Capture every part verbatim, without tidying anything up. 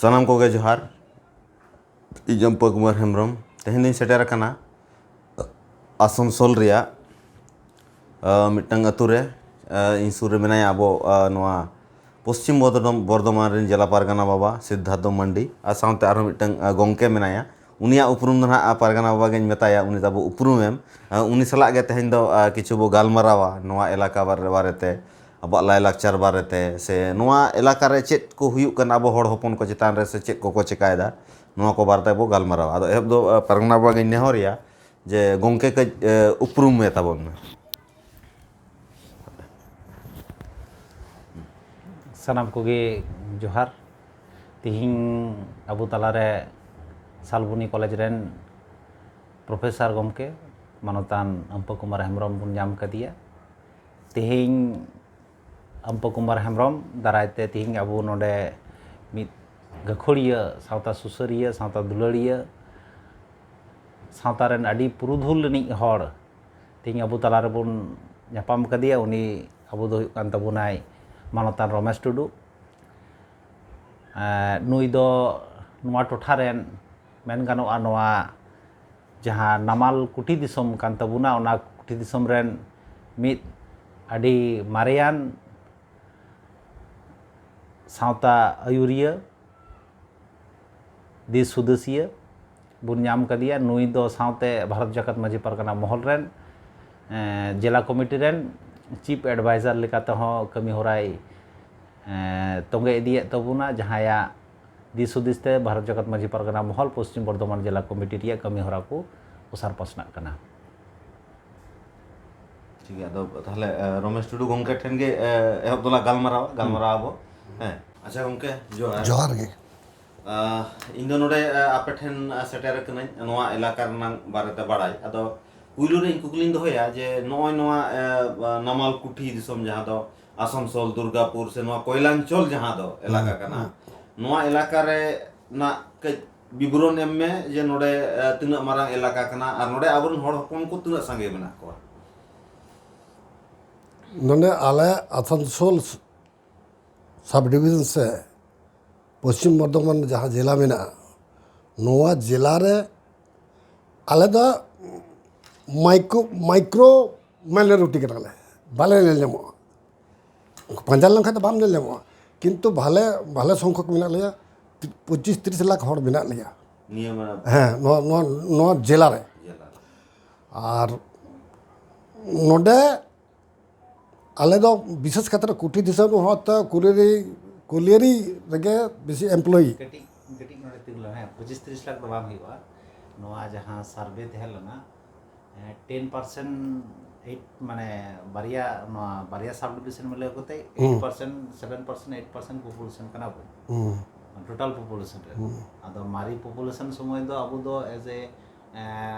ᱥᱟᱱᱟᱢ ᱠᱚᱜᱮ ᱡᱚᱦᱟᱨ᱾ ᱤᱧ ᱚᱢᱯᱚ ᱠᱩᱢᱟᱨ ᱦᱮᱢᱵᱨᱚᱢ᱾ ᱛᱮᱦᱮᱧ ᱫᱚᱧ ᱥᱮᱴᱮᱨ ᱟᱠᱟᱱᱟ ᱟᱥᱟᱱᱥᱳᱞ ᱨᱮᱭᱟᱜ, ᱟ, ᱢᱤᱫᱴᱟᱝ ᱟᱹᱛᱩ ᱨᱮ᱾ ᱟ, ᱤᱧ ᱥᱩᱨ ᱨᱮ ᱢᱮᱱᱟᱭᱟ ᱟᱵᱚ, ᱟ, ᱱᱚᱣᱟ ᱯᱚᱥᱪᱤᱢ ᱵᱚᱨᱫᱷᱚᱢ-, ᱵᱚᱨᱫᱷᱚᱢᱟᱱ ᱨᱮᱱ ᱡᱮᱞᱟ ᱯᱟᱨᱜᱟᱱᱟ ᱵᱟᱵᱟ ᱥᱤᱫᱽᱫᱷᱟᱨᱛᱷᱚ ᱢᱟᱱᱰᱤ, ᱟᱨ ᱥᱟᱶᱛᱮ ᱟᱨᱦᱚᱸ ᱢᱤᱫᱴᱟᱝ, ᱟ, ᱜᱚᱢᱠᱮ ᱢᱮᱱᱟᱭᱟ᱾ ᱩᱱᱤᱭᱟᱜ ᱩᱯᱨᱩᱢ ᱫᱚ ᱱᱟᱦᱟᱜ, ᱟ, ᱯᱟᱨᱜᱟᱱᱟ ᱵᱟᱵᱟ ᱜᱮᱧ ᱢᱮᱛᱟᱭᱟ, ᱩᱱᱤ ᱛᱟᱵᱚ ᱩᱯᱨᱩᱢᱮᱢ᱾ ᱟ, ᱩᱱᱤ ᱥᱟᱞᱟᱜ ᱜᱮ ᱛᱮᱦᱮᱧ ᱫᱚ, ᱟ, ᱠᱤᱪᱷᱩ ᱵᱚ ᱜᱟᱞᱢᱟᱨᱟᱣᱟ ᱱᱚᱣᱟ ᱮᱞᱟᱠᱟ ᱵᱟᱨ-, ᱵᱟᱨᱮᱛᱮ, ᱟᱵᱚᱣᱟᱜ ᱞᱟᱭᱼᱞᱟᱠᱪᱟᱨ ᱵᱟᱨᱮᱛᱮ, ᱥᱮ ᱱᱚᱣᱟ ᱮᱞᱟᱠᱟ ᱨᱮ ᱪᱮᱫ ᱠᱚ ᱦᱩᱭᱩᱜ ᱠᱟᱱᱟ ᱟᱵᱚ ᱦᱚᱲ ᱦᱚᱯᱚᱱ ᱠᱚ ᱪᱮᱛᱟᱱ ᱨᱮ, ᱥᱮ ᱪᱮᱫ ᱠᱚᱠᱚ ᱪᱮᱠᱟᱭᱮᱫᱟ, ᱱᱚᱣᱟ ᱠᱚ ᱵᱟᱨᱮᱛᱮ ᱵᱚ ᱜᱟᱞᱢᱟᱨᱟᱣᱟ᱾ ᱟᱫᱚ ᱮᱦᱚᱵ ᱫᱚ, ᱟ, ᱯᱟᱨᱜᱟᱱᱟ ᱵᱟᱵᱟ ᱜᱮᱧ ᱱᱮᱦᱚᱨᱮᱭᱟ ᱡᱮ ᱜᱚᱢᱠᱮ ᱠᱟᱹᱡ, ᱮ, ᱩᱯᱨᱩᱢ ᱢᱮ ᱛᱟᱵᱚᱱ ᱢᱮ᱾ ᱥᱟᱱᱟᱢ ᱠᱚᱜᱮ ᱡᱚᱦᱟᱨ᱾ ᱛᱤᱦᱤᱧ ᱟᱵᱚ ᱛᱟᱞᱟᱨᱮ ᱥᱟᱞᱵᱚᱱᱤ ᱠᱚᱞᱮᱡᱽ ᱨᱮᱱ ᱯᱨᱚᱯᱷᱮᱥᱚᱨ ᱜᱚᱢᱠᱮ ᱢᱟᱱᱚᱛᱟᱱ ᱟᱢᱯᱟ ᱠᱩᱢᱟᱨ ᱦᱮᱢᱵᱨᱚᱢ ᱵᱚᱱ ᱧᱟᱢ ᱠᱟᱫᱮᱭᱟ᱾ ᱛᱤᱦᱤᱧ ᱟᱢᱯᱟ ᱠᱩᱢᱟᱨ ᱦᱮᱢᱵᱨᱚᱢ ᱫᱟᱨᱟᱭ ᱛᱮ ᱛᱤᱦᱤᱧ ᱟᱵᱚ ᱱᱚᱰᱮ ᱢᱤᱫ ᱜᱟᱹᱠᱷᱩᱲᱤᱭᱟᱹ, ᱥᱟᱶᱛᱟ ᱥᱩᱥᱟᱹᱨᱤᱭᱟᱹ, ᱥᱟᱶᱛᱟ ᱫᱩᱞᱟᱹᱲᱤᱭᱟᱹ, ᱥᱟᱶᱛᱟ ᱨᱮᱱ ᱟᱹᱰᱤ ᱯᱩᱨᱩᱫᱷᱩᱞ ᱨᱤᱱᱤᱡ ᱦᱚᱲ ᱛᱮᱦᱮᱧ ᱟᱵᱚ ᱛᱟᱞᱟ ᱨᱮᱵᱚᱱ ᱧᱟᱯᱟᱢ ᱠᱟᱫᱮᱭᱟ᱾ ᱩᱱᱤ ᱟᱵᱚ ᱫᱚ ᱦᱩᱭᱩᱜ ᱠᱟᱱ ᱛᱟᱵᱚᱱᱟᱭ ᱢᱟᱱᱚᱛᱟᱱ ᱨᱚᱢᱮᱥ ᱴᱩᱰᱩ᱾ ᱮᱸ, ᱱᱩᱭ ᱫᱚ ᱱᱚᱣᱟ ᱴᱚᱴᱷᱟ ᱨᱮᱱ, ᱢᱮᱱ ᱜᱟᱱᱚᱜᱼᱟ, ᱱᱚᱣᱟ ᱡᱟᱦᱟᱸ ᱱᱟᱢᱟᱞ ᱠᱩᱴᱷᱤ ᱫᱤᱥᱚᱢ ᱠᱟᱱ ᱛᱟᱵᱚᱱᱟ, ᱚᱱᱟ ᱠᱩᱴᱷᱤ ᱫᱤᱥᱚᱢ ᱨᱮᱱ ᱢᱤᱫ ᱟᱹᱰᱤ ᱢᱟᱨᱮᱭᱟᱱ ᱥᱟᱶᱛᱟ ᱟᱹᱭᱩᱨᱤᱭᱟᱹ, ᱫᱤᱥ ᱦᱩᱫᱤᱥᱤᱭᱟᱹ ᱵᱚᱱ ᱧᱟᱢ ᱠᱟᱫᱮᱭᱟ᱾ ᱱᱩᱭ ᱫᱚ ᱥᱟᱶᱛᱮ ᱵᱷᱟᱨᱚᱛ ᱡᱟᱠᱟᱛ ᱢᱟᱹᱡᱷᱤ ᱯᱟᱨᱜᱟᱱᱟ ᱢᱚᱦᱚᱞ ᱨᱮᱱ, ᱮᱸ, ᱡᱮᱞᱟ ᱠᱚᱢᱤᱴᱤ ᱨᱮᱱ ᱪᱤᱯ ᱮᱰᱵᱟᱭᱡᱟᱨ ᱞᱮᱠᱟ ᱛᱮᱦᱚᱸ ᱠᱟᱹᱢᱤ ᱦᱚᱨᱟᱭ, ᱮᱸ, ᱛᱚᱸᱜᱮ ᱤᱫᱤᱭᱮᱫ ᱛᱟᱵᱚᱱᱟ, ᱡᱟᱦᱟᱸᱭᱟᱜ ᱫᱤᱥ ᱦᱩᱫᱤᱥ ᱛᱮ ᱵᱷᱟᱨᱚᱛ ᱡᱟᱠᱟᱛ ᱢᱟᱹᱡᱷᱤ ᱯᱟᱨᱜᱟᱱᱟ ᱢᱚᱦᱚᱞ ᱯᱚᱥᱪᱤᱢ ᱵᱚᱨᱫᱷᱚᱢᱟᱱ ᱡᱮᱞᱟ ᱠᱚᱢᱤᱴᱤ ᱨᱮᱭᱟᱜ ᱠᱟᱹᱢᱤ ᱦᱚᱨᱟ ᱠᱚ ᱚᱥᱟᱨ ᱯᱟᱥᱱᱟᱜ ᱠᱟᱱᱟ᱾ ᱴᱷᱤᱠ ᱜᱮᱭᱟ, ᱟᱫᱚ ᱛᱟᱦᱚᱞᱮ, ᱮ, ᱨᱚᱢᱮᱥ ᱴᱩᱰᱩ ᱜᱚᱢᱠᱮ ᱴᱷᱮᱱ ᱜᱮ, ᱮ, ᱮᱦᱚᱵ ᱫᱚᱞᱟᱝ ᱜᱟᱞᱢᱟᱨᱟᱣᱟ, ᱜᱟᱞᱢᱟᱨᱟᱣ ᱟᱵᱚ᱾ ᱦᱮᱸ, ᱟᱪᱪᱷᱟ ᱜᱚᱢᱠᱮ, ᱡᱚᱦᱟᱨ᱾ ᱡᱚᱦᱟᱨ ᱜᱮ᱾ ᱟ, ᱤᱧ ᱫᱚ ᱱᱚᱰᱮ, ᱟ, ᱟᱯᱮ ᱴᱷᱮᱱ, ᱟ, ᱥᱮᱴᱮᱨ ᱟᱠᱟᱱᱟᱹᱧ ᱱᱚᱣᱟ ᱮᱞᱟᱠᱟ ᱨᱮᱱᱟᱜ ᱵᱟᱨᱮᱛᱮ ᱵᱟᱲᱟᱭ᱾ ᱟᱫᱚ ᱯᱩᱭᱞᱩ ᱨᱮ ᱤᱧ ᱠᱩᱠᱞᱤᱧ ᱫᱚᱦᱚᱭᱟ ᱡᱮ ᱱᱚᱜᱼᱚᱭ ᱱᱚᱣᱟ, ᱮ, ᱱᱟᱢᱟᱞ ᱠᱩᱴᱷᱤ ᱫᱤᱥᱚᱢ, ᱡᱟᱦᱟᱸ ᱫᱚ ᱟᱥᱟᱱᱥᱳᱞ, ᱫᱩᱨᱜᱟᱯᱩᱨ, ᱥᱮ ᱱᱚᱣᱟ ᱠᱚᱭᱞᱟᱧᱪᱚᱞ ᱡᱟᱦᱟᱸ ᱫᱚ ᱮᱞᱟᱠᱟ ᱠᱟᱱᱟ, ᱱᱚᱣᱟ ᱮᱞᱟᱠᱟ ᱨᱮᱱᱟᱜ ᱠᱟᱹᱡ ᱵᱤᱵᱚᱨᱚᱱ ᱮᱢ ᱢᱮ ᱡᱮ ᱱᱚᱰᱮ, ᱮ, ᱛᱤᱱᱟᱹᱜ ᱢᱟᱨᱟᱝ ᱮᱞᱟᱠᱟ ᱠᱟᱱᱟ ᱟᱨ ᱱᱚᱰᱮ ᱟᱵᱚᱨᱮᱱ ᱦᱚᱲ ᱦᱚᱯᱚᱱ ᱠᱚ ᱛᱤᱱᱟᱹᱜ ᱥᱟᱸᱜᱮ ᱢᱮᱱᱟᱜ ᱠᱚᱣᱟ? ᱱᱚᱰᱮ ᱟᱞᱮ ᱟᱥᱟᱱᱥᱳᱞ ᱥᱟᱵ ᱰᱤᱵᱷᱤᱡᱚᱱ ᱥᱮ ᱯᱚᱥᱪᱤᱢ ᱵᱚᱨᱫᱷᱚᱢᱟᱱ ᱡᱟᱦᱟᱸ ᱡᱮᱞᱟ ᱢᱮᱱᱟᱜᱼᱟ, ᱱᱚᱣᱟ ᱡᱮᱞᱟ ᱨᱮ ᱟᱞᱮ ᱫᱚ ᱢᱟᱭᱠᱨᱳ ᱢᱟᱭᱠᱨᱳ ᱢᱟᱭᱱᱚᱨᱤᱴᱤ ᱠᱟᱱᱟᱞᱮ, ᱵᱟᱞᱮ ᱧᱮᱞ ᱧᱟᱢᱚᱜᱼᱟ᱾ ᱯᱟᱸᱡᱟ ᱞᱮᱱᱠᱷᱟᱱ ᱫᱚ ᱵᱟᱢ ᱧᱮᱞ ᱧᱟᱢᱚᱜᱼᱟ, ᱠᱤᱱᱛᱩ ᱵᱷᱟᱞᱮ ᱵᱷᱟᱞᱮ ᱥᱚᱝᱠᱷᱚᱠ ᱢᱮᱱᱟᱜ ᱞᱮᱭᱟ, ᱯᱚᱸᱪᱤᱥ ᱛᱤᱨᱤᱥ ᱞᱟᱠᱷ ᱦᱚᱲ ᱢᱮᱱᱟᱜ ᱞᱮᱭᱟ᱾ ᱱᱤᱭᱟᱹ ᱢᱟᱱᱮ ᱦᱮᱸ, ᱱᱚᱣᱟ ᱱᱚᱣᱟ ᱱᱚᱣᱟ ᱡᱮᱞᱟ ᱨᱮ᱾ ᱡᱮᱞᱟ ᱨᱮ᱾ ᱟᱨ ᱱᱚᱰᱮ ᱟᱞᱮ ᱫᱚ ᱵᱤᱥᱮᱥ ᱠᱟᱛᱮ ᱠᱩᱴᱤᱨ ᱫᱤᱥᱚᱢ ᱦᱚᱲ ᱛᱮ ᱠᱩᱞᱤᱭᱟᱹᱨᱤ ᱠᱩᱞᱤᱭᱟᱹᱨᱤ ᱨᱮᱜᱮ ᱵᱮᱥᱤ ᱮᱢᱯᱞᱚᱭᱤ᱾ ᱠᱟᱹᱴᱤᱡ ᱠᱟᱹᱴᱤᱡ ᱱᱚᱰᱮ ᱛᱤᱸᱜᱩ ᱞᱮᱱ, ᱦᱮᱸ, ᱯᱚᱸᱪᱤᱥ ᱛᱤᱨᱤᱥ ᱞᱟᱠᱷ ᱫᱚ ᱵᱟᱝ ᱦᱩᱭᱩᱜᱼᱟ᱾ ᱱᱚᱣᱟ ᱡᱟᱦᱟᱸ ᱥᱟᱨᱵᱷᱮ ᱛᱟᱦᱮᱸ ᱞᱮᱱᱟ, ᱴᱮᱱ ᱯᱟᱨᱥᱮᱱᱴ ᱮᱭᱤᱴ ᱢᱟᱱᱮ ᱵᱟᱨᱭᱟ, ᱱᱚᱣᱟ ᱵᱟᱨᱭᱟ ᱥᱟᱵ ᱰᱤᱵᱤᱥᱚᱱ ᱢᱤᱞᱟᱹᱣ ᱠᱟᱛᱮ eight percent seven percent eight percent population ᱠᱟᱱᱟ ᱵᱚᱱ, ᱦᱩᱸ, ᱴᱳᱴᱟᱞ ᱯᱚᱯᱩᱞᱮᱥᱚᱱ ᱨᱮ᱾ ᱦᱩᱸ, ᱟᱫᱚ ᱢᱟᱨᱮ ᱯᱚᱯᱩᱞᱮᱥᱚᱱ ᱥᱚᱢᱚᱭ ᱫᱚ ᱟᱵᱚ ᱫᱚ ᱮᱡ ᱮ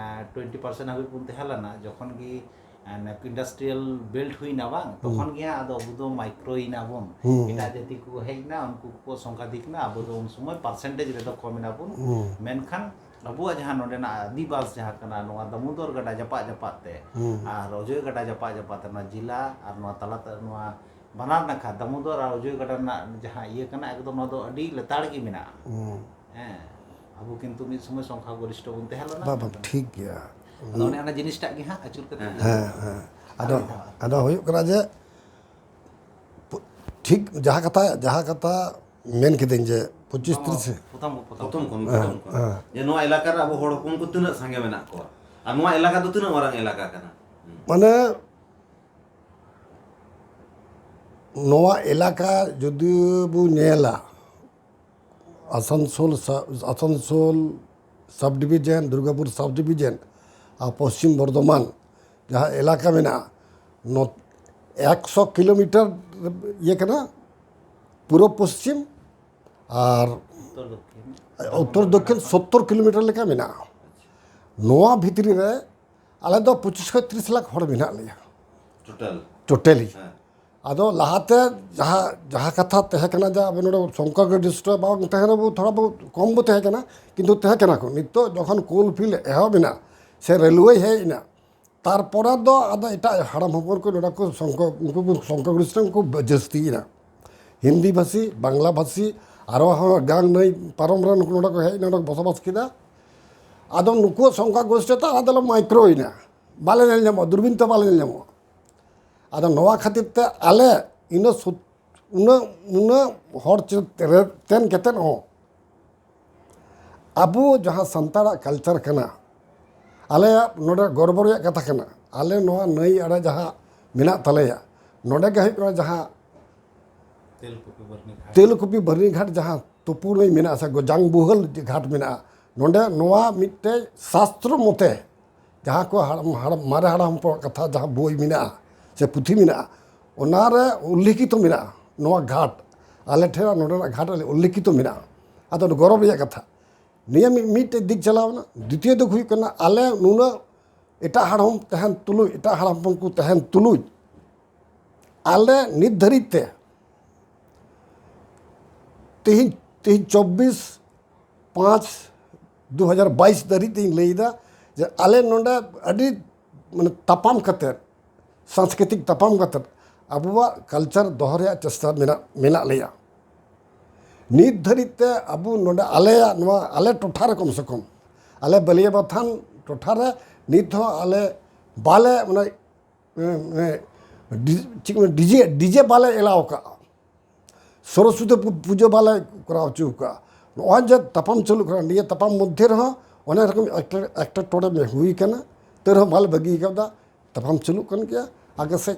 ᱴᱩᱭᱮᱱᱴᱤ ᱯᱟᱨᱥᱮᱱᱴ ᱦᱟᱹᱵᱤᱡ ᱵᱚᱱ ᱛᱟᱦᱮᱸ ᱞᱮᱱᱟ, ᱡᱚᱠᱷᱚᱱ ᱜᱮ ᱤᱱᱰᱟᱥᱴᱨᱤᱭᱟᱞ ᱵᱮᱞᱴ ᱦᱩᱭᱱᱟ ᱵᱟᱝ, ᱛᱚᱠᱷᱚᱱ ᱜᱮ ᱦᱟᱸᱜ ᱟᱫᱚ ᱟᱵᱚ ᱫᱚ ᱢᱟᱭᱠᱨᱳᱭᱮᱱᱟ ᱵᱚᱱ᱾ ᱦᱩᱸ, ᱮᱴᱟᱜ ᱡᱟᱹᱛᱤ ᱠᱚ ᱦᱮᱡ ᱮᱱᱟ, ᱩᱱᱠᱩ ᱠᱚ ᱥᱚᱝᱠᱷᱟᱫᱷᱤᱠ ᱮᱱᱟ, ᱟᱵᱚ ᱫᱚ ᱩᱱ ᱥᱚᱢᱚᱭ ᱯᱟᱨᱥᱮᱱᱴᱮᱡᱽ ᱨᱮᱫᱚ ᱠᱚᱢ ᱮᱱᱟ ᱵᱚᱱ᱾ ᱦᱩᱸ, ᱢᱮᱱᱠᱷᱟᱱ ᱟᱵᱚᱣᱟᱜ ᱡᱟᱦᱟᱸ ᱱᱚᱰᱮᱱᱟᱜ ᱟᱹᱫᱤᱵᱟᱥ ᱡᱟᱦᱟᱸ ᱠᱟᱱᱟ, ᱱᱚᱣᱟ ᱫᱟᱢᱳᱫᱚᱨ ᱜᱟᱰᱟ ᱡᱟᱯᱟᱜ ᱡᱟᱯᱟᱜ ᱛᱮ ᱦᱩᱸ, ᱟᱨ ᱚᱡᱚᱭ ᱜᱟᱰᱟ ᱡᱟᱯᱟᱜ ᱡᱟᱯᱟᱜ ᱛᱮ ᱱᱚᱣᱟ ᱡᱮᱞᱟ ᱟᱨ ᱱᱚᱣᱟ ᱛᱟᱞᱟᱛᱮ ᱱᱚᱣᱟ ᱵᱟᱱᱟᱨ ᱱᱟᱠᱷᱟ ᱫᱟᱢᱳᱫᱚᱨ ᱟᱨ ᱚᱡᱚᱭ ᱜᱟᱰᱟ ᱨᱮᱱᱟᱜ ᱡᱟᱦᱟᱸ ᱤᱭᱟᱹ ᱠᱟᱱᱟ, ᱮᱠᱫᱚᱢ ᱱᱚᱣᱟ ᱫᱚ ᱟᱹᱰᱤ ᱞᱮᱛᱟᱲ ᱜᱮ ᱢᱮᱱᱟᱜᱼᱟ᱾ ᱦᱩᱸ᱾ ᱦᱮᱸ, ᱟᱵᱚ ᱠᱤᱱᱛᱩ ᱢᱤᱫ ᱥᱚᱢᱚᱭ ᱥᱚᱝᱠᱷᱟ ᱜᱚᱨᱤᱥᱴᱷᱚ ᱵᱚᱱ ᱛᱟᱦᱮᱸ ᱞᱮᱱᱟ᱾ ᱵᱟᱝ, ᱵᱟᱝ, ᱴᱷᱤᱠ ᱜᱮᱭᱟ᱾ ᱟᱫᱚ ᱚᱱᱮ ᱚᱱᱟ ᱡᱤᱱᱤᱥᱴᱟᱜ ᱜᱮ ᱦᱟᱸᱜ ᱟᱹᱪᱩᱨ ᱠᱟᱛᱮ ᱦᱮᱸ, ᱦᱮᱸ, ᱦᱮᱸ᱾ ᱟᱫᱚ ᱟᱨ ᱢᱤᱫ ᱫᱷᱟᱣ᱾ ᱟᱫᱚ ᱦᱩᱭᱩᱜ ᱠᱟᱱᱟ ᱡᱮ ᱯᱩ- ᱴᱷᱤᱠ ᱡᱟᱦᱟᱸ ᱠᱟᱛᱷᱟ ᱡᱟᱦᱟᱸ ᱠᱟᱛᱷᱟ ᱢᱮᱱ ᱠᱤᱫᱟᱹᱧ ᱡᱮ ᱯᱚᱸᱪᱤᱥ ᱛᱤᱨᱤᱥ ᱯᱨᱚᱛᱷᱚᱢ ᱯᱨᱚᱛᱷᱚᱢ ᱯᱨᱚᱛᱷᱚᱢ ᱠᱷᱚᱱ ᱦᱮᱸ, ᱯᱨᱚᱛᱷᱚᱢ ᱠᱷᱚᱱ ᱦᱮᱸ᱾ ᱡᱮ ᱱᱚᱣᱟ ᱮᱞᱟᱠᱟ ᱨᱮ ᱟᱵᱚ ᱦᱚᱲ ᱦᱚᱯᱚᱱ ᱠᱚ ᱛᱤᱱᱟᱹᱜ ᱥᱟᱸᱜᱮ ᱢᱮᱱᱟᱜ ᱠᱚᱣᱟ ᱟᱨ ᱱᱚᱣᱟ ᱮᱞᱟᱠᱟ ᱫᱚ ᱛᱤᱱᱟᱹᱜ ᱢᱟᱨᱟᱝ ᱮᱞᱟᱠᱟ ᱠᱟᱱᱟ᱾ ᱢᱟᱱᱮ ᱱᱚᱣᱟ ᱮᱞᱟᱠᱟ ᱡᱩᱫᱤ ᱵᱚ ᱧᱮᱞᱟ, ᱟᱥᱟᱱᱥᱳᱞ ᱥᱟ- ᱟᱥᱟᱱᱥᱳᱞ ᱥᱟᱵ ᱰᱤᱵᱷᱤᱡᱚᱱ, ᱫᱩᱨᱜᱟᱯᱩᱨ ᱥᱟᱵ ᱰᱤᱵᱷᱤᱡᱚᱱ ᱟᱨ ᱯᱚᱥᱪᱤᱢ ᱵᱚᱨᱫᱷᱚᱢᱟᱱ ᱡᱟᱦᱟᱸ ᱮᱞᱟᱠᱟ ᱢᱮᱱᱟᱜᱼᱟ, ᱱᱚ- ᱮᱠᱥᱚ ᱠᱤᱞᱳᱢᱤᱴᱟᱨ ᱤᱭᱟᱹ ᱠᱟᱱᱟ ᱯᱩᱨᱩᱵ ᱯᱚᱥᱪᱤᱢ, ᱟᱨ ᱩᱛᱛᱚᱨ ᱫᱚᱠᱠᱷᱤᱱ ᱩᱛᱛᱚᱨ ᱫᱚᱠᱠᱷᱤᱱ ᱥᱳᱛᱛᱳᱨ ᱠᱤᱞᱳᱢᱤᱴᱟᱨ ᱞᱮᱠᱟ ᱢᱮᱱᱟᱜᱼᱟ᱾ ᱱᱚᱣᱟ ᱵᱷᱤᱛᱨᱤ ᱨᱮ ᱟᱞᱮ ᱫᱚ ᱯᱚᱸᱪᱤᱥ ᱠᱷᱚᱱ ᱛᱤᱨᱤᱥ ᱞᱟᱠᱷ ᱦᱚᱲ ᱢᱮᱱᱟᱜ ᱞᱮᱭᱟ ᱴᱳᱴᱟᱞ᱾ ᱴᱳᱴᱟᱞᱤ᱾ ᱦᱮᱸ᱾ ᱟᱫᱚ ᱞᱟᱦᱟᱛᱮ ᱡᱟᱦᱟᱸ ᱡᱟᱦᱟᱸ ᱠᱟᱛᱷᱟ ᱛᱟᱦᱮᱸ ᱠᱟᱱᱟ ᱡᱮ ᱟᱵᱚ ᱱᱚᱰᱮ ᱥᱚᱝᱠᱷᱟ ᱜᱚᱨᱤᱥᱴᱷᱚ ᱵᱟᱝ ᱛᱟᱦᱮᱸ ᱨᱮᱦᱚᱸ ᱛᱷᱚᱲᱟ ᱵᱚᱦᱩᱛ ᱠᱚᱢ ᱵᱚ ᱛᱟᱦᱮᱸ ᱠᱟᱱᱟ, ᱠᱤᱱᱛᱩ ᱛᱟᱦᱮᱸ ᱠᱟᱱᱟ ᱠᱚ᱾ ᱱᱤᱛᱚᱜ ᱡᱚᱠᱷᱚᱱ ᱠᱳᱞ ᱯᱷᱤᱞᱰ ᱮᱦᱚᱵ ᱮᱱᱟ ᱥᱮ ᱨᱮᱞᱣᱮ ᱦᱮᱡ ᱮᱱᱟ, ᱛᱟᱨᱯᱚᱨᱮ ᱫᱚ ᱟᱫᱚ ᱮᱴᱟᱜ ᱦᱟᱲᱟᱢ ᱦᱚᱯᱚᱱ ᱠᱚ ᱱᱚᱰᱮ ᱠᱚ ᱥᱚᱝᱠᱷᱚ ᱩᱱᱠᱩ ᱠᱚ ᱥᱚᱝᱠᱷᱟ ᱜᱚᱨᱤᱥᱴᱷᱚ ᱠᱚ ᱡᱟᱹᱥᱛᱤᱭᱮᱱᱟ᱾ ᱦᱤᱱᱫᱤ ᱵᱷᱟᱥᱤ, ᱵᱟᱝᱞᱟ ᱵᱷᱟᱥᱤ ᱟᱨᱚ ᱦᱚᱸ ᱜᱟᱝ ᱱᱟᱹᱭ ᱯᱟᱨᱚᱢ ᱨᱮ ᱱᱩᱠᱩ ᱱᱚᱰᱮ ᱠᱚ ᱦᱮᱡ ᱮᱱᱟ, ᱱᱚᱰᱮ ᱠᱚ ᱵᱚᱥᱚᱵᱟᱥ ᱠᱮᱫᱟ᱾ ᱟᱫᱚ ᱱᱩᱠᱩᱣᱟᱜ ᱥᱚᱝᱠᱷᱟ ᱜᱳᱥᱴᱷᱤ ᱛᱮ ᱟᱞᱮ ᱫᱚᱞᱮ ᱢᱟᱭᱠᱨᱳᱭᱮᱱᱟ, ᱵᱟᱞᱮ ᱧᱮᱞ ᱧᱟᱢᱚᱜᱼᱟ, ᱫᱩᱨᱵᱤᱱ ᱛᱮ ᱵᱟᱞᱮ ᱧᱮᱞ ᱧᱟᱢᱚᱜᱼᱟ᱾ ᱟᱫᱚ ᱱᱚᱣᱟ ᱠᱷᱟᱹᱛᱤᱨ ᱛᱮ ᱟᱞᱮ ᱤᱱᱟᱹ ᱥᱩᱛ-, ᱩᱱᱟᱹᱜ, ᱩᱱᱟᱹᱜ ᱦᱚᱲ ᱪᱮ-, ᱨᱮ ᱛᱮᱱ ᱠᱟᱛᱮᱫ ᱦᱚᱸ ᱟᱵᱚ ᱡᱟᱦᱟᱸ ᱥᱟᱱᱛᱟᱲᱟᱜ ᱠᱟᱞᱪᱟᱨ ᱠᱟᱱᱟ, ᱟᱞᱮᱭᱟᱜ ᱱᱚᱰᱮ ᱜᱚᱨᱵᱚ ᱨᱮᱭᱟᱜ ᱠᱟᱛᱷᱟ ᱠᱟᱱᱟ, ᱟᱞᱮ ᱱᱚᱣᱟ ᱱᱟᱹᱭ ᱟᱲᱮ ᱡᱟᱦᱟᱸ ᱢᱮᱱᱟᱜ ᱛᱟᱞᱮᱭᱟ, ᱱᱚᱰᱮ ᱜᱮ ᱦᱩᱭᱩᱜ ᱠᱟᱱᱟ ᱡᱟᱦᱟᱸ ᱛᱮᱞᱠᱩᱯᱤ ᱵᱟᱹᱨᱱᱤ ᱜᱷᱟᱴ᱾ ᱛᱮᱞᱠᱩᱯᱤ ᱵᱟᱹᱨᱱᱤ ᱜᱷᱟᱴ ᱡᱟᱦᱟᱸ ᱛᱩᱯᱩ ᱱᱟᱹᱭ ᱢᱮᱱᱟᱜᱼᱟ ᱥᱮ ᱜᱚᱡᱟᱝ ᱵᱩᱦᱟᱹᱞ ᱜᱷᱟᱴ ᱢᱮᱱᱟᱜᱼᱟ, ᱱᱚᱰᱮ ᱱᱚᱣᱟ ᱢᱤᱫᱴᱮᱡ ᱥᱟᱥᱛᱨᱚ ᱢᱚᱛᱮ ᱡᱟᱦᱟᱸ ᱠᱚ ᱦᱟᱲᱟᱢ, ᱦᱟᱲᱟᱢ, ᱢᱟᱨᱮ ᱦᱟᱲᱟᱢ ᱦᱚᱯᱚᱱᱟᱜ ᱠᱟᱛᱷᱟ ᱡᱟᱦᱟᱸ ᱵᱳᱭ ᱢᱮᱱᱟᱜᱼᱟ ᱥᱮ ᱯᱩᱛᱷᱤ ᱢᱮᱱᱟᱜᱼᱟ, ᱚᱱᱟᱨᱮ ᱩᱞᱞᱮᱠᱷᱤᱛᱚ ᱢᱮᱱᱟᱜᱼᱟ ᱱᱚᱣᱟ ᱜᱷᱟᱴ, ᱟᱞᱮ ᱴᱷᱮᱱ ᱱᱚᱰᱮᱱᱟᱜ ᱜᱷᱟᱴ ᱨᱮ ᱩᱞᱞᱮᱠᱷᱤᱛᱚ ᱢᱮᱱᱟᱜᱼᱟ᱾ ᱟᱫᱚ ᱜᱚᱨᱚᱵᱽ ᱨᱮᱭᱟᱜ ᱠᱟᱛᱷᱟ, ᱱᱤᱭᱟᱹ ᱢᱤᱫ, ᱢᱤᱫᱴᱮᱡ ᱫᱤᱠ ᱪᱟᱞᱟᱣ ᱮᱱᱟ᱾ ᱫᱤᱛᱤᱭᱚ ᱫᱤᱠ ᱦᱩᱭᱩᱜ ᱠᱟᱱᱟ, ᱟᱞᱮ ᱱᱩᱱᱟᱹᱜ ᱮᱴᱟᱜ ᱦᱟᱲᱟᱢ ᱛᱟᱦᱮᱱ ᱛᱩᱞᱩᱡ, ᱮᱴᱟᱜ ᱦᱟᱲᱟᱢ ᱦᱚᱯᱚᱱ ᱠᱚ ᱛᱟᱦᱮᱱ ᱛᱩᱞᱩᱡ, ᱟᱞᱮ ᱱᱤᱛ ᱫᱷᱟᱹᱨᱤᱡ ᱛᱮ ᱛᱮᱦᱮᱧ, ᱛᱮᱦᱮᱧ ᱪᱚᱵᱵᱤᱥ ᱯᱟᱸᱪ ᱫᱩ ᱦᱟᱡᱟᱨ ᱵᱟᱭᱤᱥ ᱫᱷᱟᱹᱨᱤᱡ ᱛᱮᱧ ᱞᱟᱹᱭᱫᱟ ᱡᱮ ᱟᱞᱮ ᱱᱚᱰᱮ ᱟᱹᱰᱤ, ᱢᱟᱱᱮ, ᱛᱟᱯᱟᱢ ᱠᱟᱛᱮᱫ, ᱥᱟᱝᱥᱠᱨᱤᱛᱤᱠ ᱛᱟᱯᱟᱢ ᱠᱟᱛᱮᱫ ᱟᱵᱚᱣᱟᱜ ᱠᱟᱞᱪᱟᱨ ᱫᱚᱦᱚ ᱨᱮᱭᱟᱜ ᱪᱮᱥᱴᱟ ᱢᱮᱱᱟᱜ, ᱢᱮᱱᱟᱜ ᱞᱮᱭᱟ᱾ ᱱᱤᱛ ᱫᱷᱟᱹᱨᱤᱡ ᱛᱮ ᱟᱵᱚ ᱱᱚᱰᱮ ᱟᱞᱮᱭᱟᱜ ᱱᱚᱣᱟ ᱟᱞᱮ ᱴᱚᱴᱷᱟ ᱨᱮ ᱠᱚᱢ ᱥᱮ ᱠᱚᱢ ᱟᱞᱮ ᱵᱟᱹᱞᱤᱭᱟᱹᱵᱟᱛᱷᱟᱱ ᱴᱚᱴᱷᱟ ᱨᱮ ᱱᱤᱛ ᱦᱚᱸ ᱟᱞᱮ ᱵᱟᱞᱮ, ᱢᱟᱱᱮ, ᱢᱟᱱᱮ, ᱰᱤ-, ᱪᱮᱫ ᱠᱚ ᱢᱮᱱᱟ, ᱰᱤᱡᱮ, ᱰᱤᱡᱮ ᱵᱟᱞᱮ ᱮᱞᱟᱣ ᱠᱟᱜᱼᱟ᱾ ᱥᱚᱨᱚᱥᱚᱛᱤ ᱯᱩ-, ᱯᱩᱡᱟᱹ ᱵᱟᱞᱮ ᱠᱚᱨᱟᱣ ᱦᱚᱪᱚ ᱠᱟᱜᱼᱟ᱾ ᱱᱚᱜᱼᱚᱭ ᱡᱮ ᱛᱟᱯᱟᱢ ᱪᱟᱹᱞᱩᱜ ᱠᱟᱱᱟ, ᱱᱤᱭᱟᱹ ᱛᱟᱯᱟᱢ ᱢᱚᱫᱽᱫᱷᱮ ᱨᱮᱦᱚᱸ ᱚᱱᱮ ᱨᱚᱠᱚᱢ ᱮᱠᱴᱟ-, ᱮᱠᱴᱟ ᱴᱚᱲᱮ ᱦᱩᱭ ᱠᱟᱱᱟ, ᱛᱟᱹᱣ ᱨᱮᱦᱚᱸ ᱵᱟᱞᱮ ᱵᱟᱹᱜᱤ ᱠᱟᱣᱫᱟ᱾ ᱛᱟᱯᱟᱢ ᱪᱟᱹᱞᱩᱜ ᱠᱟᱱ ᱜᱮᱭᱟ ᱟᱜᱮ ᱥᱮᱫ᱾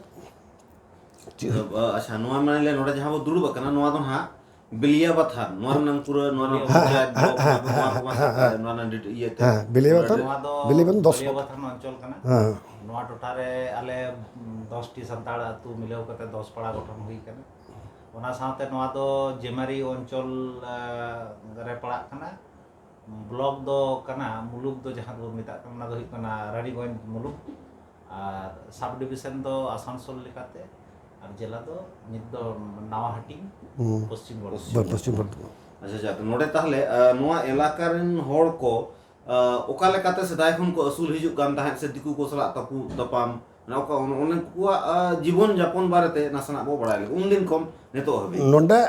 ᱪᱮᱫ? ᱟᱪᱪᱷᱟ, ᱱᱚᱣᱟ ᱢᱟᱱᱮ ᱞᱮ ᱱᱚᱰᱮ ᱡᱟᱦᱟᱸ ᱵᱚ ᱫᱩᱲᱩᱵ ᱟᱠᱟᱱᱟ, ᱱᱚᱣᱟ ᱫᱚ ᱱᱟᱦᱟᱜ ᱵᱤᱞᱤᱭᱟ ᱵᱟᱛᱷᱟᱱ, ᱱᱚᱣᱟ ᱨᱮᱱᱟᱝ ᱯᱩᱨᱟᱹ ᱱᱚᱣᱟ ᱨᱮᱱᱟᱜ ᱦᱮᱸ, ᱯᱚᱧᱪᱟᱭᱮᱛ ᱦᱮᱸ, ᱵᱞᱚᱠ, ᱦᱮᱸ, ᱱᱚᱣᱟ ᱠᱚ ᱦᱮᱸ, ᱢᱟᱥᱮ ᱦᱮᱸ, ᱱᱚᱣᱟ ᱨᱮᱱᱟᱜ ᱰᱤ-, ᱤᱭᱟᱹᱛᱮ᱾ ᱦᱮᱸ, ᱵᱤᱞᱤᱭᱟ ᱵᱟᱛᱷᱟᱱ, ᱱᱚᱣᱟ ᱫᱚ ᱵᱤᱞᱤᱭᱟ ᱵᱟᱛᱷᱟᱱ ᱫᱚᱥ ᱵᱤᱞᱤᱭᱟ ᱯᱟᱛᱟ᱾ ᱵᱟᱛᱷᱟᱱ ᱚᱧᱪᱚᱞ ᱠᱟᱱᱟ᱾ ᱦᱮᱸ᱾ ᱱᱚᱣᱟ ᱴᱚᱴᱷᱟ ᱨᱮ ᱟᱞᱮ, ᱩᱢ, ᱫᱚᱥ ᱴᱤ ᱥᱟᱱᱛᱟᱲ ᱟᱹᱛᱩ ᱢᱤᱞᱟᱹᱣ ᱠᱟᱛᱮ ᱫᱚᱥ ᱯᱟᱲᱟ ᱜᱚᱴᱷᱚᱱ ᱦᱩᱭ ᱠᱟᱱᱟ᱾ ᱚᱱᱟ ᱥᱟᱶᱛᱮ ᱱᱚᱣᱟ ᱫᱚ ᱡᱮᱢᱟᱨᱤ ᱚᱧᱪᱚᱞ, ᱮ, ᱨᱮ ᱯᱟᱲᱟᱜ ᱠᱟᱱᱟ᱾ ᱵᱞᱚᱠ ᱫᱚ ᱠᱟᱱᱟ, ᱢᱩᱞᱩᱠ ᱫᱚ ᱡᱟᱦᱟᱸ ᱫᱚᱵᱚᱱ ᱢᱮᱛᱟᱜ ᱠᱟᱱᱟ, ᱚᱱᱟ ᱫᱚ ᱦᱩᱭᱩᱜ ᱠᱟᱱᱟ ᱨᱟᱱᱤᱜᱚᱸᱡᱽ ᱢᱩᱞᱩᱠ᱾ ᱟᱨ ᱥᱟᱵ ᱰᱤᱵᱤᱥᱚᱱ ᱫᱚ ᱟᱥᱟᱱᱥᱳᱞ ᱞᱮᱠᱟᱛᱮ, ᱟᱨ ᱡᱮᱞᱟ ᱫᱚ ᱱᱤᱛ ᱫᱚ ᱱᱟᱣᱟ ᱦᱟᱹᱴᱤᱧ, ᱦᱩᱸ᱾ ᱯᱚᱥᱪᱤᱢ ᱵᱚᱨᱫᱷᱚᱢᱟᱱ᱾ ᱯᱚᱥᱪᱤᱢ ᱵᱚᱨᱫᱷᱚᱢᱟᱱ᱾ ᱟᱪᱪᱷᱟ, ᱟᱪᱪᱷᱟ, ᱱᱚᱰᱮ ᱛᱟᱦᱚᱞᱮ, ᱟ, ᱱᱚᱣᱟ ᱮᱞᱟᱠᱟ ᱨᱮᱱ ᱦᱚᱲ ᱠᱚ, ᱟ, ᱚᱠᱟ ᱞᱮᱠᱟᱛᱮ ᱥᱮᱫᱟᱭ ᱠᱷᱚᱱ ᱠᱚ ᱟᱹᱥᱩᱞ ᱦᱤᱡᱩᱜ ᱠᱟᱱ ᱛᱟᱦᱮᱸᱫ ᱥᱮ ᱫᱤᱠᱩ ᱠᱚ ᱥᱟᱞᱟᱜ ᱛᱟᱹᱯᱩ ᱛᱟᱯᱟᱢ, ᱚᱱᱮ ᱚᱱᱠᱟ, ᱚᱱ-, ᱚᱱᱮ ᱩᱱᱠᱩᱣᱟᱜ, ᱟ, ᱡᱤᱵᱚᱱ ᱡᱟᱯᱚᱱ ᱵᱟᱨᱮᱛᱮ ᱱᱟᱥᱮᱱᱟᱜ ᱵᱚ ᱵᱟᱲᱟᱭ ᱞᱮᱜᱮ, ᱩᱱᱫᱤᱱ ᱠᱷᱚᱱ ᱱᱤᱛᱚᱜ ᱦᱟᱹᱵᱤᱡ᱾ ᱱᱚᱰᱮ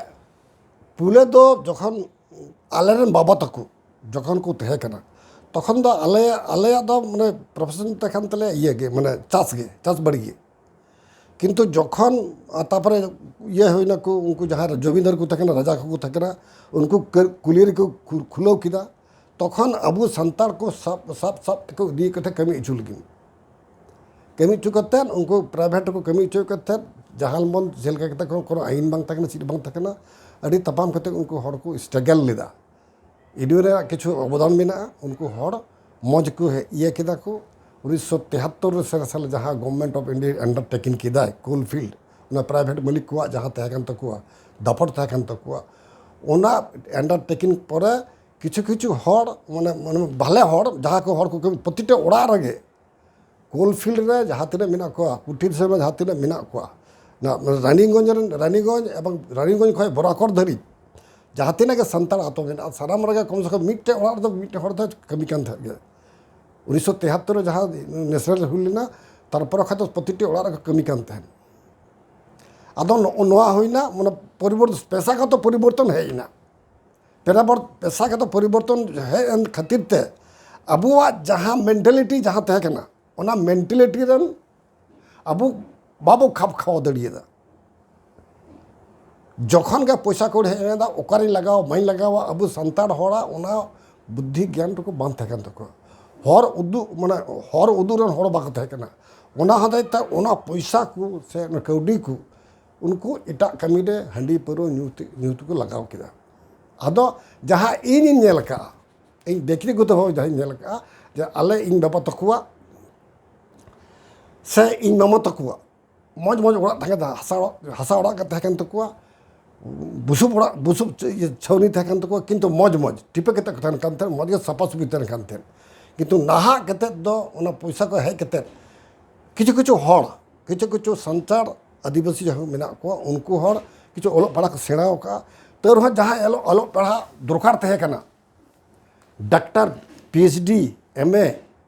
ᱯᱩᱭᱞᱟᱹ ᱫᱚ ᱡᱚᱠᱷᱚᱱ ᱟᱞᱮᱨᱮᱱ ᱵᱟᱵᱟ ᱛᱟᱠᱚ ᱡᱚᱠᱷᱚᱱ ᱠᱚ ᱛᱟᱦᱮᱸ ᱠᱟᱱᱟ, ᱛᱚᱠᱷᱚᱱ ᱫᱚ ᱟᱞᱮ, ᱟᱞᱮᱭᱟᱜ ᱫᱚ ᱢᱟᱱᱮ ᱯᱨᱚᱯᱷᱮᱥᱚᱱ ᱛᱟᱦᱮᱸ ᱠᱟᱱ ᱛᱟᱞᱮᱭᱟ ᱤᱭᱟᱹ ᱜᱮ, ᱢᱟᱱᱮ ᱪᱟᱥ ᱜᱮ, ᱪᱟᱥ ᱵᱟᱲᱤ ᱜᱮ᱾ ᱠᱤᱱᱛᱩ ᱡᱚᱠᱷᱚᱱ, ᱟᱨ ᱛᱟᱨᱯᱚᱨᱮ ᱤᱭᱟᱹ ᱦᱩᱭᱱᱟ ᱠᱚ, ᱩᱱᱠᱩ ᱡᱟᱦᱟᱸᱭ ᱡᱚᱢᱤᱫᱟᱨ ᱠᱚ ᱛᱟᱦᱮᱸ ᱠᱟᱱᱟ, ᱨᱟᱡᱟ ᱠᱚᱠᱚ ᱛᱟᱦᱮᱸ ᱠᱟᱱᱟ, ᱩᱱᱠᱩ ᱠᱟᱹᱨ-, ᱠᱩᱞᱤᱭᱟᱹᱨᱤ ᱠᱚ ᱠᱷᱩ-, ᱠᱷᱩᱞᱟᱹᱣ ᱠᱮᱫᱟ᱾ ᱛᱚᱠᱷᱚᱱ ᱟᱵᱚ ᱥᱟᱱᱛᱟᱲ ᱠᱚ ᱥᱟᱵ, ᱥᱟᱵ, ᱥᱟᱵ ᱛᱮᱠᱚ ᱤᱫᱤᱭᱮᱫ ᱠᱚ ᱛᱟᱦᱮᱸᱫ ᱠᱟᱹᱢᱤ ᱦᱚᱪᱚ ᱞᱟᱹᱜᱤᱫ᱾ ᱠᱟᱹᱢᱤ ᱦᱚᱪᱚ ᱠᱟᱛᱮᱫ, ᱩᱱᱠᱩ ᱯᱨᱟᱭᱵᱷᱮᱴ ᱨᱮᱠᱚ ᱠᱟᱹᱢᱤ ᱦᱚᱪᱚᱭᱮᱫ ᱠᱚ ᱛᱟᱦᱮᱸᱫ, ᱡᱟᱦᱟᱸ ᱢᱚᱱ ᱪᱮᱫ ᱞᱮᱠᱟ ᱠᱟᱛᱮ ᱠᱚ, ᱠᱳᱱᱳ ᱟᱹᱭᱤᱱ ᱵᱟᱝ ᱛᱟᱦᱮᱸ ᱠᱟᱱᱟ, ᱪᱮᱫ ᱵᱟᱝ ᱛᱟᱦᱮᱸ ᱠᱟᱱᱟ᱾ ᱟᱹᱰᱤ ᱛᱟᱯᱟᱢ ᱠᱟᱛᱮ ᱩᱱᱠᱩ ᱦᱚᱲ ᱠᱚ ᱥᱴᱨᱟᱜᱮᱞ ᱞᱮᱫᱟ᱾ ᱤᱱᱰᱤᱭᱟ ᱨᱮᱭᱟᱜ ᱠᱤᱪᱷᱩ ᱚᱵᱚᱫᱟᱱ ᱢᱮᱱᱟᱜᱼᱟ, ᱩᱱᱠᱩ ᱦᱚᱲ ᱢᱚᱡᱽ ᱠᱚ ᱦᱮ-, ᱤᱭᱟᱹ ᱠᱮᱫᱟ ᱠᱚ᱾ ᱩᱱᱤᱥᱥᱚ ᱛᱮᱦᱟᱛᱛᱚᱨ ᱥᱟᱞ ᱨᱮ ᱡᱟᱦᱟᱸ Government of India undertaking ᱠᱮᱫᱟᱭ, ᱠᱳᱞ ᱯᱷᱤᱞᱰ, ᱚᱱᱟ ᱯᱨᱟᱭᱵᱷᱮᱴ ᱢᱟᱹᱞᱤᱠ ᱠᱚᱣᱟᱜ ᱡᱟᱦᱟᱸ ᱛᱟᱦᱮᱸ ᱠᱟᱱ ᱛᱟᱠᱚᱣᱟ, ᱫᱟᱯᱚᱴ ᱛᱟᱦᱮᱸ ᱠᱟᱱ ᱛᱟᱠᱚᱣᱟ, ᱚᱱᱟ undertaking ᱯᱚᱨᱮ ᱠᱤᱪᱷᱩ ᱠᱤᱪᱷᱩ ᱦᱚᱲ, ᱢᱟᱱᱮ, ᱢᱟᱱᱮ ᱵᱷᱟᱞᱮ ᱦᱚᱲ, ᱡᱟᱦᱟᱸ ᱠᱚ ᱦᱚᱲ ᱠᱚ ᱠᱟᱹᱢᱤ, ᱯᱨᱚᱛᱤᱴᱟ ᱚᱲᱟᱜ ᱨᱮᱜᱮ ᱠᱳᱞ ᱯᱷᱤᱞᱰ ᱨᱮ ᱡᱟᱦᱟᱸ ᱛᱤᱱᱟᱹᱜ ᱢᱮᱱᱟᱜ ᱠᱚᱣᱟ, ᱠᱩᱴᱤᱨ ᱥᱤᱞᱯ ᱨᱮ ᱡᱟᱦᱟᱸ ᱛᱤᱱᱟᱹᱜ ᱢᱮᱱᱟᱜ ᱠᱚᱣᱟ, ᱚᱱᱟ ᱨᱟᱱᱤᱜᱚᱸᱡᱽ ᱨᱮᱱ, ᱨᱟᱱᱤᱜᱚᱸᱡᱽ ᱮᱵᱚᱝ ᱨᱟᱱᱤᱜᱚᱸᱡᱽ ᱠᱷᱚᱱ ᱵᱚᱨᱟᱠᱚᱨ ᱫᱷᱟᱹᱨᱤᱡ ᱡᱟᱦᱟᱸ ᱛᱤᱱᱟᱹᱜ ᱜᱮ ᱥᱟᱱᱛᱟᱲ ᱟᱛᱳ ᱢᱮᱱᱟᱜᱼᱟ, ᱥᱟᱱᱟᱢ ᱨᱮᱜᱮ ᱠᱚᱢ ᱥᱮ ᱠᱚᱢ ᱢᱤᱫᱴᱮᱡ ᱚᱲᱟᱜ ᱨᱮᱫᱚ ᱢᱤᱫᱴᱮᱡ ᱦᱚᱲ ᱫᱚᱭ ᱠᱟᱹᱢᱤ ᱠᱟᱱ ᱛᱟᱦᱮᱸᱫ ᱜᱮ᱾ ᱩᱱᱤᱥᱥᱚ ᱛᱮᱦᱟᱛᱛᱚᱨ ᱨᱮ ᱡᱟᱦᱟᱸ ᱱᱮᱥᱱᱟᱞ ᱦᱩᱭ ᱞᱮᱱᱟ, ᱛᱟᱨᱯᱚᱨᱮ ᱠᱷᱚᱱ ᱫᱚ ᱯᱨᱚᱛᱤᱴᱤ ᱚᱲᱟᱜ ᱨᱮᱠᱚ ᱠᱟᱹᱢᱤ ᱠᱟᱱ ᱛᱟᱦᱮᱸᱫ᱾ ᱟᱫᱚ ᱱᱚᱜᱼᱚ ᱱᱚᱣᱟ ᱦᱩᱭᱱᱟ, ᱢᱟᱱᱮ ᱯᱚᱨᱤᱵᱚᱨᱛᱚᱱ, ᱯᱮᱥᱟᱜᱚᱛᱚ ᱯᱚᱨᱤᱵᱚᱨᱛᱚᱱ ᱦᱮᱡ ᱮᱱᱟ᱾ ᱯᱮᱨᱟᱵᱚᱨ-, ᱯᱮᱥᱟᱜᱚᱛᱚ ᱯᱚᱨᱤᱵᱚᱨᱛᱚᱱ ᱦᱮᱡ ᱮᱱ ᱠᱷᱟᱹᱛᱤᱨ ᱛᱮ ᱟᱵᱚᱣᱟᱜ ᱡᱟᱦᱟᱸ ᱢᱮᱱᱴᱟᱞᱤᱴᱤ ᱡᱟᱦᱟᱸ ᱛᱟᱦᱮᱸ ᱠᱟᱱᱟ, ᱚᱱᱟ ᱢᱮᱱᱴᱟᱞᱤᱴᱤ ᱨᱮᱱ ᱟᱵᱚ ᱵᱟᱵᱚ ᱠᱷᱟᱯ ᱠᱷᱟᱣᱟᱣ ᱫᱟᱲᱮᱭᱟᱫᱟ᱾ ᱡᱚᱠᱷᱚᱱ ᱜᱮ ᱯᱚᱭᱥᱟ ᱠᱚ ᱦᱮᱡ ᱮᱱᱟ, ᱚᱠᱟᱨᱮᱧ ᱞᱟᱜᱟᱣᱟ, ᱵᱟᱹᱧ ᱞᱟᱜᱟᱣᱟ, ᱟᱵᱚ ᱥᱟᱱᱛᱟᱲ ᱦᱚᱲᱟᱜ ᱚᱱᱟ ᱵᱩᱫᱽᱫᱷᱤ ᱜᱮᱭᱟᱱ ᱴᱩᱠᱩ ᱵᱟᱝ ᱛᱟᱦᱮᱸ ᱠᱟᱱ ᱛᱟᱠᱚᱣᱟ᱾ ᱦᱚᱨ ᱩᱫᱩᱜ, ᱢᱟᱱᱮ ᱦᱚᱨ ᱩᱫᱩᱜ ᱨᱮᱱ ᱦᱚᱲ ᱵᱟᱠᱚ ᱛᱟᱦᱮᱸ ᱠᱟᱱᱟ᱾ ᱚᱱᱟ ᱦᱚᱛᱮᱡ ᱛᱮ ᱚᱱᱟ ᱯᱚᱭᱥᱟ ᱠᱚ ᱥᱮ ᱚᱱᱟ ᱠᱟᱹᱣᱰᱤ ᱠᱚ ᱩᱱᱠᱩ ᱮᱴᱟᱜ ᱠᱟᱹᱢᱤ ᱨᱮ ᱦᱟᱺᱰᱤ ᱯᱟᱹᱣᱨᱟᱹ ᱧᱩ ᱛᱮ, ᱧᱩ ᱛᱮᱠᱚ ᱞᱟᱜᱟᱣ ᱠᱮᱫᱟ᱾ ᱟᱫᱚ ᱡᱟᱦᱟᱸ ᱤᱧᱤᱧ ᱧᱮᱞ ᱟᱠᱟᱫᱼᱟ, ᱤᱧ ᱵᱮᱠᱛᱤᱜᱚᱛᱚ ᱵᱷᱟᱵᱮ ᱡᱟᱦᱟᱸᱧ ᱧᱮᱞ ᱟᱠᱟᱫᱼᱟ, ᱡᱮ ᱟᱞᱮ, ᱤᱧ ᱵᱟᱵᱟ ᱛᱟᱠᱚᱣᱟᱜ ᱥᱮ ᱤᱧ ᱢᱟᱢᱟ ᱛᱟᱠᱚᱣᱟᱜ ᱢᱚᱡᱽ ᱢᱚᱡᱽ ᱚᱲᱟᱜ ᱛᱟᱦᱮᱸ ᱠᱟᱱᱟ, ᱦᱟᱥᱟ ᱚᱲᱟᱜ, ᱦᱟᱥᱟ ᱚᱲᱟᱜ ᱜᱮ ᱛᱟᱦᱮᱸ ᱠᱟᱱ ᱛᱟᱠᱚᱣᱟ, ᱵᱩᱥᱩᱵ ᱚᱲᱟᱜ, ᱵᱩᱥᱩᱵ ᱪᱷᱟᱹᱣᱱᱤ ᱛᱟᱦᱮᱸ ᱠᱟᱱ ᱛᱟᱠᱚᱣᱟ, ᱠᱤᱱᱛᱩ ᱢᱚᱡᱽ ᱢᱚᱡᱽ ᱴᱤᱯᱟᱹ ᱠᱟᱛᱮ ᱠᱚ ᱛᱟᱦᱮᱱ ᱠᱟᱱ ᱛᱟᱦᱮᱸᱫ, ᱢᱚᱡᱽ ᱜᱮ ᱥᱟᱯᱷᱟ ᱥᱩᱯᱷᱤ ᱛᱟᱦᱮᱱ ᱠᱟᱱ ᱛᱟᱦᱮᱸᱫ᱾ ᱠᱤᱱᱛᱩ ᱱᱟᱦᱟᱜ ᱠᱟᱛᱮᱫ ᱫᱚ ᱚᱱᱟ ᱯᱚᱭᱥᱟ ᱠᱚ ᱦᱮᱡ ᱠᱟᱛᱮᱫ ᱠᱤᱪᱷᱩ ᱠᱤᱪᱷᱩ ᱦᱚᱲ, ᱠᱤᱪᱷᱩ ᱠᱤᱪᱷᱩ ᱥᱟᱱᱛᱟᱲ ᱟᱹᱫᱤᱵᱟᱹᱥᱤ ᱡᱟᱦᱟᱸ ᱢᱮᱱᱟᱜ ᱠᱚᱣᱟ, ᱩᱱᱠᱩ ᱦᱚᱲ ᱠᱤᱪᱷᱩ ᱚᱞᱚᱜ ᱯᱟᱲᱦᱟᱜ ᱠᱚ ᱥᱮᱬᱟ ᱟᱠᱟᱫᱼᱟ᱾ ᱛᱟᱹᱣ ᱨᱮᱦᱚᱸ ᱡᱟᱦᱟᱸᱭ ᱚᱞᱚᱜ, ᱚᱞᱚᱜ ᱯᱟᱲᱦᱟᱜ ᱫᱚᱨᱠᱟᱨ ᱛᱟᱦᱮᱸ ᱠᱟᱱᱟ, ᱰᱟᱠᱛᱟᱨ, PhD, MA,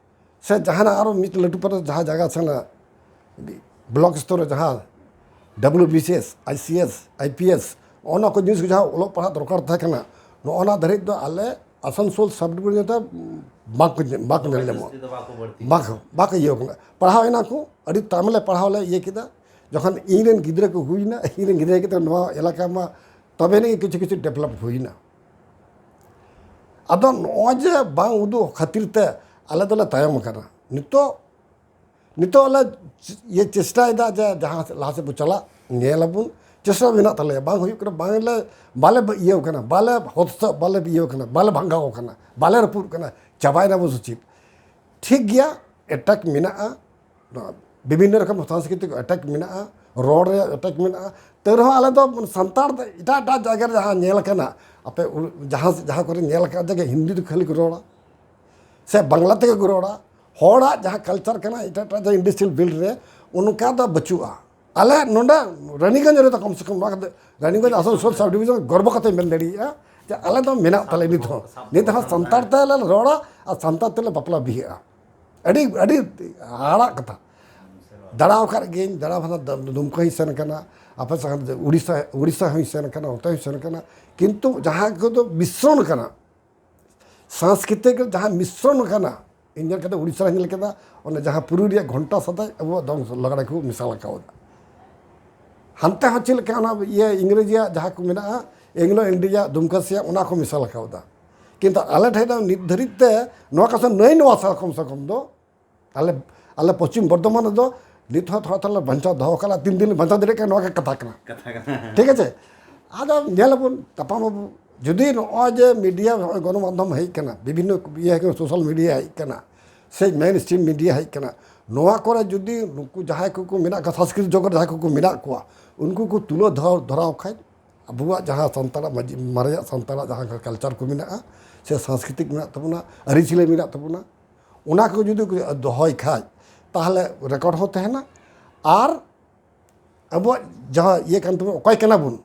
ᱥᱮ ᱡᱟᱦᱟᱱᱟᱜ ᱟᱨᱚ ᱢᱤᱫ ᱞᱟᱹᱴᱩ ᱯᱟᱨᱟ ᱡᱟᱦᱟᱸ ᱡᱟᱭᱜᱟ ᱥᱮ ᱚᱱᱟ ᱵᱞᱚᱠ ᱥᱛᱚᱨ ᱨᱮ ᱡᱟᱦᱟᱸ WBCS, ICS, IPS, ᱚᱱᱟ ᱠᱚ ᱡᱤᱱᱤᱥ ᱠᱚ ᱡᱟᱦᱟᱸ ᱚᱞᱚᱜ ᱯᱟᱲᱦᱟᱜ ᱫᱚᱨᱠᱟᱨ ᱛᱟᱦᱮᱸ ᱠᱟᱱᱟ, ᱱᱚᱜᱼᱚ ᱱᱟ ᱫᱷᱟᱹᱨᱤᱡ ᱫᱚ ᱟᱞᱮ ᱟᱥᱟᱱᱥᱳᱞ ᱥᱟᱵ ᱰᱤᱵᱷᱤᱡᱚᱱ ᱫᱚ ᱵᱟᱠᱚ ᱧᱮ- ᱵᱟᱠᱚ ᱧᱮᱞ ᱧᱟᱢᱚᱜᱼᱟ᱾ ᱡᱟᱹᱥᱛᱤ ᱫᱚ ᱵᱟᱠᱚ ᱵᱟᱹᱲᱛᱤ᱾ ᱵᱟᱠᱚ ᱵᱟᱠᱚ ᱤᱭᱟᱹ ᱠᱟᱱᱟ, ᱯᱟᱲᱦᱟᱣ ᱮᱱᱟ ᱠᱚ, ᱟᱹᱰᱤ ᱛᱟᱭᱚᱢ ᱞᱮ ᱯᱟᱲᱦᱟᱣ ᱞᱮ ᱤᱭᱟᱹ ᱠᱮᱫᱟ᱾ ᱡᱚᱠᱷᱚᱱ ᱤᱧ ᱨᱮᱱ ᱜᱤᱫᱽᱨᱟᱹ ᱠᱚ ᱦᱩᱭᱱᱟ, ᱤᱧ ᱨᱮᱱ ᱜᱤᱫᱽᱨᱟᱹ ᱠᱟᱛᱮ ᱱᱚᱣᱟ ᱮᱞᱟᱠᱟ ᱢᱟ ᱛᱚᱵᱮ ᱟᱹᱱᱤᱡ ᱜᱮ ᱠᱤᱪᱷᱩ ᱠᱤᱪᱷᱩ ᱰᱮᱵᱷᱞᱚᱯ ᱦᱩᱭᱱᱟ᱾ ᱟᱫᱚ ᱱᱚᱜᱼᱚᱭ ᱡᱮ ᱵᱟᱝ ᱩᱫᱩᱜ ᱠᱷᱟᱹᱛᱤᱨ ᱛᱮ ᱟᱞᱮ ᱫᱚᱞᱮ ᱛᱟᱭᱚᱢ ᱟᱠᱟᱱᱟ᱾ ᱱᱤᱛᱚᱜ, ᱱᱤᱛᱚᱜ ᱞᱮ ᱤᱭᱟᱹ ᱪᱮᱥᱴᱟᱭᱮᱫᱟ ᱡᱮ ᱡᱟᱦᱟᱸ ᱥᱮᱫ ᱞᱟᱦᱟ ᱥᱮᱫ ᱵᱚ ᱪᱟᱞᱟᱜ, ᱧᱮᱞ ᱟᱵᱚᱱ, ᱪᱮᱥᱴᱟ ᱢᱮᱱᱟᱜ ᱛᱟᱞᱮᱭᱟ, ᱵᱟᱝ ᱦᱩᱭᱩᱜ ᱠᱟᱱᱟ, ᱵᱟᱝ ᱞᱮ, ᱵᱟᱞᱮ ᱤᱭᱟᱹ ᱠᱟᱱᱟ, ᱵᱟᱞᱮ ᱦᱚᱛᱥᱚ, ᱵᱟᱞᱮ ᱤᱭᱟᱹ ᱠᱟᱱᱟ, ᱵᱟᱞᱮ ᱵᱷᱟᱸᱜᱟᱣ ᱠᱟᱱᱟ, ᱵᱟᱞᱮ ᱨᱟᱹᱯᱩᱫ ᱠᱟᱱᱟ, ᱪᱟᱵᱟᱭᱮᱱᱟ ᱵᱚ ᱥᱮ ᱪᱮᱫ? ᱴᱷᱤᱠ ᱜᱮᱭᱟ, ᱮᱴᱮᱠ ᱢᱮᱱᱟᱜᱼᱟ, ᱱᱚᱣᱟ ᱵᱤᱵᱷᱤᱱᱱᱚ ᱨᱚᱠᱚᱢ ᱥᱟᱝᱥᱠᱨᱤᱛᱤᱠ ᱮᱴᱮᱠ ᱢᱮᱱᱟᱜᱼᱟ, ᱨᱚᱲ ᱨᱮᱭᱟᱜ ᱮᱴᱮᱠ ᱢᱮᱱᱟᱜᱼᱟ᱾ ᱛᱟᱹᱣ ᱨᱮᱦᱚᱸ ᱟᱞᱮ ᱫᱚ ᱥᱟᱱᱛᱟᱲ ᱫᱚ ᱮᱴᱟᱜ ᱮᱴᱟᱜ ᱡᱟᱭᱜᱟ ᱨᱮ ᱡᱟᱦᱟᱸ ᱧᱮᱞ ᱟᱠᱟᱱᱟ, ᱟᱯᱮ ᱩ- ᱡᱟᱦᱟᱸ ᱡᱟᱦᱟᱸ ᱠᱚᱨᱮ ᱧᱮᱞ ᱟᱠᱟᱱᱟ ᱡᱮ ᱦᱤᱱᱫᱤ ᱫᱚ ᱠᱷᱟᱹᱞᱤ ᱠᱚ ᱨᱚᱲᱟ, ᱥᱮ ᱵᱟᱝᱞᱟ ᱛᱮᱜᱮ ᱠᱚ ᱨᱚᱲᱟ᱾ ᱦᱚᱲᱟᱜ ᱡᱟᱦᱟᱸ ᱠᱟᱞᱪᱟᱨ ᱠᱟᱱᱟ ᱮᱴᱟᱜ ᱮᱴᱟᱜ ᱡᱟᱦᱟᱸ ᱤᱱᱰᱟᱥᱴᱨᱤᱭᱟᱞ ᱵᱤᱞᱰ ᱨᱮ, ᱚᱱᱠᱟ ᱫᱚ ᱵᱟᱹᱪᱩᱜᱼᱟ᱾ ᱟᱞᱮ ᱱᱚᱰᱮ ᱨᱟᱱᱤᱜᱚᱸᱡᱽ ᱨᱮᱫᱚ ᱠᱚᱢ ᱥᱮ ᱠᱚᱢ ᱱᱚᱣᱟ ᱠᱟᱛᱮ, ᱨᱟᱱᱤᱜᱚᱸᱡᱽ ᱟᱥᱟᱱᱥᱳᱞ ᱥᱟᱵ ᱰᱤᱵᱷᱤᱡᱚᱱ ᱜᱚᱨᱵᱚ ᱠᱟᱛᱮ ᱢᱮᱱ ᱫᱟᱲᱮᱭᱟᱜᱼᱟ ᱡᱮ ᱟᱞᱮ ᱫᱚ ᱢᱮᱱᱟᱜ ᱛᱟᱞᱮ ᱱᱤᱛ ᱦᱚᱸ᱾ ᱱᱤᱛ ᱦᱚᱸ ᱥᱟᱱᱛᱟᱲ ᱛᱮᱞᱮ ᱨᱚᱲᱟ ᱟᱨ ᱥᱟᱱᱛᱟᱲ ᱛᱮᱞᱮ ᱵᱟᱯᱞᱟ ᱵᱤᱦᱟᱹᱜᱼᱟ᱾ ᱟᱹᱰᱤ, ᱟᱹᱰᱤ ᱦᱟᱦᱟᱲᱟᱜ ᱠᱟᱛᱷᱟ᱾ ᱫᱟᱬᱟ ᱟᱠᱟᱫ ᱜᱤᱭᱟᱹᱧ, ᱫᱟᱬᱟ ᱵᱷᱟᱥᱟ ᱫᱩᱢᱠᱟᱹ ᱦᱚᱸᱧ ᱥᱮᱱ ᱟᱠᱟᱱᱟ, ᱟᱯᱮ ᱥᱟᱶ ᱩᱲᱤᱥᱥᱟ, ᱩᱲᱤᱥᱥᱟ ᱦᱚᱸᱧ ᱥᱮᱱ ᱟᱠᱟᱱᱟ, ᱚᱱᱛᱮ ᱦᱚᱸᱧ ᱥᱮᱱ ᱟᱠᱟᱱᱟ᱾ ᱠᱤᱱᱛᱩ ᱡᱟᱦᱟᱸ ᱠᱚᱫᱚ ᱢᱤᱥᱨᱚᱱ ᱠᱟᱱᱟ, ᱥᱟᱝᱥᱠᱨᱤᱛᱤᱠ ᱡᱟᱦᱟᱸ ᱢᱤᱥᱨᱚᱱ ᱠᱟᱱᱟ, ᱤᱧ ᱧᱮᱞ ᱠᱟᱛᱮ ᱩᱲᱤᱥᱥᱟ ᱨᱮᱧ ᱧᱮᱞ ᱠᱮᱫᱟ, ᱚᱱᱟ ᱡᱟᱦᱟᱸ ᱯᱩᱨᱩ ᱨᱮᱭᱟᱜ ᱜᱷᱚᱱᱴᱟ ᱥᱟᱛᱮ ᱟᱵᱚᱣᱟᱜ ᱫᱚᱝ ᱞᱟᱜᱽᱲᱮ ᱠᱚ ᱢᱮᱥᱟᱞ ᱟᱠᱟᱣᱫᱟ᱾ ᱦᱟᱱᱛᱮ ᱦᱚᱸ ᱪᱮᱫ ᱞᱮᱠᱟ ᱚᱱᱟ ᱤᱭᱟᱹ ᱤᱝᱨᱮᱡᱤᱭᱟᱜ ᱡᱟᱦᱟᱸ ᱠᱚ ᱢᱮᱱᱟᱜᱼᱟ, ᱮᱝᱞᱳ ᱤᱱᱰᱤᱭᱟ ᱫᱩᱢᱠᱟᱹ ᱥᱮᱭᱟᱜ ᱚᱱᱟ ᱠᱚ ᱢᱮᱥᱟᱞ ᱟᱠᱟᱣᱫᱟ᱾ ᱠᱤᱱᱛᱩ ᱟᱞᱮ ᱴᱷᱮᱱ ᱫᱚ ᱱᱤᱛ ᱫᱷᱟᱹᱨᱤᱡ ᱛᱮ ᱱᱚᱣᱟ ᱠᱚ ᱥᱮ ᱱᱟᱹᱭ ᱱᱚᱣᱟ ᱥᱟᱞ ᱠᱚᱢ ᱥᱮ ᱠᱚᱢ ᱫᱚ ᱟᱞᱮ, ᱟᱞᱮ ᱯᱚᱪᱷᱤᱢ ᱵᱚᱨᱫᱷᱚᱢᱟᱱ ᱨᱮᱫᱚ ᱱᱤᱛ ᱦᱚᱸ ᱛᱷᱚᱲᱟ ᱛᱷᱚᱲᱟ ᱞᱮ ᱵᱟᱧᱪᱟᱣ ᱫᱚᱦᱚ ᱠᱟᱱᱟ, ᱛᱤᱱ ᱫᱤᱱ ᱞᱮ ᱵᱟᱧᱪᱟᱣ ᱫᱟᱲᱮᱭᱟᱜ ᱠᱟᱱᱟ, ᱱᱚᱣᱟ ᱜᱮ ᱠᱟᱛᱷᱟ ᱠᱟᱱᱟ᱾ ᱠᱟᱛᱷᱟ ᱠᱟᱱᱟ᱾ ᱴᱷᱤᱠ ᱟᱪᱷᱮ? ᱟᱫᱚ ᱧᱮᱞ ᱟᱵᱚᱱ, ᱛᱟᱯᱟᱢ ᱟᱵᱚ᱾ ᱡᱩᱫᱤ ᱱᱚᱜᱼᱚᱭ ᱡᱮ ᱢᱤᱰᱤᱭᱟ, ᱱᱚᱜᱼᱚᱭ ᱜᱚᱱᱚᱢᱟᱫᱽᱫᱷᱚᱢ ᱦᱮᱡ ᱠᱟᱱᱟ, ᱵᱤᱵᱷᱤᱱᱱᱚ ᱤᱭᱟᱹ ᱦᱮᱡ ᱠᱟᱱᱟ, ᱥᱳᱥᱟᱞ ᱢᱤᱰᱤᱭᱟ ᱦᱮᱡ ᱠᱟᱱᱟ, ᱥᱮ ᱢᱮᱱ ᱥᱴᱨᱤᱢ ᱢᱤᱰᱤᱭᱟ ᱦᱮᱡ ᱠᱟᱱᱟ, ᱱᱚᱣᱟ ᱠᱚᱨᱮ ᱡᱩᱫᱤ ᱱᱩᱠᱩ ᱡᱟᱦᱟᱸᱭ ᱠᱚᱠᱚ ᱢᱮᱱᱟᱜ ᱠᱚᱣᱟ, ᱥᱚᱝᱥᱠᱨᱤᱛ ᱡᱚᱜᱚᱛ ᱨᱮ ᱡᱟᱦᱟᱸᱭ ᱠᱚᱠᱚ ᱢᱮᱱᱟᱜ ᱠᱚᱣᱟ, ᱩᱱᱠᱩ ᱠᱚ ᱛᱩᱞᱟᱹ ᱫᱷᱚᱨ-, ᱫᱷᱚᱨᱟᱣ ᱠᱷᱟᱡ, ᱟᱵᱚᱣᱟᱜ ᱡᱟᱦᱟᱸ ᱥᱟᱱᱛᱟᱲᱟᱜ ᱢᱟᱡᱷᱤ-, ᱢᱟᱨᱮᱭᱟᱜ ᱥᱟᱱᱛᱟᱲᱟᱜ ᱡᱟᱦᱟᱸ ᱠᱟᱞᱪᱟᱨ ᱠᱚ ᱢᱮᱱᱟᱜᱼᱟ, ᱥᱮ ᱥᱟᱝᱥᱠᱨᱤᱛᱤᱠ ᱢᱮᱱᱟᱜ ᱛᱟᱵᱚᱱᱟ, ᱟᱹᱨᱤᱪᱟᱹᱞᱤ ᱢᱮᱱᱟᱜ ᱛᱟᱵᱚᱱᱟ, ᱚᱱᱟ ᱠᱚ ᱡᱩᱫᱤ ᱠᱚ ᱫᱚᱦᱚᱭ ᱠᱷᱟᱡ, ᱛᱟᱦᱚᱞᱮ ᱨᱮᱠᱚᱨᱰ ᱦᱚᱸ ᱛᱟᱦᱮᱱᱟ᱾ ᱟᱨ ᱟᱵᱚᱣᱟᱜ ᱡᱟᱦᱟᱸ ᱤᱭᱟᱹ ᱠᱟᱱ ᱛᱟᱵᱚᱱᱟ, ᱚᱠᱚᱭ ᱠᱟᱱᱟ ᱵᱚᱱ,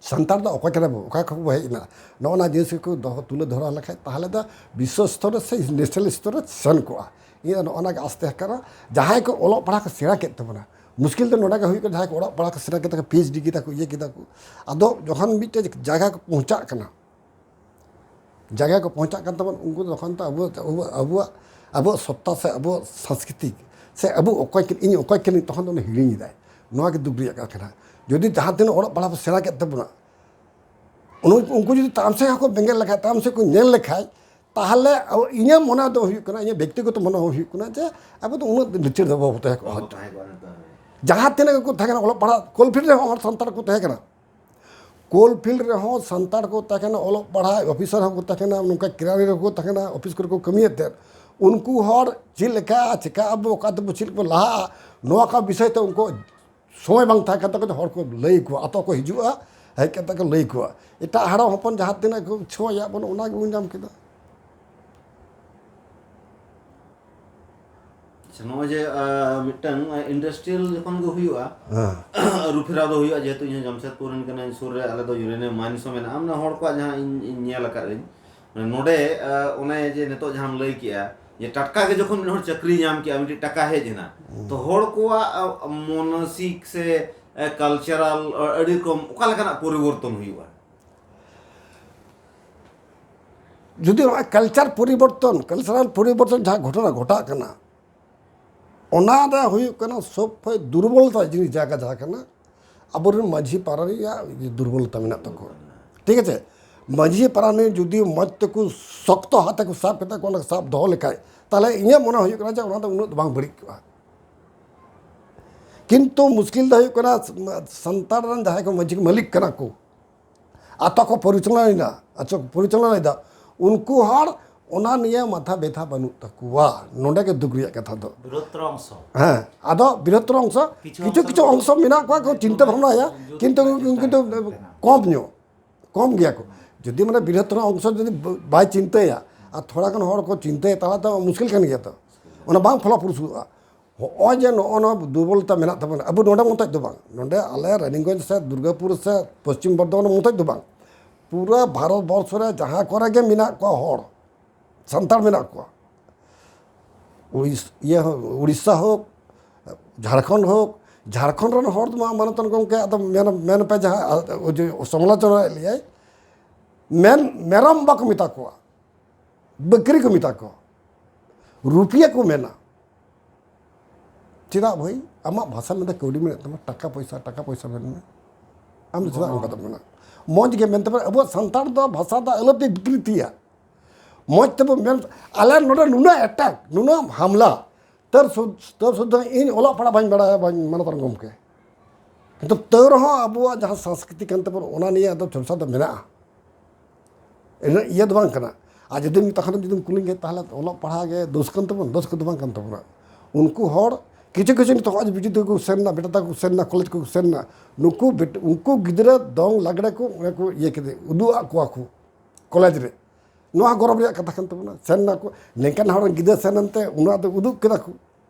ᱥᱟᱱᱛᱟᱲ ᱫᱚ ᱚᱠᱚᱭ ᱠᱟᱱᱟ ᱵᱚᱱ, ᱚᱠᱟ ᱠᱷᱚᱱ ᱵᱚᱱ ᱦᱮᱡ ᱮᱱᱟ, ᱱᱚᱜᱼᱚ ᱱᱟ ᱡᱤᱱᱤᱥ ᱜᱮᱠᱚ ᱫᱚᱦᱚ, ᱛᱩᱞᱟᱹ ᱫᱷᱚᱨᱟᱣ ᱞᱮᱠᱷᱟᱡ, ᱛᱟᱦᱚᱞᱮ ᱫᱚ ᱵᱤᱥᱥᱚ ᱥᱛᱚᱨ ᱨᱮ ᱥᱮ ᱱᱮᱥᱱᱟᱞ ᱥᱛᱚᱨ ᱨᱮ ᱥᱮᱱ ᱠᱚᱜᱼᱟ᱾ ᱤᱧᱟᱹᱜ ᱱᱚᱜᱼᱚ ᱱᱟ ᱜᱮ ᱟᱥ ᱛᱟᱦᱮᱸ ᱠᱟᱱᱟ, ᱡᱟᱦᱟᱸᱭ ᱠᱚ ᱚᱞᱚᱜ ᱯᱟᱲᱦᱟᱜ ᱠᱚ ᱥᱮᱬᱟ ᱠᱮᱫ ᱛᱟᱵᱚᱱᱟ, ᱢᱩᱥᱠᱤᱞ ᱫᱚ ᱱᱚᱰᱮ ᱜᱮ ᱦᱩᱭᱩᱜ ᱠᱟᱱᱟ, ᱡᱟᱦᱟᱸᱭ ᱠᱚ ᱚᱞᱚᱜ ᱯᱟᱲᱦᱟᱜ ᱠᱚ ᱥᱮᱬᱟ ᱠᱮᱫᱟ ᱠᱚ, ᱯᱤ ᱮᱭᱤᱪ ᱰᱤ ᱠᱮᱫᱟ ᱠᱚ, ᱤᱭᱟᱹ ᱠᱮᱫᱟ ᱠᱚ, ᱟᱫᱚ ᱡᱚᱠᱷᱚᱱ ᱢᱤᱫᱴᱮᱡ ᱡᱟᱭᱜᱟ ᱠᱚ ᱯᱳᱸᱣᱪᱷᱟᱜ ᱠᱟᱱᱟ, ᱡᱟᱭᱜᱟ ᱠᱚ ᱯᱳᱸᱣᱪᱷᱟᱜ ᱠᱟᱱ ᱛᱟᱵᱚᱱ, ᱩᱱᱠᱩ ᱫᱚ ᱛᱚᱠᱷᱚᱱ ᱛᱚ ᱟᱵᱚ, ᱟᱵᱚ, ᱟᱵᱚᱣᱟᱜ, ᱟᱵᱚᱣᱟᱜ ᱥᱚᱛᱛᱟ ᱥᱮ ᱟᱵᱚᱣᱟᱜ ᱥᱟᱝᱥᱠᱨᱤᱛᱤᱠ ᱥᱮ ᱟᱵᱚ ᱚᱠᱚᱭ ᱠᱟᱱ, ᱤᱧ ᱚᱠᱚᱭ ᱠᱟᱹᱱᱟᱹᱧ, ᱛᱚᱠᱷᱚᱱ ᱫᱚ ᱩᱱᱤ ᱦᱤᱲᱤᱧ ᱮᱫᱟᱭ᱾ ᱱᱚᱣᱟ ᱜᱮ ᱫᱩᱠ ᱨᱮᱭᱟᱜ ᱠᱟᱛᱷᱟ ᱠᱟᱱᱟ᱾ ᱡᱩᱫᱤ ᱡᱟᱦᱟᱸ ᱛᱤᱱᱟᱹᱜ ᱚᱞᱚᱜ ᱯᱟᱲᱦᱟᱜ ᱵᱚ ᱥᱮᱬᱟ ᱠᱮᱫ ᱛᱟᱵᱚᱱᱟ, ᱩᱱ-, ᱩᱱᱠᱩ ᱡᱩᱫᱤ ᱛᱟᱭᱚᱢ ᱥᱮᱫ ᱦᱚᱸᱠᱚ ᱵᱮᱸᱜᱮᱫ ᱞᱮᱠᱷᱟᱡ, ᱛᱟᱭᱚᱢ ᱥᱮᱫ ᱠᱚ ᱧᱮᱞ ᱞᱮᱠᱷᱟᱡ, ᱛᱟᱦᱚᱞᱮ ᱟᱵᱚ, ᱤᱧᱟᱹᱜ ᱢᱚᱱᱮ ᱫᱚ ᱦᱩᱭᱩᱜ ᱠᱟᱱᱟ, ᱤᱧᱟᱹᱜ ᱵᱮᱠᱛᱤᱜᱚᱛᱚ ᱢᱚᱱᱮ ᱦᱚᱸ ᱦᱩᱭᱩᱜ ᱠᱟᱱᱟ ᱡᱮ ᱟᱵᱚ ᱫᱚ ᱩᱱᱟᱹᱜ ᱞᱤᱪᱟᱹᱲ ᱫᱚ ᱵᱟᱵᱚ ᱛᱟᱦᱮᱸ ᱠᱚᱜᱼᱟ ᱦᱚᱭᱛᱚ᱾ ᱡᱟᱦᱟᱸ ᱛᱤᱱᱟᱹᱜ ᱜᱮᱠᱚ ᱛᱟᱦᱮᱸ ᱠᱟᱱᱟ ᱚᱞᱚᱜ ᱯᱟᱲᱦᱟᱜ, ᱠᱳᱞᱯᱷᱤᱞᱰ ᱨᱮᱦᱚᱸ ᱦᱚᱲ ᱥᱟᱱᱛᱟᱲ ᱠᱚ ᱛᱟᱦᱮᱸ ᱠᱟᱱᱟ᱾ ᱠᱳᱞᱯᱷᱤᱞᱰ ᱨᱮᱦᱚᱸ ᱥᱟᱱᱛᱟᱲ ᱠᱚ ᱛᱟᱦᱮᱸ ᱠᱟᱱᱟ, ᱚᱞᱚᱜ ᱯᱟᱲᱦᱟᱜ ᱚᱯᱷᱤᱥᱟᱨ ᱦᱚᱸᱠᱚ ᱛᱟᱦᱮᱸ ᱠᱟᱱᱟ, ᱱᱚᱝᱠᱟ ᱠᱮᱨᱟᱱᱤ ᱨᱮᱦᱚᱸ ᱠᱚ ᱛᱟᱦᱮᱸ ᱠᱟᱱᱟ, ᱚᱯᱷᱤᱥ ᱠᱚᱨᱮ ᱠᱚ ᱠᱟᱹᱢᱤᱭᱮᱫ ᱛᱟᱦᱮᱸᱫ᱾ ᱩᱱᱠᱩ ᱦᱚᱲ ᱪᱮᱫ ᱞᱮᱠᱟ ᱪᱮᱠᱟ ᱟᱵᱚ, ᱚᱠᱟ ᱛᱮᱵᱚ ᱪᱮᱫ ᱵᱚ ᱞᱟᱦᱟᱜᱼᱟ, ᱱᱚᱣᱟ ᱠᱚ ᱵᱤᱥᱚᱭ ᱛᱮ ᱩᱱᱠᱩ ᱥᱚᱢᱚᱭ ᱵᱟᱝ ᱛᱟᱦᱮᱸ ᱠᱟᱱ ᱛᱟᱠᱚᱣᱟ ᱡᱮ ᱦᱚᱲ ᱠᱚ ᱞᱟᱹᱭ ᱟᱠᱚᱣᱟ, ᱟᱛᱳ ᱠᱚ ᱦᱤᱡᱩᱜᱼᱟ, ᱦᱮᱡ ᱠᱟᱛᱮ ᱠᱚ ᱞᱟᱹᱭ ᱟᱠᱚᱣᱟ᱾ ᱮᱴᱟᱜ ᱦᱟᱲᱟᱢ ᱦᱚᱯᱚᱱ ᱡᱟᱦᱟᱸ ᱛᱤᱱᱟᱹᱜ ᱠᱚ ᱪᱷᱚᱭᱟ ᱵᱚᱱ, ᱚᱱᱟ ᱜᱮᱵᱚᱱ ᱧᱟᱢ ᱠᱮᱫᱟ᱾ ᱟᱪᱪᱷᱟ, ᱱᱚᱜᱼᱚᱭ ᱡᱮ ᱟᱸ, ᱢᱤᱫᱴᱟᱝ ᱤᱱᱰᱟᱥᱴᱨᱤᱭᱟᱞ ᱡᱚᱠᱷᱚᱱ ᱜᱮ ᱦᱩᱭᱩᱜᱼᱟ, ᱦᱮᱸ᱾ ᱟᱹᱨᱩ ᱯᱷᱮᱨᱟᱣ ᱫᱚ ᱦᱩᱭᱩᱜᱼᱟ, ᱡᱮᱦᱮᱛᱩ ᱤᱧ ᱦᱚᱸ ᱡᱟᱢᱥᱮᱫᱽᱯᱩᱨ ᱨᱮᱱ ᱠᱟᱹᱱᱟᱹᱧ, ᱥᱩᱨ ᱨᱮ ᱟᱞᱮ ᱫᱚ ᱭᱩᱨᱮᱱᱤᱭᱟᱢ ᱢᱟᱭᱤᱱᱥ ᱦᱚᱸ ᱢᱮᱱᱟᱜᱼᱟ᱾ ᱢᱟᱱᱮ ᱦᱚᱲ ᱠᱚᱣᱟᱜ ᱡᱟᱦᱟᱸ ᱤᱧ, ᱤᱧ ᱧᱮᱞ ᱟᱠᱟᱫ ᱨᱮᱧ, ᱢᱟᱱᱮ ᱱᱚᱰᱮ ᱟᱸ, ᱚᱱᱮ ᱡᱮ ᱱᱤᱛᱚᱜ ᱡᱟᱦᱟᱸᱢ ᱞᱟᱹᱭ ᱠᱮᱜᱼᱟ ᱡᱮ ᱴᱟᱴᱠᱟ ᱜᱮ ᱡᱚᱠᱷᱚᱱ ᱢᱤᱫ ᱦᱚᱲ ᱪᱟᱹᱠᱨᱤ ᱧᱟᱢ ᱠᱮᱜᱼᱟ, ᱢᱤᱫᱴᱤᱡ ᱴᱟᱠᱟ ᱦᱮᱡ ᱮᱱᱟ, ᱛᱚ ᱦᱚᱲ ᱠᱚᱣᱟᱜ ᱟᱸ, ᱢᱟᱱᱚᱥᱤᱠ ᱥᱮ ᱟᱸ, ᱠᱟᱞᱪᱟᱨᱟᱞ ᱟᱸ, ᱟᱹᱰᱤ ᱨᱚᱠᱚᱢ ᱚᱠᱟ ᱞᱮᱠᱟᱱᱟᱜ ᱯᱚᱨᱤᱵᱚᱨᱛᱚᱱ ᱦᱩᱭᱩᱜᱼᱟ? ᱡᱩᱫᱤ ᱱᱚᱣᱟ ᱠᱟᱞᱪᱟᱨ ᱯᱚᱨᱤᱵᱚᱨᱛᱚᱱ, ᱠᱟᱞᱪᱟᱨᱟᱞ ᱯᱚᱨᱤᱵᱚᱨᱛᱚᱱ ᱡᱟᱦᱟᱸ ᱜᱷᱚᱴᱚᱱᱟ ᱜᱷᱚᱴᱟᱜ ᱠᱟᱱᱟ, ᱚᱱᱟ ᱫᱚ ᱦᱩᱭᱩᱜ ᱠᱟᱱᱟ ᱥᱚᱵ ᱠᱷᱚᱱ ᱫᱩᱨᱵᱚᱞᱚᱛᱟ ᱡᱤᱱᱤᱥ ᱡᱟᱭᱜᱟ ᱡᱟᱦᱟᱸ ᱠᱟᱱᱟ, ᱟᱵᱚᱨᱮᱱ ᱢᱟᱹᱡᱷᱤ ᱯᱟᱨᱟᱱᱤᱠ ᱨᱮᱭᱟᱜ ᱫᱩᱨᱵᱚᱞᱚᱛᱟ ᱢᱮᱱᱟᱜ ᱛᱟᱠᱚᱣᱟ᱾ ᱴᱷᱤᱠ ᱟᱪᱷᱮ, ᱢᱟᱹᱡᱷᱤ ᱯᱟᱨᱟᱱᱤᱠ ᱡᱩᱫᱤ ᱢᱚᱡᱽ ᱛᱮᱠᱚ ᱥᱚᱠᱛᱚ ᱦᱟᱛ ᱛᱮᱠᱚ ᱥᱟᱵ ᱠᱟᱛᱮ ᱠᱚ ᱚᱸᱰᱮ ᱥᱟᱵ ᱫᱚᱦᱚ ᱞᱮᱠᱷᱟᱡ, ᱛᱟᱦᱚᱞᱮ ᱤᱧᱟᱹᱜ ᱢᱚᱱᱮ ᱦᱩᱭᱩᱜ ᱠᱟᱱᱟ ᱡᱮ ᱚᱱᱟ ᱫᱚ ᱩᱱᱟᱹᱜ ᱫᱚ ᱵᱟᱝ ᱵᱟᱹᱲᱤᱡ ᱠᱚᱜᱼᱟ᱾ ᱠᱤᱱᱛᱩ ᱢᱩᱥᱠᱤᱞ ᱫᱚ ᱦᱩᱭᱩᱜ ᱠᱟᱱᱟ, ᱥᱟᱱᱛᱟᱲ ᱨᱮᱱ ᱡᱟᱦᱟᱸᱭ ᱠᱚ ᱢᱟᱹᱡᱷᱤ ᱢᱟᱹᱞᱤᱠ ᱠᱟᱱᱟ ᱠᱚ, ᱟᱛᱳ ᱠᱚ ᱯᱚᱨᱤᱪᱟᱞᱚᱱᱟᱭᱮᱫᱟ, ᱟᱪᱪᱷᱟ, ᱯᱚᱨᱤᱪᱟᱞᱚᱱᱟᱭᱮᱫᱟ, ᱩᱱᱠᱩ ᱦᱚᱲ ᱚᱱᱟ ᱱᱤᱭᱮ ᱢᱟᱛᱷᱟ ᱵᱮᱛᱷᱟ ᱵᱟᱹᱱᱩᱜ ᱛᱟᱠᱚᱣᱟ᱾ ᱱᱚᱰᱮ ᱜᱮ ᱫᱩᱠ ᱨᱮᱭᱟᱜ ᱠᱟᱛᱷᱟ ᱫᱚ᱾ ᱵᱨᱤᱦᱚᱛᱛᱚᱨ ᱚᱝᱥᱚ᱾ ᱦᱮᱸ, ᱟᱫᱚ ᱵᱨᱤᱦᱚᱛᱛᱚᱨ ᱚᱝᱥᱚ, ᱠᱤᱪᱷᱩ ᱠᱤᱪᱷᱩ ᱠᱤᱪᱷᱩ ᱚᱝᱥᱚ ᱚᱝᱥᱚ ᱢᱮᱱᱟᱜ ᱠᱚᱣᱟ ᱠᱚ ᱪᱤᱱᱛᱟᱹ ᱵᱷᱟᱵᱽᱱᱟᱭᱟ, ᱡᱩᱫᱤ ᱠᱤᱱᱛᱩ ᱵᱟᱭ ᱪᱤᱱᱛᱟᱹᱭᱟ, ᱠᱤᱱᱛᱩ ᱵᱟᱝ ᱠᱟᱱᱟ᱾ ᱠᱚᱢ ᱧᱚᱜ, ᱠᱚᱢ ᱜᱮᱭᱟ ᱠᱚ᱾ ᱡᱩᱫᱤ ᱢᱟᱱᱮ ᱵᱨᱤᱦᱚᱛᱛᱚᱨ ᱚᱝᱥᱚ ᱡᱩᱫᱤ ᱵᱟᱭ ᱪᱤᱱᱛᱟᱹᱭᱟ ᱟᱨ ᱛᱷᱚᱲᱟ ᱜᱟᱱ ᱦᱚᱲ ᱠᱚ ᱪᱤᱱᱛᱟᱹᱭᱟ, ᱛᱟᱦᱚᱞᱮ ᱛᱚ ᱢᱩᱥᱠᱤᱞ ᱠᱟᱱ ᱜᱮᱭᱟ ᱛᱚ, ᱚᱱᱟ ᱵᱟᱝ ᱯᱷᱚᱞᱚᱯᱨᱚᱥᱩᱜᱼᱟ᱾ ᱦᱚᱸᱜᱼᱚᱭ ᱡᱮ ᱱᱚᱜᱼᱚ ᱱᱚᱣᱟ ᱫᱩᱨᱵᱚᱞᱚᱛᱟ ᱢᱮᱱᱟᱜ ᱛᱟᱵᱚᱱᱟ, ᱟᱵᱚ ᱱᱚᱰᱮ ᱢᱚᱛᱚᱡ ᱫᱚ ᱵᱟᱝ, ᱱᱚᱰᱮ ᱟᱞᱮ ᱨᱟᱱᱤᱜᱚᱸᱡᱽ ᱥᱮ ᱫᱩᱨᱜᱟᱯᱩᱨ ᱥᱮ ᱯᱚᱥᱪᱤᱢ ᱵᱚᱨᱫᱷᱚᱢᱟᱱ ᱢᱚᱛᱚᱡ ᱫᱚ ᱵᱟᱝ, ᱯᱩᱨᱟᱹ ᱵᱷᱟᱨᱚᱛ ᱵᱚᱨᱥᱚ ᱨᱮ ᱡᱟᱦᱟᱸ ᱠᱚᱨᱮ ᱜᱮ ᱢᱮᱱᱟᱜ ᱠᱚᱣᱟ ᱦᱚᱲ, ᱥᱟᱱᱛᱟᱲ ᱢᱮᱱᱟᱜ ᱠᱚᱣᱟ, ᱩᱲᱤᱥ-, ᱤᱭᱟᱹ ᱦᱚᱸ, ᱩᱲᱤᱥᱥᱟ ᱦᱳᱠ, ᱡᱷᱟᱲᱠᱷᱚᱸᱰ ᱦᱳᱠ, ᱡᱷᱟᱲᱠᱷᱚᱸᱰ ᱨᱮᱱ ᱦᱚᱲ ᱫᱚ ᱢᱟ ᱢᱟᱱᱚᱛᱟᱱ ᱜᱚᱢᱠᱮ, ᱟᱫᱚ ᱢᱮᱱ, ᱢᱮᱱ ᱯᱮ ᱡᱟᱦᱟᱸ, ᱟ, ᱚᱡᱮ ᱥᱚᱢᱟᱞᱳᱪᱚᱱᱟ ᱞᱮᱭᱟᱭ, ᱢᱮᱱ ᱢᱮᱨᱚᱢ ᱵᱟᱠᱚ ᱢᱮᱛᱟ ᱠᱚᱣᱟ, ᱵᱟᱹᱠᱨᱤ ᱠᱚ ᱢᱮᱛᱟ ᱠᱚᱣᱟ, ᱨᱩᱯᱤᱭᱟᱹ ᱠᱚ ᱢᱮᱱᱟ᱾ ᱪᱮᱫᱟᱜ ᱵᱷᱟᱹᱭ? ᱟᱢᱟᱜ ᱵᱷᱟᱥᱟ ᱢᱮᱱᱛᱮ ᱠᱟᱹᱣᱰᱤ ᱢᱮᱱᱟᱜ ᱛᱟᱢᱟ, ᱴᱟᱠᱟ ᱯᱚᱭᱥᱟ, ᱴᱟᱠᱟ ᱯᱚᱭᱥᱟ ᱢᱮᱱ ᱢᱮ, ᱟᱢ ᱫᱚ ᱪᱮᱫᱟᱜ ᱚᱱᱠᱟ ᱫᱚᱢ ᱢᱮᱱᱟ? ᱢᱚᱡᱽ ᱜᱮ ᱢᱮᱱᱛᱮ ᱟᱵᱚᱣᱟᱜ ᱥᱟᱱᱛᱟᱲ ᱫᱚ ᱵᱷᱟᱥᱟ ᱫᱚ ᱟᱞᱚᱯᱮ ᱵᱤᱠᱨᱤᱛᱤᱭᱟ᱾ ᱢᱚᱡᱽ ᱛᱮᱵᱚ ᱢᱮᱱ, ᱟᱞᱮ ᱱᱚᱰᱮ ᱱᱩᱱᱟᱹᱜ ᱮᱴᱟᱠ, ᱱᱩᱱᱟᱹᱜ ᱦᱟᱢᱞᱟ, ᱛᱟᱹᱨ ᱥᱩᱫ-, ᱛᱟᱹᱨ ᱥᱩᱫᱽᱫᱷᱟᱹ ᱤᱧ ᱚᱞᱚᱜ ᱯᱟᱲᱦᱟᱜ ᱵᱟᱹᱧ ᱵᱟᱲᱟᱭᱟ, ᱵᱟᱹᱧ ᱢᱟᱱᱚᱛᱟᱱ ᱜᱚᱢᱠᱮ᱾ ᱠᱤᱱᱛᱩ ᱛᱟᱹᱣ ᱨᱮᱦᱚᱸ ᱟᱵᱚᱣᱟᱜ ᱡᱟᱦᱟᱸ ᱥᱚᱝᱥᱠᱨᱤᱛᱤ ᱠᱟᱱ ᱛᱟᱵᱚᱱᱟ, ᱚᱱᱟ ᱱᱤᱭᱮ ᱟᱫᱚ ᱪᱚᱨᱪᱟ ᱫᱚ ᱢᱮᱱᱟᱜᱼᱟ᱾ ᱤᱱᱟᱹ ᱤᱭᱟᱹ ᱫᱚ ᱵᱟᱝ ᱠᱟᱱᱟ᱾ ᱟᱨ ᱡᱩᱫᱤ ᱛᱚᱠᱷᱚᱱ ᱡᱩᱫᱤᱢ ᱠᱩᱞᱤᱧ ᱠᱷᱟᱡ, ᱛᱟᱦᱚᱞᱮ ᱚᱞᱚᱜ ᱯᱟᱲᱦᱟᱜ ᱜᱮ ᱫᱳᱥ ᱠᱟᱱ ᱛᱟᱵᱚᱱᱟ? ᱫᱳᱥ ᱠᱚᱫᱚ ᱵᱟᱝ ᱠᱟᱱ ᱛᱟᱵᱚᱱᱟ᱾ ᱩᱱᱠᱩ ᱦᱚᱲ ᱠᱤᱪᱷᱩ ᱠᱤᱪᱷᱩ ᱱᱤᱛᱚᱜ ᱦᱚᱸᱜᱼᱚᱭ ᱵᱤᱴᱤ ᱛᱟᱠᱚ ᱠᱚ ᱥᱮᱱ ᱮᱱᱟ, ᱵᱮᱴᱟ ᱛᱟᱠᱚ ᱠᱚ ᱥᱮᱱ ᱮᱱᱟ, ᱱᱩᱠᱩ ᱵᱮᱴ-, ᱩᱱᱠᱩ ᱜᱤᱫᱽᱨᱟᱹ ᱫᱚᱝ ᱞᱟᱜᱽᱲᱮ ᱠᱚ ᱚᱱᱟ ᱠᱚ ᱤᱭᱟᱹ ᱠᱮᱫᱮ, ᱩᱫᱩᱜ ᱟᱫ ᱠᱚᱣᱟ ᱠᱚ ᱠᱚᱞᱮᱡᱽ ᱨᱮ᱾ ᱱᱚᱣᱟ ᱦᱚᱸ ᱜᱚᱨᱚᱵᱽ ᱨᱮᱭᱟᱜ ᱠᱟᱛᱷᱟ ᱠᱟᱱ ᱛᱟᱵᱚᱱᱟ᱾ ᱥᱮᱱ ᱮᱱᱟ ᱠᱚ, ᱱᱤᱝᱠᱟᱱ ᱦᱚᱲ ᱨᱮᱱ ᱜᱤᱫᱽᱨᱟᱹ ᱥᱮᱱ ᱮᱱᱛᱮ ᱚᱱᱟ ᱫᱚ ᱩᱫᱩᱜ ᱠᱮᱫᱟ ᱠᱚ᱾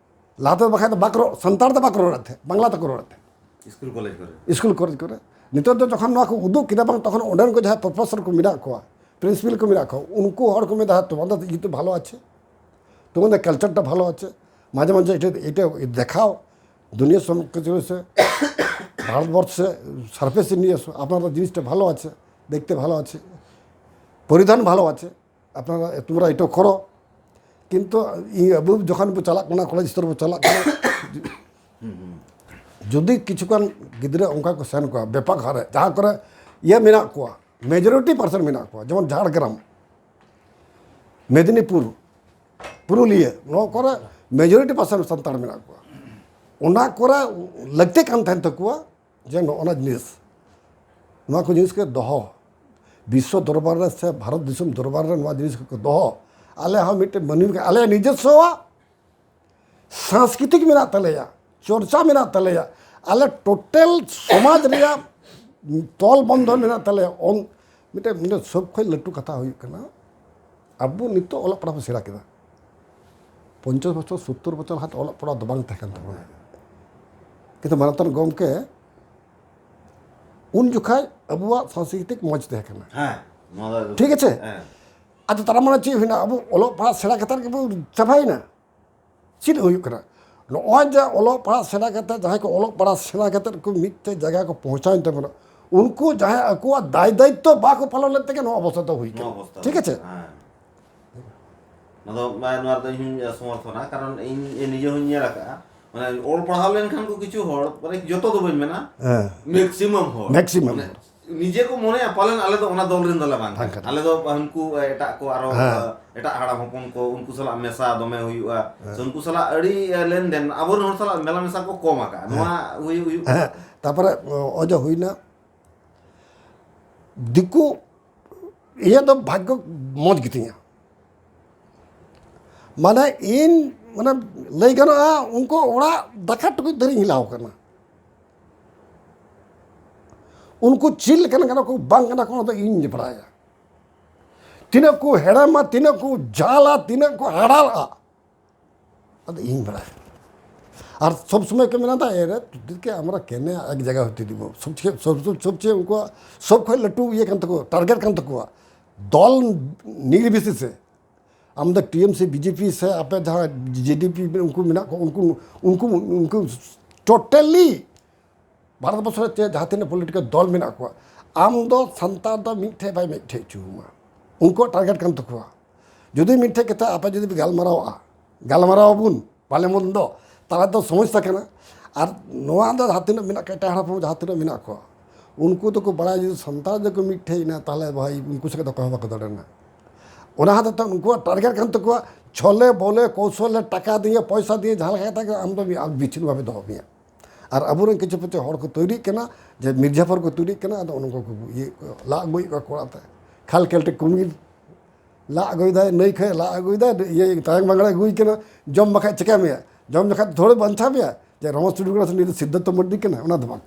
ᱞᱟᱦᱟ ᱛᱮᱫᱚ ᱵᱟᱠᱷᱟᱡ ᱫᱚ ᱵᱟᱠᱚ ᱨᱚᱲ, ᱥᱟᱱᱛᱟᱲ ᱫᱚ ᱵᱟᱠᱚ ᱨᱚᱲᱮᱫ ᱛᱟᱦᱮᱸᱫ, ᱵᱟᱝᱞᱟ ᱛᱮᱠᱚ ᱨᱚᱲᱮᱫ ᱛᱟᱦᱮᱸᱫ᱾ ᱥᱠᱩᱞ ᱠᱚᱞᱮᱡᱽ ᱠᱚᱨᱮ᱾ ᱱᱤᱛᱚᱜ ᱫᱚ ᱡᱚᱠᱷᱚᱱ ᱱᱚᱣᱟ ᱠᱚ ᱩᱫᱩᱜ ᱠᱮᱫᱟ ᱵᱟᱝ, ᱛᱚᱠᱷᱚᱱ ᱚᱸᱰᱮᱱ ᱠᱚ ᱡᱟᱦᱟᱸᱭ ᱯᱨᱚᱯᱷᱮᱥᱚᱨ ᱠᱚ ᱢᱮᱱᱟᱜ ᱠᱚᱣᱟ, ᱯᱨᱤᱱᱥᱤᱯᱟᱞ ᱠᱚ ᱢᱮᱱᱟᱜ ᱠᱚᱣᱟ, ᱩᱱᱠᱩ ᱦᱚᱲ ᱠᱚ ᱢᱮᱱᱫᱟ, "ᱦᱮᱸ, ᱛᱚ ᱚᱱᱟ ᱫᱚ ᱤᱭᱟᱹ ᱛᱚ ᱵᱷᱟᱞᱚ ᱟᱪᱷᱮ, তোমাদের কালচারটা ভালো আছে, মাঝে মাঝে এটা, এটা দেখাও, দুনিয়া সব কিছু হয়েছে, ভারতবর্ষে সার্ফেসে নিয়ে এসো, আপনারা জিনিসটা ভালো আছে, দেখতে ভালো আছে, পরিধান ভালো আছে, আপনারা, তোমরা এটা করো।" কিন্তু ই-, ᱟᱵᱚ ᱡᱚᱠᱷᱚᱱ ᱵᱚ ᱪᱟᱞᱟᱜ ᱠᱟᱱᱟ, ᱠᱚᱞᱮᱡᱽ ᱥᱛᱚᱨ ᱵᱚ ᱪᱟᱞᱟᱜ ᱠᱟᱱᱟ, ᱡᱩᱫᱤ ᱠᱤᱪᱷᱩᱜᱟᱱ ᱜᱤᱫᱽᱨᱟᱹ ᱚᱱᱠᱟ ᱠᱚ ᱥᱮᱱ ᱠᱚᱣᱟ ᱵᱮᱯᱟᱠ ᱦᱟᱨᱮ, ᱡᱟᱦᱟᱸ ᱠᱚᱨᱮ ᱤᱭᱟᱹ ᱢᱮᱱᱟᱜ ᱠᱚᱣᱟ, ᱢᱮᱡᱚᱨᱤᱴᱤ ᱯᱟᱨᱥᱮᱱᱴ ᱢᱮᱱᱟᱜ ᱠᱚᱣᱟ, ᱡᱮᱢᱚᱱ ᱡᱷᱟᱲᱜᱨᱟᱢ, ᱢᱮᱫᱤᱱᱤᱯᱩᱨ, ᱯᱩᱨᱩᱞᱤᱭᱟᱹ, ᱱᱚᱣᱟ ᱠᱚᱨᱮ ᱢᱮᱡᱚᱨᱤᱴᱤ ᱯᱟᱨᱥᱮᱱᱴ ᱥᱟᱱᱛᱟᱲ ᱢᱮᱱᱟᱜ ᱠᱚᱣᱟ᱾ ᱚᱱᱟ ᱠᱚᱨᱮ ᱞᱟᱹᱠᱛᱤ ᱠᱟᱱ ᱛᱟᱦᱮᱱ ᱛᱟᱠᱚᱣᱟ ᱡᱮ ᱱᱚᱜᱼᱚ ᱱᱟ ᱡᱤᱱᱤᱥ, ᱱᱚᱣᱟ ᱠᱚ ᱡᱤᱱᱤᱥ ᱜᱮ ᱫᱚᱦᱚ, ᱵᱤᱥᱥᱚ ᱫᱚᱨᱵᱟᱨ ᱨᱮ ᱥᱮ ᱵᱷᱟᱨᱚᱛ ᱫᱤᱥᱚᱢ ᱫᱚᱨᱵᱟᱨ ᱨᱮ ᱱᱚᱣᱟ ᱡᱤᱱᱤᱥ ᱠᱚ ᱫᱚᱦᱚ᱾ ᱟᱞᱮ ᱦᱚᱸ ᱢᱤᱫᱴᱮᱱ ᱢᱟᱹᱱᱢᱤ, ᱟᱞᱮᱭᱟᱜ ᱱᱤᱡᱚᱥᱥᱚᱣᱟᱜ ᱥᱟᱝᱥᱠᱨᱤᱛᱤᱠ ᱢᱮᱱᱟᱜ ᱛᱟᱞᱮᱭᱟ, ᱪᱚᱨᱪᱟ ᱢᱮᱱᱟᱜ ᱛᱟᱞᱮᱭᱟ, ᱟᱞᱮ ᱴᱳᱴᱟᱞ ᱥᱚᱢᱟᱡᱽ ᱨᱮᱭᱟᱜ ᱛᱚᱞ ᱵᱚᱱᱫᱷᱚᱱ ᱢᱮᱱᱟᱜ ᱛᱟᱞᱮᱭᱟ᱾ ᱚᱱ-, ᱢᱤᱫᱴᱮᱱ, ᱢᱤᱫᱴᱮᱱ ᱥᱚᱵ ᱠᱷᱚᱱ ᱞᱟᱹᱴᱩ ᱠᱟᱛᱷᱟ ᱦᱩᱭᱩᱜ ᱠᱟᱱᱟ, ᱟᱵᱚ ᱱᱤᱛᱚᱜ ᱚᱞᱚᱜ ᱯᱟᱲᱦᱟᱜ ᱵᱚᱱ ᱥᱮᱬᱟ ᱠᱮᱫᱟ, ᱯᱚᱧᱪᱟᱥ ᱵᱚᱪᱷᱚᱨ, ᱥᱳᱛᱛᱳᱨ ᱵᱚᱪᱷᱚᱨ ᱞᱟᱦᱟ ᱫᱚ ᱚᱞᱚᱜ ᱯᱟᱲᱦᱟᱜ ᱫᱚ ᱵᱟᱝ ᱛᱟᱦᱮᱸ ᱠᱟᱱ ᱛᱟᱵᱚᱱᱟ᱾ ᱠᱤᱱᱛᱩ ᱢᱟᱱᱚᱛᱟᱱ ᱜᱚᱢᱠᱮ, ᱩᱱ ᱡᱚᱠᱷᱟᱡ ᱟᱵᱚᱣᱟᱜ ᱥᱟᱝᱥᱠᱨᱤᱛᱤᱠ ᱢᱚᱡᱽ ᱛᱟᱦᱮᱸ ᱠᱟᱱᱟ᱾ ᱦᱮᱸ, ᱱᱚᱣᱟ ᱫᱚ ᱴᱷᱤᱠ ᱟᱪᱷᱮ? ᱦᱮᱸ᱾ ᱟᱫᱚ ᱛᱟᱨ ᱢᱟᱱᱮ ᱪᱮᱫ ᱦᱩᱭᱱᱟ? ᱟᱵᱚ ᱚᱞᱚᱜ ᱯᱟᱲᱦᱟᱜ ᱥᱮᱬᱟ ᱠᱟᱛᱮ ᱜᱮᱵᱚ ᱪᱟᱵᱟᱭᱮᱱᱟ? ᱪᱮᱫ ᱦᱩᱭᱩᱜ ᱠᱟᱱᱟ? ᱱᱚᱜᱼᱚᱭ ᱡᱮ ᱚᱞᱚᱜ ᱯᱟᱲᱦᱟᱜ ᱥᱮᱬᱟ ᱠᱟᱛᱮ, ᱡᱟᱦᱟᱸᱭ ᱠᱚ ᱚᱞᱚᱜ ᱯᱟᱲᱦᱟᱜ ᱥᱮᱬᱟ ᱠᱟᱛᱮ ᱠᱚ ᱢᱤᱫᱴᱮᱡ ᱡᱟᱭᱜᱟ ᱠᱚ ᱯᱳᱸᱣᱪᱷᱟᱣᱮᱱ ᱛᱟᱵᱚᱱᱟ, ᱩᱱᱠᱩ ᱡᱟᱦᱟᱸᱭ ᱟᱠᱚᱣᱟᱜ ᱫᱟᱭ ᱫᱟᱭᱤᱛᱛᱚ ᱵᱟᱠᱚ ᱯᱟᱞᱚᱱ ᱞᱮᱫ ᱛᱮᱜᱮ ᱱᱚᱣᱟ ᱚᱵᱚᱥᱛᱟ ᱫᱚ ᱦᱩᱭ ᱠᱟᱱᱟ᱾ ᱱᱚᱣᱟ ᱚᱵᱚᱥᱛᱟ ᱴᱷᱤᱠ ᱦᱩᱭ ᱟᱪᱷᱮ? ᱠᱟᱱᱟ, ᱦᱮᱸ᱾ ᱱᱚᱣᱟ ᱫᱚ, ᱱᱚᱣᱟ ᱨᱮᱫᱚ ᱤᱧ ᱦᱚᱧ ᱥᱚᱢᱚᱨᱛᱷᱚᱱᱟ, ᱠᱟᱨᱚᱱ ᱤᱧ ᱱᱤᱡᱮ ᱦᱚᱧ ᱧᱮᱞ ᱟᱠᱟᱫᱼᱟ, ᱢᱟᱱᱮ ᱚᱞ ᱯᱟᱲᱦᱟᱣ ᱞᱮᱱᱠᱷᱟᱱ ᱠᱚ ᱠᱤᱪᱷᱩ ᱦᱚᱲ, ᱢᱟᱱᱮ ᱡᱚᱛᱚ ᱫᱚ ᱵᱟᱹᱧ ᱢᱮᱱᱟ, ᱦᱮᱸ᱾ ᱢᱮᱠᱥᱤᱢᱟᱢ ᱦᱚᱲ᱾ ᱢᱮᱠᱥᱤᱢᱟᱢ ᱢᱟᱱᱮ ᱦᱚᱲ᱾ ᱱᱤᱡᱮ ᱠᱚ ᱢᱚᱱᱮᱭᱟ ᱯᱟᱞᱮᱱ ᱟᱞᱮ ᱫᱚ ᱚᱱᱟ ᱫᱚᱞ ᱨᱮᱱ ᱫᱚᱞᱮ ᱵᱟᱝ ᱵᱟᱝ ᱠᱟᱱᱟ᱾ ᱠᱟᱱᱟ᱾ ᱟᱞᱮ ᱫᱚ ᱦᱟᱹᱱᱠᱩ, ᱮ, ᱮᱴᱟᱜ ᱠᱚ ᱟᱨᱚ, ᱦᱮᱸ᱾ ᱮ, ᱮᱴᱟᱜ ᱦᱟᱲᱟᱢ ᱦᱚᱯᱚᱱ ᱠᱚ, ᱩᱱᱠᱩ ᱥᱟᱞᱟᱜ ᱢᱮᱥᱟ ᱫᱚᱢᱮ ᱦᱩᱭᱩᱜᱼᱟ᱾ ᱦᱮᱸ᱾ ᱥᱮ ᱩᱱᱠᱩ ᱥᱟᱞᱟᱜ ᱟᱹᱰᱤ, ᱮ, ᱞᱮᱱᱫᱮᱱ, ᱟᱵᱚᱨᱮᱱ ᱦᱚᱲ ᱥᱟᱞᱟᱜ ᱢᱮᱞᱟ ᱢᱮᱥᱟ ᱠᱚ ᱠᱚᱢ ᱟᱠᱟᱫᱼᱟ᱾ ᱦᱮᱸ᱾ ᱱᱚᱣᱟ ᱦᱩᱭ-, ᱦᱩᱭᱩᱜ ᱠᱟᱱᱟ᱾ ᱦᱮᱸ᱾ ᱛᱟᱨᱯᱚᱨᱮ, ᱚ-, ᱚᱡᱚ ᱦᱩᱭᱱᱟ, ᱫᱤᱠᱩ, ᱤᱧᱟᱹᱜ ᱫᱚ ᱵᱷᱟᱜᱽᱜᱚ ᱢᱚᱡᱽ ᱜᱮᱛᱤᱧᱟ᱾ ᱢᱟᱱᱮ ᱤᱧ, ᱢᱟᱱᱮ ᱞᱟᱹᱭ ᱜᱟᱱᱚᱜᱼᱟ, ᱩᱱᱠᱩ ᱚᱲᱟᱜ ᱫᱟᱠᱟ ᱴᱩᱠᱩᱡ ᱫᱷᱟᱹᱨᱤᱡ ᱤᱧ ᱦᱮᱞᱟᱣ ᱠᱟᱱᱟ᱾ ᱩᱱᱠᱩ ᱪᱮᱫ ᱞᱮᱠᱟᱱ ᱠᱟᱱᱟ ᱠᱚ, ᱵᱟᱝ ᱠᱟᱱᱟ ᱠᱚ, ᱚᱱᱟ ᱫᱚ ᱤᱧ ᱵᱟᱲᱟᱭᱟ᱾ ᱛᱤᱱᱟᱹᱜ ᱠᱚ ᱦᱮᱲᱮᱢᱟ, ᱛᱤᱱᱟᱹᱜ ᱠᱚ ᱡᱷᱟᱞᱟ, ᱛᱤᱱᱟᱹᱜ ᱠᱚ ᱦᱟᱲᱟᱞᱟ, ᱚᱱᱟ ᱫᱚ ᱤᱧ ᱵᱟᱲᱟᱭᱟ᱾ ᱟᱨ ᱥᱚᱵ ᱥᱚᱢᱚᱭ ᱠᱚ ᱢᱮᱱᱟ, "ᱮᱨᱮ, ᱛᱩᱫᱤ ᱠᱮ ᱟᱢᱨᱟ ᱠᱮᱱᱮ ᱮᱠ ᱡᱟᱭᱜᱟ ᱦᱚᱛᱮ ᱫᱤᱵᱚ?" ᱥᱚᱵ ᱪᱮ-, ᱥᱚᱵ, ᱥᱚᱵ, ᱥᱚᱵ ᱪᱮ ᱩᱱᱠᱩᱣᱟᱜ ᱥᱚᱵ ᱠᱷᱚᱱ ᱞᱟᱹᱴᱩ ᱤᱭᱟᱹ ᱠᱟᱱ ᱛᱟᱠᱚᱣᱟ, ᱴᱟᱨᱜᱮᱴ ᱠᱟᱱ ᱛᱟᱠᱚᱣᱟ, ᱫᱚᱞ ᱱᱤᱨᱵᱤᱥᱮᱥᱮ᱾ ᱟᱢ ᱫᱚ ᱴᱤ ᱮᱢ ᱥᱤ, ᱵᱤ ᱡᱮ ᱯᱤ ᱥᱮ ᱟᱯᱮ ᱡᱟᱦᱟᱸ ᱡᱮ ᱰᱤ ᱯᱤ ᱩᱱᱠᱩ ᱢᱮᱱᱟᱜ ᱠᱚ, ᱩᱱᱠᱩ, ᱩᱱᱠᱩ, ᱩᱱᱠᱩ ᱴᱳᱴᱟᱞᱤ ᱵᱷᱟᱨᱚᱛ ᱵᱚᱨᱥᱚ ᱨᱮ ᱪᱮᱫ ᱡᱟᱦᱟᱸ ᱛᱤᱱᱟᱹᱜ ᱯᱚᱞᱤᱴᱤᱠᱟᱞ ᱫᱚᱞ ᱢᱮᱱᱟᱜ ᱠᱚᱣᱟ, ᱟᱢ ᱫᱚ ᱥᱟᱱᱛᱟᱲ ᱫᱚ ᱢᱤᱫᱴᱷᱮᱡ ᱵᱟᱭ ᱢᱤᱫᱴᱷᱮᱡ ᱦᱚᱪᱚ ᱟᱢᱟ᱾ ᱩᱱᱠᱩᱣᱟᱜ ᱴᱟᱨᱜᱮᱴ ᱠᱟᱱ ᱛᱟᱠᱚᱣᱟ᱾ ᱡᱩᱫᱤ ᱢᱤᱫᱴᱷᱮᱡ ᱠᱟᱛᱮ ᱟᱯᱮ ᱡᱩᱫᱤ ᱯᱮ ᱜᱟᱞᱢᱟᱨᱟᱣᱟ, ᱜᱟᱞᱢᱟᱨᱟᱣ ᱟᱵᱚᱱ ᱯᱟᱨᱞᱤᱭᱟᱢᱮᱱᱴ ᱫᱚ, ᱛᱟᱦᱚᱞᱮ ᱫᱚ ᱥᱚᱢᱚᱥᱥᱟ ᱠᱟᱱᱟ᱾ ᱟᱨ ᱱᱚᱣᱟ ᱫᱚ ᱡᱟᱦᱟᱸ ᱛᱤᱱᱟᱹᱜ ᱢᱮᱱᱟᱜ ᱠᱚᱣᱟ, ᱮᱴᱟᱜ ᱦᱚᱲ ᱦᱚᱯᱚᱱ ᱡᱟᱦᱟᱸ ᱛᱤᱱᱟᱹᱜ ᱢᱮᱱᱟᱜ ᱠᱚᱣᱟ, ᱩᱱᱠᱩ ᱫᱚᱠᱚ ᱵᱟᱲᱟᱭᱟ ᱡᱩᱫᱤ ᱥᱟᱱᱛᱟᱲ ᱡᱩᱫᱤ ᱠᱚ ᱢᱤᱫᱴᱷᱮᱡ ᱮᱱᱟ, ᱛᱟᱦᱚᱞᱮ ᱵᱷᱟᱭ ᱩᱱᱠᱩ ᱥᱟᱛᱮ ᱫᱚ ᱚᱠᱚᱭ ᱦᱚᱸ ᱵᱟᱠᱚ ᱫᱟᱲᱮᱭᱟᱜᱼᱟ᱾ ᱚᱱᱟ ᱦᱚᱛᱮᱡ ᱛᱮ ᱩᱱᱠᱩᱣᱟᱜ ᱴᱟᱨᱜᱮᱴ ᱠᱟᱱ ᱛᱟᱠᱚᱣᱟ, ᱪᱷᱚᱞᱮ ᱵᱚᱞᱮ ᱠᱚᱣᱥᱚᱞᱮ ᱴᱟᱠᱟ ᱫᱤᱭᱮ ᱯᱚᱭᱥᱟ ᱫᱤᱭᱮ ᱡᱟᱦᱟᱸ ᱞᱮᱠᱟ ᱠᱟᱛᱮ ᱜᱮ ᱟᱢ ᱫᱚ ᱢᱤᱫ ᱵᱤᱪᱷᱤᱱ ᱵᱷᱟᱵᱮ ᱫᱚᱦᱚ ᱢᱮᱭᱟ᱾ ᱟᱨ ᱟᱵᱚᱨᱮᱱ ᱠᱤᱪᱷᱩ ᱠᱤᱪᱷᱩ ᱦᱚᱲ ᱠᱚ ᱛᱳᱭᱨᱤᱜ ᱠᱟᱱᱟ, ᱡᱮ ᱢᱤᱨᱡᱟᱯᱷᱚᱨ ᱠᱚ ᱛᱳᱭᱨᱤᱜ ᱠᱟᱱᱟ, ᱟᱫᱚ ᱚᱱᱟ ᱠᱚ ᱤᱭᱟᱹ ᱠᱚ ᱞᱟᱜ ᱟᱹᱜᱩᱭᱮᱫ ᱠᱚᱣᱟ ᱠᱚᱲᱟ ᱛᱮ᱾ ᱠᱷᱟᱞ ᱠᱮᱞᱴᱮ ᱠᱩᱢᱤᱨ ᱞᱟᱜ ᱟᱹᱜᱩᱭᱮᱫᱟᱭ, ᱱᱟᱹᱭ ᱠᱷᱚᱱ ᱞᱟᱜ ᱟᱹᱜᱩᱭᱮᱫᱟᱭ, ᱤᱭᱟᱹ ᱛᱟᱭᱟᱝ ᱵᱟᱝᱲᱟ ᱟᱹᱜᱩᱭ ᱠᱟᱱᱟ, ᱡᱚᱢ ᱵᱟᱠᱷᱟᱡ ᱪᱤᱠᱟᱹ ᱢᱮᱭᱟ? ᱡᱚᱢ ᱞᱮᱠᱷᱟᱡ ᱛᱷᱚᱲᱮ ᱵᱟᱧᱪᱟᱣ ᱢᱮᱭᱟ, ᱡᱮ ᱨᱚᱢᱚᱡᱽ ᱴᱩᱰᱩ ᱠᱟᱱᱟ ᱥᱮ ᱱᱩᱭ ᱫᱚ ᱥᱤᱫᱽᱫᱷᱟᱨᱛᱷᱚ ᱢᱟᱹᱨᱰᱤ ᱠᱟᱱᱟ, ᱚᱱᱟ ᱫᱚ ᱵᱟᱝ᱾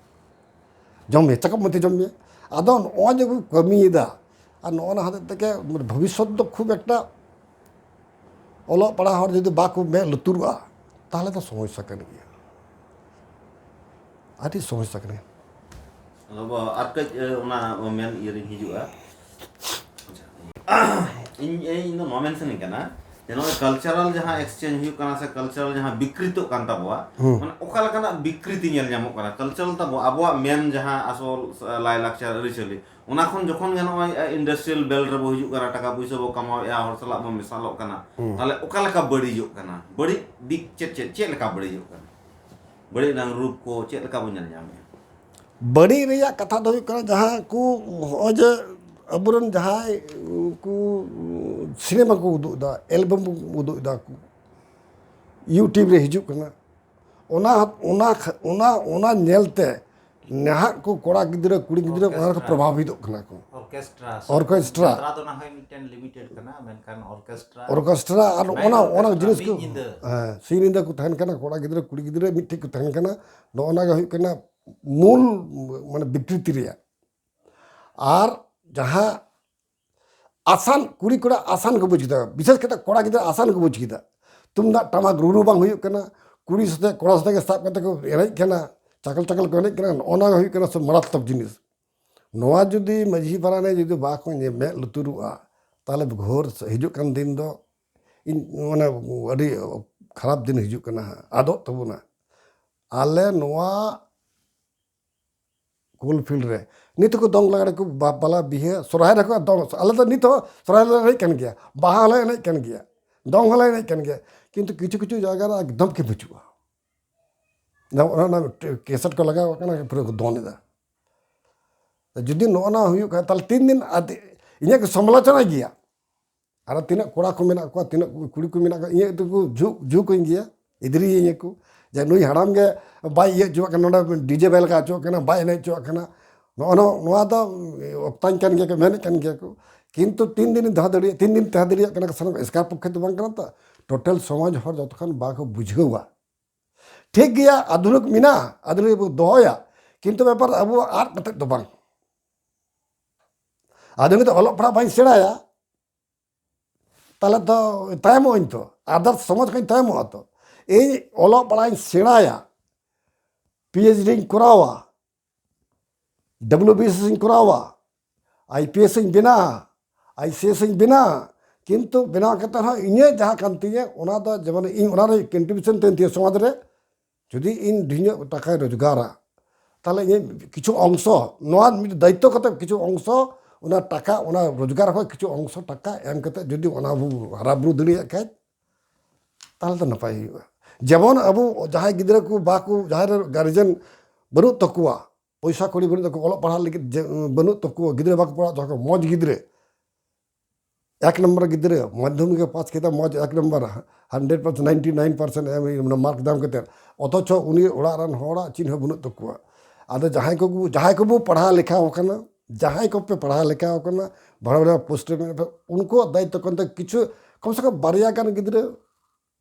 ᱡᱚᱢ ᱢᱮ, ᱪᱟᱠᱟᱵ ᱢᱟᱹᱛᱤ ᱡᱚᱢ ᱢᱮ᱾ ᱟᱫᱚ ᱱᱚᱜᱼᱚᱭ ᱡᱮ ᱠᱚ ᱠᱟᱹᱢᱤᱭᱮᱫᱟ, ᱟᱨ ᱱᱚᱜᱼᱚ ᱱᱟ ᱦᱚᱛᱮᱡ ᱛᱮᱜᱮ ᱵᱷᱚᱵᱤᱥᱥᱚᱛ ᱫᱚ ᱠᱷᱩᱵ ᱮᱠᱴᱟ ᱚᱞᱚᱜ ᱯᱟᱲᱦᱟᱜ ᱦᱚᱲ ᱡᱩᱫᱤ ᱵᱟᱠᱚ ᱢᱮᱫ ᱞᱩᱛᱩᱨᱚᱜᱼᱟ, ᱛᱟᱦᱚᱞᱮ ᱫᱚ ᱥᱚᱢᱚᱥᱥᱟ ᱠᱟᱱ ᱜᱮᱭᱟ, ᱟᱹᱰᱤ ᱥᱚᱢᱚᱥᱥᱟ ᱠᱟᱱᱟ᱾ ᱟᱫᱚ ᱵᱟ-, ᱟᱨ ᱠᱟᱹᱡ, ᱮ, ᱚᱱᱟ ᱢᱮᱱ ᱤᱭᱟᱹ ᱨᱤᱧ ᱦᱤᱡᱩᱜᱼᱟ᱾ ᱟᱪᱪᱷᱟ᱾ ᱤᱧ, ᱤᱧ ᱫᱚ ᱱᱚᱣᱟ ᱢᱮᱱ ᱥᱟᱱᱟᱧ ᱠᱟᱱᱟ, ᱡᱮ ᱱᱚᱜᱼᱚᱭ ᱠᱟᱞᱪᱟᱨᱟᱞ ᱡᱟᱦᱟᱸ ᱮᱠᱥᱪᱮᱧᱡᱽ ᱦᱩᱭᱩᱜ ᱠᱟᱱᱟ ᱥᱮ ᱠᱟᱞᱪᱟᱨᱟᱞ ᱡᱟᱦᱟᱸ ᱵᱤᱠᱨᱤᱛᱚᱜ ᱠᱟᱱ ᱛᱟᱵᱚᱣᱟ, ᱦᱩᱸ᱾ ᱢᱟᱱᱮ ᱚᱠᱟ ᱞᱮᱠᱟᱱᱟᱜ ᱵᱤᱠᱨᱤᱛᱤ ᱧᱮᱞ ᱧᱟᱢᱚᱜ ᱠᱟᱱᱟ? ᱠᱟᱞᱪᱟᱨᱟᱞ ᱛᱟᱵᱚ, ᱟᱵᱚᱣᱟᱜ ᱢᱮᱱ ᱡᱟᱦᱟᱸ ᱟᱥᱚᱞ ᱞᱟᱭᱼᱞᱟᱠᱪᱟᱨ ᱟᱹᱨᱤᱪᱟᱹᱞᱤ, ᱚᱱᱟ ᱠᱷᱚᱱ ᱡᱚᱠᱷᱚᱱ ᱜᱮ ᱱᱚᱜᱼᱚᱭ ᱤᱱᱰᱟᱥᱴᱨᱤᱭᱟᱞ ᱵᱮᱞᱴ ᱨᱮᱵᱚ ᱦᱤᱡᱩᱜ ᱠᱟᱱᱟ, ᱴᱟᱠᱟ ᱯᱩᱭᱥᱟᱹ ᱵᱚ ᱠᱟᱢᱟᱣᱮᱫᱼᱟ, ᱦᱚᱲ ᱥᱟᱞᱟᱜ ᱵᱚ ᱢᱮᱥᱟᱞᱚᱜ ᱠᱟᱱᱟ, ᱦᱩᱸ᱾ ᱛᱟᱦᱚᱞᱮ ᱚᱠᱟ ᱞᱮᱠᱟ ᱵᱟᱹᱲᱤᱡᱚᱜ ᱠᱟᱱᱟ? ᱵᱟᱹᱲᱤᱡ ᱫᱤᱠ ᱪᱮᱫ ᱪᱮᱫ, ᱪᱮᱫ ᱞᱮᱠᱟ ᱵᱟᱹᱲᱤᱡᱚᱜ ᱠᱟᱱᱟ? ᱵᱟᱹᱲᱤᱡ ᱨᱮᱱᱟᱜ ᱨᱩᱯ ᱠᱚ ᱪᱮᱫ ᱞᱮᱠᱟ ᱵᱚ ᱧᱮᱞ ᱧᱟᱢᱮᱫᱼᱟ? ᱵᱟᱹᱲᱤᱡ ᱨᱮᱭᱟᱜ ᱠᱟᱛᱷᱟ ᱫᱚ ᱦᱩᱭᱩᱜ ᱠᱟᱱᱟ, ᱡᱟᱦᱟᱸ ᱠᱚ ᱦᱚᱸᱜᱼᱚᱭ ᱡᱮ ᱟᱵᱚᱨᱮᱱ ᱡᱟᱦᱟᱸᱭ ᱠᱚ ᱥᱤᱱᱮᱢᱟ ᱠᱚ ᱩᱫᱩᱜ ᱮᱫᱟ, ᱮᱞᱵᱟᱢ ᱠᱚ ᱩᱫᱩᱜ ᱮᱫᱟ ᱠᱚ, YouTube ᱨᱮ ᱦᱤᱡᱩᱜ ᱠᱟᱱᱟ, ᱚᱱᱟ, ᱚᱱᱟ, ᱚᱱᱟ, ᱚᱱᱟ ᱧᱮᱞᱛᱮ ᱱᱟᱦᱟᱜ ᱠᱚ ᱠᱚᱲᱟ ᱜᱤᱫᱽᱨᱟᱹ, ᱠᱩᱲᱤ ᱜᱤᱫᱽᱨᱟᱹ ᱚᱱᱟ ᱨᱮᱠᱚ ᱚᱨᱠᱮᱥᱴᱨᱟ᱾ ᱯᱨᱚᱵᱷᱟᱵᱤᱛᱚᱜ ᱠᱟᱱᱟ ᱠᱚ᱾ ᱚᱨᱠᱮᱥᱴᱨᱟ᱾ ᱚᱨᱠᱮᱥᱴᱨᱟ᱾ ᱡᱟᱛᱨᱟ ᱫᱚ ᱱᱟᱦᱟᱜ ᱢᱤᱫᱴᱮᱱ ᱞᱤᱢᱤᱴᱮᱰ ᱠᱟᱱᱟ, ᱢᱮᱱᱠᱷᱟᱱ ᱚᱨᱠᱮᱥᱴᱨᱟ᱾ ᱚᱨᱠᱮᱥᱴᱨᱟ ᱟᱨ ᱢᱮᱱ ᱚᱱᱟ, ᱚᱱᱟ ᱚᱨᱠᱮᱥᱴᱨᱟ ᱡᱤᱱᱤᱥ ᱢᱤᱫ ᱠᱚ, ᱧᱤᱫᱟᱹ᱾ ᱦᱮᱸ, ᱥᱤᱧ ᱧᱤᱫᱟᱹ ᱠᱚ ᱛᱟᱦᱮᱱ ᱠᱟᱱᱟ, ᱠᱚᱲᱟ ᱜᱤᱫᱽᱨᱟᱹ, ᱠᱩᱲᱤ ᱜᱤᱫᱽᱨᱟᱹ ᱢᱤᱫᱴᱷᱮᱡ ᱠᱚ ᱛᱟᱦᱮᱱ ᱠᱟᱱᱟ᱾ ᱱᱚᱜᱼᱚ ᱱᱟ ᱜᱮ ᱦᱩᱭᱩᱜ ᱠᱟᱱᱟ ᱢᱩᱞ, ᱢᱟᱱᱮ, ᱵᱤᱠᱨᱤᱛᱤ ᱨᱮᱭᱟᱜ᱾ ᱟᱨ ᱡᱟᱦᱟᱸ ᱟᱥᱟᱱ, ᱠᱩᱲᱤ ᱠᱚᱲᱟ ᱟᱥᱟᱱ ᱠᱚ ᱵᱩᱡᱽ ᱠᱮᱫᱟ, ᱵᱤᱥᱮᱥ ᱠᱟᱛᱮ ᱠᱚᱲᱟ ᱜᱤᱫᱽᱨᱟᱹ ᱟᱥᱟᱱ ᱠᱚ ᱵᱩᱡᱽ ᱠᱮᱫᱟ᱾ ᱛᱩᱢᱫᱟᱜ ᱴᱟᱢᱟᱠ ᱨᱩ ᱨᱩ ᱵᱟᱝ ᱦᱩᱭᱩᱜ ᱠᱟᱱᱟ, ᱠᱩᱲᱤ ᱥᱟᱛᱮ ᱠᱚᱲᱟ ᱥᱟᱛᱮ ᱜᱮ ᱥᱟᱵ ᱠᱟᱛᱮ ᱠᱚ ᱮᱱᱮᱡ ᱠᱟᱱᱟ, ᱪᱟᱠᱚᱞ ᱪᱟᱠᱚᱞ ᱠᱚ ᱮᱱᱮᱡ ᱠᱟᱱᱟ, ᱱᱚᱜᱼᱚ ᱱᱚᱣᱟ ᱜᱮ ᱦᱩᱭᱩᱜ ᱠᱟᱱᱟ ᱥᱚᱵ ᱢᱟᱨᱟᱛᱢᱚᱠ ᱡᱤᱱᱤᱥ᱾ ᱱᱚᱣᱟ ᱡᱩᱫᱤ ᱢᱟᱹᱡᱷᱤ ᱯᱟᱨᱟᱱᱤᱠ ᱡᱩᱫᱤ ᱵᱟᱠᱚ ᱧᱮ-, ᱢᱮᱫ ᱞᱩᱛᱩᱨᱚᱜᱼᱟ, ᱛᱟᱦᱚᱞᱮ ᱜᱷᱳᱨ ᱦᱤᱡᱩᱜ ᱠᱟᱱ ᱫᱤᱱ ᱫᱚ ᱤᱧ, ᱢᱟᱱᱮ, ᱟᱹᱰᱤ ᱠᱷᱟᱨᱟᱯ ᱫᱤᱱ ᱦᱤᱡᱩᱜ ᱠᱟᱱᱟ ᱦᱟᱸᱜ, ᱟᱫᱚᱜ ᱛᱟᱵᱚᱱᱟ᱾ ᱟᱞᱮ ᱱᱚᱣᱟ ᱠᱳᱞ ᱯᱷᱤᱞᱰ ᱨᱮ ᱱᱤᱛ ᱦᱚᱸᱠᱚ ᱫᱚᱝ ᱞᱟᱜᱽᱲᱮ ᱠᱚ, ᱵᱟ-, ᱵᱟᱯᱞᱟ ᱵᱤᱦᱟᱹ ᱥᱚᱨᱦᱟᱭ ᱨᱮᱠᱚ ᱫᱚᱝ, ᱟᱞᱮ ᱫᱚ ᱱᱤᱛ ᱦᱚᱸ ᱥᱚᱨᱦᱟᱭ ᱞᱮ ᱮᱱᱮᱡ ᱠᱟᱱ ᱜᱮᱭᱟ, ᱵᱟᱦᱟ ᱦᱚᱸᱞᱮ ᱮᱱᱮᱡ ᱠᱟᱱ ᱜᱮᱭᱟ, ᱫᱚᱝ ᱦᱚᱸᱞᱮ ᱮᱱᱮᱡ ᱠᱟᱱ ᱜᱮᱭᱟ, ᱠᱤᱱᱛᱩ ᱠᱤᱪᱷᱩ ᱠᱤᱪᱷᱩ ᱡᱟᱭᱜᱟ ᱨᱮ ᱮᱠᱫᱚᱢ ᱜᱮ ᱵᱟᱹᱪᱩᱜᱼᱟ᱾ ᱚᱱᱟ, ᱚᱱᱟ ᱠᱮᱥᱮᱴ ᱠᱚ ᱞᱟᱜᱟᱣ ᱠᱟᱱᱟ, ᱯᱩᱨᱟᱹ ᱠᱚ ᱫᱚᱱ ᱮᱫᱟ᱾ ᱡᱩᱫᱤ ᱱᱚᱜᱼᱚ ᱱᱟ ᱦᱩᱭᱩᱜ ᱠᱷᱟᱱ, ᱛᱟᱦᱞᱮ ᱛᱤᱱ ᱫᱤᱱ ᱟᱫ-, ᱤᱧᱟᱹᱜ ᱠᱚ ᱥᱚᱢᱟᱞᱳᱪᱚᱱᱟᱭ ᱜᱮᱭᱟ᱾ ᱟᱨᱚ ᱛᱤᱱᱟᱹᱜ ᱠᱚᱲᱟ ᱠᱚ ᱢᱮᱱᱟᱜ ᱠᱚᱣᱟ, ᱛᱤᱱᱟᱹᱜ ᱠᱩᱲᱤ ᱠᱚ ᱢᱮᱱᱟᱜ ᱠᱚᱣᱟ, ᱤᱧᱟᱹᱜ ᱫᱚᱠᱚ ᱡᱷᱩ-, ᱡᱷᱩ ᱠᱟᱹᱧ ᱜᱮᱭᱟ, ᱮᱫᱽᱨᱤᱭᱟᱹᱧᱟᱹ ᱠᱚ, ᱡᱮ ᱱᱩᱭ ᱦᱟᱲᱟᱢ ᱜᱮ ᱵᱟᱭ ᱤᱭᱟᱹ ᱦᱚᱪᱚᱣᱟᱜ ᱠᱟᱱᱟ, ᱱᱚᱰᱮ DJ ᱵᱟᱭ ᱞᱟᱜᱟᱣ ᱦᱚᱪᱚᱣᱟᱜ ᱠᱟᱱᱟ, ᱵᱟᱭ ᱮᱱᱮᱡ ᱦᱚᱪᱚᱣᱟᱜ ᱠᱟᱱᱟ᱾ ᱱᱚᱜᱼᱚ ᱱᱚᱣᱟ, ᱱᱚᱣᱟ ᱫᱚ ᱚᱠᱛᱟᱧ ᱠᱟᱱ ᱜᱮᱭᱟ ᱠᱚ, ᱢᱮᱱᱮᱫ ᱠᱟᱱ ᱜᱮᱭᱟ ᱠᱚ, ᱠᱤᱱᱛᱩ ᱛᱤᱱ ᱫᱤᱱ ᱫᱚᱦᱚ ᱫᱟᱲᱮᱭᱟᱜ, ᱛᱤᱱ ᱫᱤᱱ ᱛᱟᱦᱮᱸ ᱫᱟᱲᱮᱭᱟᱜ ᱠᱟᱱᱟ ᱠᱚ, ᱥᱟᱱᱟᱢ ᱮᱥᱠᱟᱨ ᱯᱚᱠᱠᱷᱮ ᱫᱚ ᱵᱟᱝ ᱠᱟᱱᱟ ᱛᱚ, ᱴᱳᱴᱟᱞ ᱥᱚᱢᱟᱡᱽ ᱦᱚᱲ ᱡᱚᱛᱚᱠᱷᱚᱱ ᱵᱟᱠᱚ ᱵᱩᱡᱷᱟᱹᱣᱟ᱾ ᱴᱷᱤᱠ ᱜᱮᱭᱟ, ᱟᱫᱷᱩᱱᱤᱠ ᱢᱮᱱᱟᱜᱼᱟ, ᱟᱫᱷᱩᱱᱤᱠ ᱵᱚ ᱫᱚᱦᱚᱭᱟ, ᱠᱤᱱᱛᱩ ᱵᱮᱯᱟᱨ ᱟᱵᱚᱣᱟᱜ ᱟᱫ ᱠᱟᱛᱮᱫ ᱫᱚ ᱵᱟᱝ᱾ ᱟᱫᱷᱩᱱᱤᱠ ᱫᱚ ᱚᱞᱚᱜ ᱯᱟᱲᱦᱟᱜ ᱵᱟᱹᱧ ᱥᱮᱬᱟᱭᱟ, ᱛᱟᱦᱞᱮ ᱛᱚ ᱛᱟᱭᱚᱢᱚᱜ ᱟᱹᱧ ᱛᱚ, ᱟᱫᱟᱨᱥ ᱥᱚᱢᱟᱡᱽ ᱠᱷᱚᱱ ᱛᱟᱭᱚᱢᱚᱜᱼᱟ ᱛᱚ᱾ ᱤᱧ ᱚᱞᱚᱜ ᱯᱟᱲᱦᱟᱜ ᱤᱧ ᱥᱮᱬᱟᱭᱟ, PhD ᱤᱧ ᱠᱚᱨᱟᱣᱟ, WBCS ᱤᱧ ᱠᱚᱨᱟᱣᱟ, IPS ᱤᱧ ᱵᱮᱱᱟᱜᱼᱟ, ICS ᱤᱧ ᱵᱮᱱᱟᱜᱼᱟ, ᱠᱤᱱᱛᱩ ᱵᱮᱱᱟᱣ ᱠᱟᱛᱮ ᱦᱚᱸ ᱤᱧᱟᱹᱜ ᱡᱟᱦᱟᱸ ᱠᱟᱱ ᱛᱤᱧᱟᱹ, ᱚᱱᱟ ᱫᱚ ᱡᱮᱢᱚᱱ ᱤᱧ ᱚᱱᱟ ᱨᱮ ᱠᱚᱱᱴᱨᱤᱵᱤᱭᱩᱥᱚᱱ ᱛᱟᱦᱮᱱ ᱛᱤᱧᱟᱹ ᱥᱚᱢᱟᱡᱽ ᱨᱮ᱾ ᱡᱩᱫᱤ ᱤᱧ ᱰᱷᱮᱨ ᱧᱚᱜ ᱴᱟᱠᱟᱧ ᱨᱳᱡᱽᱜᱟᱨᱟ, ᱛᱟᱦᱚᱞᱮ ᱤᱧᱟᱹᱜ ᱠᱤᱪᱷᱩ ᱚᱝᱥᱚ, ᱱᱚᱣᱟ ᱢᱤᱫ ᱫᱟᱭᱤᱛᱛᱚ ᱠᱟᱛᱮ ᱠᱤᱪᱷᱩ ᱚᱝᱥᱚ, ᱚᱱᱟ ᱴᱟᱠᱟ, ᱚᱱᱟ ᱨᱳᱡᱽᱜᱟᱨ ᱠᱷᱚᱱ ᱠᱤᱪᱷᱩ ᱚᱝᱥᱚ ᱴᱟᱠᱟ ᱮᱢ ᱠᱟᱛᱮ ᱡᱩᱫᱤ ᱚᱱᱟ ᱵᱚ ᱦᱟᱨᱟ ᱵᱩᱨᱩ ᱫᱟᱲᱮᱭᱟᱜ ᱠᱷᱟᱡ, ᱛᱟᱦᱚᱞᱮ ᱫᱚ ᱱᱟᱯᱟᱭ ᱦᱩᱭᱩᱜᱼᱟ᱾ ᱡᱮᱢᱚᱱ ᱟᱵᱚ ᱡᱟᱦᱟᱸᱭ ᱜᱤᱫᱽᱨᱟᱹ ᱠᱚ ᱵᱟᱠᱚ, ᱡᱟᱦᱟᱸᱭ ᱨᱮᱱ ᱜᱟᱨᱡᱮᱱ ᱵᱟᱹᱱᱩᱜ ᱛᱟᱠᱚᱣᱟ, ᱯᱚᱭᱥᱟ ᱠᱚᱲᱤ ᱵᱟᱹᱱᱩᱜ ᱛᱟᱠᱚᱣᱟ, ᱚᱞᱚᱜ ᱯᱟᱲᱦᱟᱜ ᱞᱟᱹᱜᱤᱫ ᱡᱮ, ᱵᱟᱹᱱᱩᱜ ᱛᱟᱠᱚᱣᱟ, ᱜᱤᱫᱽᱨᱟᱹ ᱵᱟᱠᱚ ᱯᱟᱲᱦᱟᱜ ᱛᱟᱠᱚᱣᱟ, ᱢᱚᱡᱽ ᱜᱤᱫᱽᱨᱟᱹ, ᱮᱠ ᱱᱚᱢᱵᱚᱨ ᱜᱤᱫᱽᱨᱟᱹ ᱢᱟᱫᱽᱫᱷᱚᱢᱤᱠ ᱮ ᱯᱟᱥ ᱠᱮᱫᱟ, ᱢᱚᱡᱽ ᱮᱠ number, hundred percent, ninety nine percent ᱮᱢ, ᱢᱟᱱᱮ ᱢᱟᱨᱠ ᱫᱟᱢ ᱠᱟᱛᱮ, ᱚᱛᱷᱚᱪᱚ ᱩᱱᱤ ᱚᱲᱟᱜ ᱨᱮᱱ ᱦᱚᱲᱟᱜ ᱪᱮᱫ ᱦᱚᱸ ᱵᱟᱹᱱᱩᱜ ᱛᱟᱠᱚᱣᱟ᱾ ᱟᱫᱚ ᱡᱟᱦᱟᱸᱭ ᱠᱚ, ᱡᱟᱦᱟᱸᱭ ᱠᱚᱵᱚ ᱯᱟᱲᱦᱟᱣ ᱞᱮᱠᱷᱟ ᱟᱠᱟᱱᱟ, ᱡᱟᱦᱟᱸᱭ ᱠᱚᱯᱮ ᱯᱟᱲᱦᱟᱣ ᱞᱮᱠᱷᱟ ᱟᱠᱟᱱᱟ, ᱵᱟᱲᱟ ᱵᱟᱲᱟ ᱯᱳᱥᱴ ᱨᱮ ᱢᱮᱱᱟᱜ ᱯᱮ, ᱩᱱᱠᱩᱣᱟᱜ ᱫᱟᱭᱤᱛᱛᱚ ᱠᱟᱱ ᱛᱟᱠᱚᱣᱟ ᱠᱤᱪᱷᱩ, ᱠᱚᱢ ᱥᱮ ᱠᱚᱢ ᱵᱟᱨᱭᱟ ᱜᱟᱱ ᱜᱤᱫᱽᱨᱟᱹ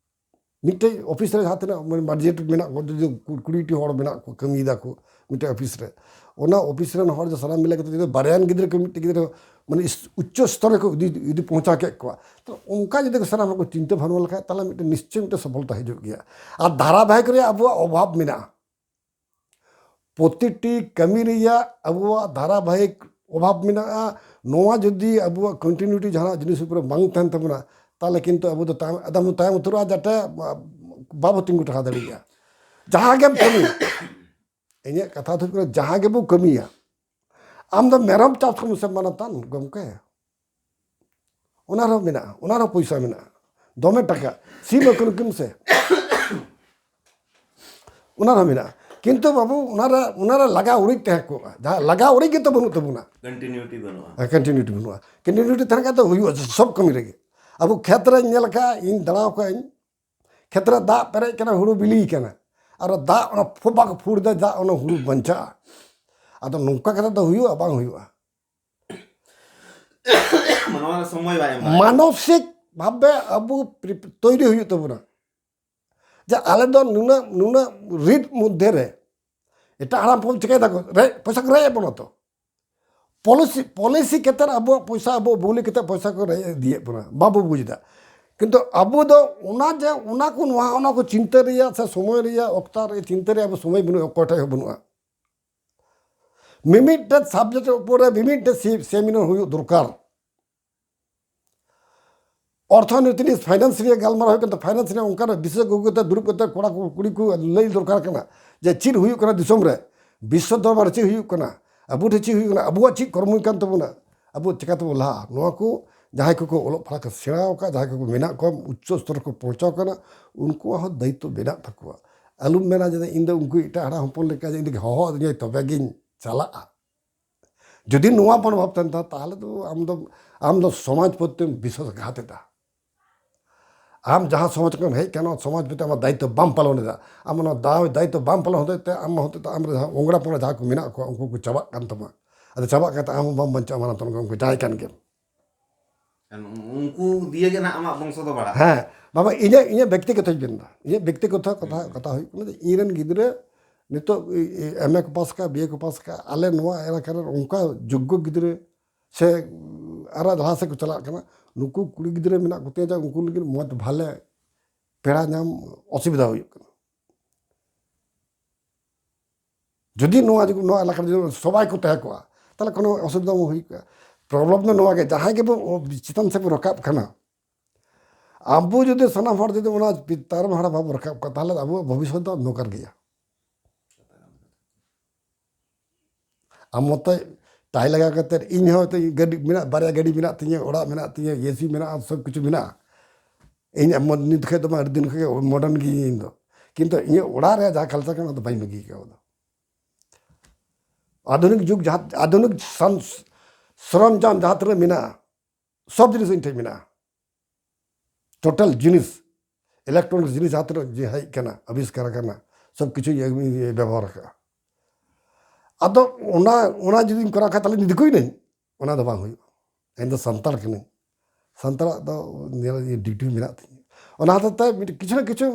ᱢᱤᱫᱴᱮᱡ ᱚᱯᱷᱤᱥ ᱨᱮ ᱡᱟᱦᱟᱸ ᱛᱤᱱᱟᱹᱜ ᱢᱟᱱᱮ ᱵᱟᱡᱮᱴ ᱢᱮᱱᱟᱜ ᱠᱚᱣᱟ, ᱡᱩᱫᱤ ᱠᱩ-, ᱠᱩᱲᱤ ᱴᱤ ᱦᱚᱲ ᱢᱮᱱᱟᱜ ᱠᱚᱣᱟ, ᱠᱟᱹᱢᱤᱭᱮᱫᱟ ᱠᱚ ᱢᱤᱫᱴᱮᱡ ᱚᱯᱷᱤᱥ ᱨᱮ, ᱚᱱᱟ ᱚᱯᱷᱤᱥ ᱨᱮᱱ ᱦᱚᱲ ᱡᱮ ᱥᱟᱱᱟᱢ ᱢᱤᱞᱟᱹ ᱠᱟᱛᱮ ᱡᱩᱫᱤ ᱵᱟᱨᱭᱟᱱ ᱜᱤᱫᱽᱨᱟᱹ ᱠᱚ ᱢᱤᱫᱴᱮᱡ ᱜᱤᱫᱽᱨᱟᱹ ᱢᱟᱱᱮ ᱤᱥ-, ᱩᱪᱪᱚ ᱥᱛᱚᱨ ᱨᱮᱠᱚ ᱤᱫᱤ, ᱤᱫᱤ ᱯᱳᱸᱣᱪᱷᱟᱣ ᱠᱮᱫ ᱠᱚᱣᱟ, ᱛᱚ ᱚᱱᱠᱟ ᱡᱩᱫᱤ ᱥᱟᱱᱟᱢ ᱦᱚᱲ ᱠᱚ ᱪᱤᱱᱛᱟᱹ ᱵᱷᱟᱵᱽᱱᱟ ᱞᱮᱠᱷᱟᱡ, ᱛᱟᱦᱚᱞᱮ ᱢᱤᱫᱴᱮᱱ ᱱᱤᱥᱪᱚᱭ ᱢᱤᱫᱴᱮᱱ ᱥᱚᱯᱷᱚᱞᱛᱟ ᱦᱤᱡᱩᱜ ᱜᱮᱭᱟ᱾ ᱟᱨ ᱫᱷᱟᱨᱟᱵᱟᱦᱤᱠ ᱨᱮᱭᱟᱜ ᱟᱵᱚᱣᱟᱜ ᱚᱵᱷᱟᱵᱽ ᱢᱮᱱᱟᱜᱼᱟ᱾ ᱯᱨᱚᱛᱤᱴᱤ ᱠᱟᱹᱢᱤ ᱨᱮᱭᱟᱜ ᱟᱵᱚᱣᱟᱜ ᱫᱷᱟᱨᱟᱵᱟᱦᱤᱠ ᱚᱵᱷᱟᱵᱽ ᱢᱮᱱᱟᱜᱼᱟ᱾ ᱱᱚᱣᱟ ᱡᱩᱫᱤ ᱟᱵᱚᱣᱟᱜ ᱠᱚᱱᱴᱤᱱᱤᱭᱩᱴᱤ ᱡᱟᱦᱟᱱᱟᱜ ᱡᱤᱱᱤᱥ ᱩᱯᱚᱨᱮ ᱵᱟᱝ ᱛᱟᱦᱮᱱ ᱛᱟᱵᱚᱱᱟ, ᱛᱟᱦᱚᱞᱮ ᱠᱤᱱᱛᱩ ᱟᱵᱚ ᱫᱚ ᱛᱟᱭᱚᱢ, ᱮᱠᱫᱚᱢ ᱛᱟᱭᱚᱢ ᱩᱛᱟᱹᱨᱚᱜᱼᱟ, ᱡᱟᱛᱮ ᱵᱟᱵᱚ ᱛᱤᱸᱜᱩ ᱴᱟᱠᱟ ᱫᱟᱲᱮᱭᱟᱜᱼᱟ᱾ ᱡᱟᱦᱟᱸ ᱜᱮᱢ ᱠᱟᱹᱢᱤ, ᱤᱧᱟᱹᱜ ᱠᱟᱛᱷᱟ ᱫᱚ ᱦᱩᱭᱩᱜ ᱠᱟᱱᱟ, ᱡᱟᱦᱟᱸ ᱜᱮᱵᱚ ᱠᱟᱹᱢᱤᱭᱟ, ᱟᱢ ᱫᱚ ᱢᱮᱨᱚᱢ ᱪᱟᱥ ᱠᱚᱢ ᱥᱮ ᱢᱟᱱᱚᱛᱟᱱ ᱜᱚᱢᱠᱮ, ᱚᱱᱟ ᱨᱮᱦᱚᱸ ᱢᱮᱱᱟᱜᱼᱟ, ᱚᱱᱟ ᱨᱮᱦᱚᱸ ᱯᱚᱭᱥᱟ ᱢᱮᱱᱟᱜᱼᱟ, ᱫᱚᱢᱮ ᱴᱟᱠᱟ, ᱥᱤᱢ ᱟᱹᱠᱷᱨᱤᱧ ᱠᱚᱢ ᱥᱮ, ᱚᱱᱟ ᱨᱮᱦᱚᱸ ᱢᱮᱱᱟᱜᱼᱟ᱾ ᱠᱤᱱᱛᱩ ᱵᱟᱹᱵᱩ, ᱚᱱᱟ ᱨᱮ, ᱚᱱᱟ ᱨᱮ ᱞᱟᱜᱟᱣ ᱩᱨᱤᱡ ᱛᱟᱦᱮᱸ ᱠᱚᱜᱼᱟ, ᱡᱟᱦᱟᱸ ᱞᱟᱜᱟᱣ ᱩᱨᱤᱡ ᱜᱮᱛᱚ ᱵᱟᱹᱱᱩᱜ ᱛᱟᱵᱚᱱᱟ᱾ ᱠᱚᱱᱴᱤᱱᱤᱭᱩᱴᱤ ᱵᱟᱹᱱᱩᱜᱼᱟ᱾ ᱦᱮᱸ, ᱠᱚᱱᱴᱤᱱᱤᱭᱩᱴᱤ ᱵᱟᱹᱱᱩᱜᱼᱟ᱾ ᱠᱚᱱᱴᱤᱱᱤᱭᱩᱴᱤ ᱛᱟᱦᱮᱱ ᱠᱷᱟᱱ ᱫᱚ ᱦᱩᱭᱩᱜᱼᱟ ᱥᱚᱵ ᱠᱟᱹᱢᱤ ᱨᱮᱜᱮ᱾ ᱟᱵᱚ ᱠᱷᱮᱛ ᱨᱮᱧ ᱧᱮᱞ ᱟᱠᱟᱫᱼᱟ, ᱤᱧ ᱫᱟᱬᱟ ᱟᱠᱟᱫᱼᱟᱹᱧ, ᱠᱷᱮᱛ ᱨᱮ ᱫᱟᱜ ᱯᱮᱨᱮᱡ ᱠᱟᱱᱟ, ᱦᱩᱲᱩ ᱵᱤᱞᱤ ᱠᱟᱱᱟ, ᱟᱨ ᱫᱟᱜ ᱚᱱᱟ ᱯᱷᱚᱵᱟ ᱠᱚ ᱯᱷᱩᱲ ᱮᱫᱟ, ᱫᱟᱜ ᱚᱱᱟ ᱦᱩᱲᱩ ᱵᱟᱧᱪᱟᱜᱼᱟ᱾ ᱟᱫᱚ ᱱᱚᱝᱠᱟ ᱠᱟᱛᱮ ᱫᱚ ᱦᱩᱭᱩᱜᱼᱟ? ᱵᱟᱝ ᱦᱩᱭᱩᱜᱼᱟ᱾ ᱢᱟᱱᱣᱟ ᱨᱮ ᱥᱚᱢᱚᱭ ᱵᱟᱭ ᱮᱢ ᱫᱟᱲᱮᱭᱟᱜᱼᱟ᱾ ᱢᱟᱱᱚᱥᱤᱠ ᱵᱷᱟᱵᱮ ᱟᱵᱚ ᱯᱨᱤ-, ᱛᱚᱭᱨᱤ ᱦᱩᱭᱩᱜ ᱛᱟᱵᱚᱱᱟ᱾ ᱡᱮ ᱟᱞᱮ ᱫᱚ ᱱᱩᱱᱟᱹᱜ, ᱱᱩᱱᱟᱹᱜ ᱨᱤᱫ ᱢᱚᱫᱽᱫᱷᱮ ᱨᱮ ᱮᱴᱟᱜ ᱦᱟᱲᱟᱢ ᱠᱚ ᱪᱤᱠᱟᱹᱭ ᱫᱟᱠᱚ, ᱨᱮᱡ, ᱯᱚᱭᱥᱟ ᱠᱚ ᱨᱮᱡ ᱮᱫ ᱵᱚᱱᱟ ᱛᱚ᱾ ᱯᱚᱞᱤᱥᱤ, ᱯᱚᱞᱤᱥᱤ ᱠᱟᱛᱮ ᱟᱵᱚᱣᱟᱜ ᱯᱚᱭᱥᱟ, ᱟᱵᱚ ᱵᱩᱞᱤ ᱠᱟᱛᱮ ᱯᱚᱭᱥᱟ ᱠᱚ ᱨᱮᱡ ᱤᱫᱤᱭᱮᱫ ᱵᱚᱱᱟ, ᱵᱟᱵᱚ ᱵᱩᱡᱽ ᱮᱫᱟ᱾ ᱠᱤᱱᱛᱩ ᱟᱵᱚ ᱫᱚ ᱚᱱᱟ ᱡᱮ, ᱚᱱᱟ ᱠᱚ, ᱱᱚᱣᱟ, ᱚᱱᱟ ᱠᱚ ᱪᱤᱱᱛᱟᱹ ᱨᱮᱭᱟᱜ ᱥᱮ ᱥᱚᱢᱚᱭ ᱨᱮᱭᱟᱜ, ᱚᱠᱛᱟ ᱨᱮ ᱪᱤᱱᱛᱟᱹ ᱨᱮᱭᱟᱜ ᱟᱵᱚ ᱥᱚᱢᱚᱭ ᱵᱟᱹᱱᱩᱜᱼᱟ, ᱚᱠᱚᱭ ᱴᱷᱮᱡ ᱦᱚᱸ ᱵᱟᱹᱱᱩᱜᱼᱟ᱾ ᱢᱤᱢᱤᱫᱴᱮᱡ ᱥᱟᱵᱡᱮᱠᱴ ᱩᱯᱚᱨ ᱨᱮ ᱢᱤᱢᱤᱫᱴᱮᱡ ᱥᱮ-, ᱥᱮᱢᱤᱱᱟᱨ ᱦᱩᱭᱩᱜ ᱫᱚᱨᱠᱟᱨ᱾ ᱚᱨᱛᱷᱚᱱᱤᱛᱤ ᱱᱤᱭᱮ, ᱯᱷᱟᱭᱱᱟᱱᱥ ᱨᱮᱭᱟᱜ ᱜᱟᱞᱢᱟᱨᱟᱣ ᱦᱩᱭᱩᱜ ᱠᱟᱱᱟ, ᱯᱷᱟᱭᱱᱟᱱᱥ ᱨᱮᱭᱟᱜ ᱚᱱᱠᱟᱱᱟᱜ ᱵᱤᱥᱮᱥᱡᱽ ᱠᱚ ᱠᱟᱛᱮ ᱫᱩᱲᱩᱵ ᱠᱟᱛᱮ ᱠᱚᱲᱟ ᱠᱚ ᱠᱩᱲᱤ ᱠᱚ ᱞᱟᱹᱭ ᱫᱚᱨᱠᱟᱨ ᱠᱟᱱᱟ ᱡᱮ ᱪᱮᱫ ᱦᱩᱭᱩᱜ ᱠᱟᱱᱟ ᱫᱤᱥᱚᱢ ᱨᱮ, ᱵᱤᱥᱥᱚ ᱫᱚᱨᱵᱟᱨ ᱨᱮ ᱪᱮᱫ ᱦᱩᱭᱩᱜ ᱠᱟᱱᱟ, ᱟᱵᱚ ᱴᱷᱮᱱ ᱪᱮᱫ ᱦᱩᱭᱩᱜ ᱠᱟᱱᱟ, ᱟᱵᱚᱣᱟᱜ ᱪᱮᱫ ᱠᱚᱨᱢᱚ ᱠᱟᱱ ᱛᱟᱵᱚᱱᱟ, ᱟᱵᱚ ᱪᱤᱠᱟ ᱛᱮᱵᱚᱱ ᱞᱟᱦᱟᱜᱼᱟ᱾ ᱱᱚᱣᱟ ᱠᱚ ᱡᱟᱦᱟᱸᱭ ᱠᱚᱠᱚ ᱚᱞᱚᱜ ᱯᱟᱲᱦᱟᱜ ᱠᱚ ᱥᱮᱬᱟ ᱟᱠᱟᱫ, ᱡᱟᱦᱟᱸᱭ ᱠᱚᱠᱚ ᱢᱮᱱᱟᱜ ᱠᱚᱣᱟ, ᱩᱪᱪᱚ ᱥᱛᱚᱨ ᱨᱮᱠᱚ ᱯᱳᱣᱪᱷᱟᱣ ᱠᱟᱱᱟ, ᱩᱱᱠᱩᱣᱟᱜ ᱦᱚᱸ ᱫᱟᱭᱤᱛᱛᱚ ᱢᱮᱱᱟᱜ ᱛᱟᱠᱚᱣᱟ᱾ ᱟᱞᱚᱢ ᱢᱮᱱᱟ ᱡᱮ ᱤᱧ ᱫᱚ ᱩᱱᱠᱩ ᱮᱴᱟᱜ ᱦᱚᱲᱟᱜ ᱦᱚᱯᱚᱱ ᱞᱮᱠᱟ ᱡᱮ ᱤᱧ ᱫᱚ ᱦᱚᱦᱚ ᱟᱹᱫᱤᱧᱟᱭ ᱛᱚᱵᱮ ᱜᱤᱧ ᱪᱟᱞᱟᱜᱼᱟ᱾ ᱡᱩᱫᱤ ᱱᱚᱣᱟ ᱢᱚᱱᱳᱵᱷᱟᱵ ᱛᱟᱦᱮᱱ ᱛᱟᱢ, ᱛᱟᱦᱚᱞᱮ ᱫᱚ ᱟᱢ ᱫᱚ, ᱟᱢ ᱫᱚ ᱥᱚᱢᱟᱡᱽ ᱯᱨᱚᱛᱤᱢ ᱵᱤᱥᱣᱟᱥᱜᱷᱟᱛ ᱮᱫᱟ᱾ ᱟᱢ ᱡᱟᱦᱟᱸ ᱥᱚᱢᱟᱡᱽ ᱠᱷᱚᱱᱮᱢ ᱦᱮᱡ ᱟᱠᱟᱱᱟ, ᱚᱱᱟ ᱥᱚᱢᱟᱡᱽ ᱯᱨᱚᱛᱤ ᱟᱢᱟᱜ ᱫᱟᱭᱤᱛᱛᱚ ᱵᱟᱢ ᱯᱟᱞᱚᱱ ᱮᱫᱟ᱾ ᱟᱢ ᱚᱱᱟ ᱫᱟᱣ-, ᱫᱟᱭᱤᱛᱛᱚ ᱵᱟᱢ ᱯᱟᱞᱚᱱ ᱦᱚᱛᱮᱡ ᱛᱮ ᱟᱢ ᱦᱚᱛᱮᱡ ᱛᱮ ᱟᱢᱨᱮ ᱡᱟᱦᱟᱸ ᱚᱝᱲᱟ ᱯᱚᱝᱲᱟ ᱡᱟᱦᱟᱸ ᱠᱚ ᱢᱮᱱᱟᱜ ᱠᱚᱣᱟ, ᱩᱱᱠᱩ ᱠᱚ ᱪᱟᱵᱟᱜ ᱠᱟᱱ ᱛᱟᱢᱟ᱾ ᱟᱫᱚ ᱪᱟᱵᱟᱜ ᱠᱟᱱ ᱛᱟᱢ, ᱟᱢ ᱦᱚᱸ ᱵᱟᱢ ᱵᱟᱧᱪᱟᱜᱼᱟ ᱢᱟᱨᱟᱝ ᱛᱚᱱ ᱩᱱᱠᱩ ᱡᱟᱦᱟᱸᱭ ᱠᱟᱱ ᱜᱮᱢ᱾ ᱠᱷᱟᱱ ᱩᱱᱠᱩ ᱫᱤᱭᱮ ᱜᱮ ᱱᱟᱦᱟᱜ ᱟᱢᱟᱜ ᱵᱚᱝᱥᱚ ᱫᱚ ᱵᱟᱲᱟᱜᱼᱟ᱾ ᱦᱮᱸ, ᱵᱟᱵᱟ, ᱤᱧᱟᱹᱜ, ᱤᱧᱟᱹᱜ ᱵᱮᱠᱛᱤᱜᱚᱛᱚᱧ ᱢᱮᱱᱫᱟ, ᱤᱧᱟᱹᱜ ᱵᱮᱠᱛᱤᱜᱚᱛᱚ ᱠᱟᱛᱷᱟ, ᱦᱩᱸ᱾ ᱠᱟᱛᱷᱟ ᱦᱩᱭᱩᱜ ᱠᱟᱱᱟ ᱡᱮ ᱤᱧ ᱨᱮᱱ ᱜᱤᱫᱽᱨᱟᱹ ᱱᱤᱛᱚᱜ ᱮᱢ ᱮ ᱠᱚ ᱯᱟᱥ ᱠᱟᱜᱼᱟ, ᱵᱤ ᱮ ᱠᱚ ᱯᱟᱥ ᱠᱟᱜᱼᱟ, ᱟᱞᱮ ᱱᱚᱣᱟ ᱮᱞᱟᱠᱟ ᱨᱮ ᱚᱱᱠᱟ ᱡᱳᱜᱽᱜᱚ ᱜᱤᱫᱽᱨᱟᱹ ᱥᱮ ᱟᱨᱚ ᱡᱟᱦᱟᱸ ᱥᱮᱫ ᱠᱚ ᱪᱟᱞᱟᱜ ᱠᱟᱱᱟ, ᱱᱩᱠᱩ ᱠᱩᱲᱤ ᱜᱤᱫᱽᱨᱟᱹ ᱢᱮᱱᱟᱜ ᱠᱚᱛᱮ ᱡᱮ ᱩᱱᱠᱩ ᱞᱟᱹᱜᱤᱫ ᱢᱚᱡᱽ ᱵᱷᱟᱞᱮ ᱯᱮᱲᱟ ᱧᱟᱢ ᱚᱥᱩᱵᱤᱫᱷᱟ ᱦᱩᱭᱩᱜ ᱠᱟᱱᱟ᱾ ᱡᱩᱫᱤ ᱱᱚᱣᱟ, ᱡᱩᱫᱤ ᱱᱚᱣᱟ ᱮᱞᱟᱠᱟ ᱨᱮ ᱡᱩᱫᱤ ᱥᱚᱵᱟᱭ ᱠᱚ ᱛᱟᱦᱮᱸ ᱠᱚᱜᱼᱟ, ᱛᱟᱦᱚᱞᱮ ᱠᱳᱱᱳ ᱚᱥᱩᱵᱤᱫᱷᱟ ᱵᱟᱝ ᱦᱩᱭ ᱠᱚᱜᱼᱟ᱾ ᱯᱨᱚᱵᱞᱮᱢ ᱫᱚ ᱱᱚᱣᱟ ᱜᱮ, ᱡᱟᱦᱟᱸᱭ ᱜᱮᱵᱚ ᱪᱮᱛᱟᱱ ᱥᱮᱫ ᱵᱚ ᱨᱟᱠᱟᱵ ᱠᱟᱱᱟ, ᱟᱵᱚ ᱡᱩᱫᱤ ᱥᱟᱱᱟᱢ ᱦᱚᱲ ᱡᱩᱫᱤ ᱚᱱᱟ ᱛᱟᱨ ᱢᱟᱦᱟᱲᱟ ᱵᱟᱵᱚ ᱨᱟᱠᱟᱵ ᱠᱚᱣᱟ, ᱛᱟᱦᱚᱞᱮ ᱟᱵᱚᱣᱟᱜ ᱵᱷᱚᱵᱤᱥᱥᱚᱛ ᱫᱚ ᱚᱱᱫᱷᱚᱠᱟᱨ ᱜᱮᱭᱟ᱾ ᱟᱢ ᱢᱚᱛᱚ ᱴᱟᱭ ᱞᱟᱜᱟᱣ ᱠᱟᱛᱮ, ᱤᱧ ᱦᱚᱸ ᱦᱚᱭᱛᱳ ᱜᱟᱹᱰᱤ ᱢᱮᱱᱟᱜ, ᱵᱟᱨᱭᱟ ᱜᱟᱹᱰᱤ ᱢᱮᱱᱟᱜ ᱛᱤᱧᱟᱹ, ᱚᱲᱟᱜ ᱢᱮᱱᱟᱜ ᱛᱤᱧᱟᱹ, ᱮ ᱥᱤ ᱢᱮᱱᱟᱜᱼᱟ, ᱥᱚᱵ ᱠᱤᱪᱷᱩ ᱢᱮᱱᱟᱜᱼᱟ᱾ ᱤᱧ ᱮᱢᱚᱱ ᱱᱤᱛ ᱠᱷᱚᱡ ᱫᱚ ᱵᱟᱝ, ᱟᱹᱰᱤ ᱫᱤᱱ ᱠᱷᱚᱡ ᱜᱮ modern ᱜᱮ ᱤᱧ ᱫᱚ᱾ ᱠᱤᱱᱛᱩ ᱤᱧᱟᱹᱜ ᱚᱲᱟᱜ ᱨᱮᱭᱟᱜ ᱡᱟᱦᱟᱸ culture ᱠᱟᱱᱟ, ᱚᱱᱟ ᱫᱚ ᱵᱟᱹᱧ ᱵᱟᱹᱜᱤ ᱠᱟᱣᱫᱟ᱾ ᱟᱫᱷᱩᱱᱤᱠ ᱡᱩᱜᱽ ᱡᱟᱦᱟᱸ, ᱟᱫᱷᱩᱱᱤᱠ ᱥᱟᱱ-, ᱥᱚᱨᱚᱧᱡᱟᱢ ᱡᱟᱦᱟᱸ ᱛᱤᱱᱟᱹᱜ ᱢᱮᱱᱟᱜᱼᱟ, ᱥᱚᱵ ᱡᱤᱱᱤᱥ ᱤᱧ ᱴᱷᱮᱱ ᱢᱮᱱᱟᱜᱼᱟ᱾ Total ᱡᱤᱱᱤᱥ, electronic ᱡᱤᱱᱤᱥ ᱡᱟᱦᱟᱸ ᱛᱤᱱᱟᱹᱜ ᱡᱮ ᱦᱮᱡ ᱠᱟᱱᱟ, ᱟᱵᱤᱥᱠᱟᱨ ᱟᱠᱟᱱᱟ, ᱥᱚᱵ ᱠᱤᱪᱷᱩ ᱤᱧ ᱵᱮᱵᱚᱦᱟᱨ ᱟᱠᱟᱫᱼᱟ᱾ ᱟᱫᱚ ᱚᱱᱟ, ᱚᱱᱟ ᱡᱩᱫᱤᱧ ᱠᱚᱨᱟᱣ ᱠᱷᱟᱡ, ᱛᱟᱦᱞᱮ ᱤᱧ ᱫᱤᱠᱩᱭ ᱱᱟᱹᱧ? ᱚᱱᱟ ᱫᱚ ᱵᱟᱝ ᱦᱩᱭᱩᱜᱼᱟ᱾ ᱤᱧ ᱫᱚ ᱥᱟᱱᱛᱟᱲ ᱠᱟᱹᱱᱟᱹᱧ, ᱥᱟᱱᱛᱟᱲᱟᱜ ᱫᱚ ᱧᱮᱞ duty ᱢᱮᱱᱟᱜ ᱛᱤᱧᱟᱹ᱾ ᱚᱱᱟ ᱦᱚᱛᱮᱡ ᱛᱮ ᱢᱤᱫᱴᱤᱡ ᱠᱤᱪᱷᱩ ᱱᱟ ᱠᱤᱪᱷᱩ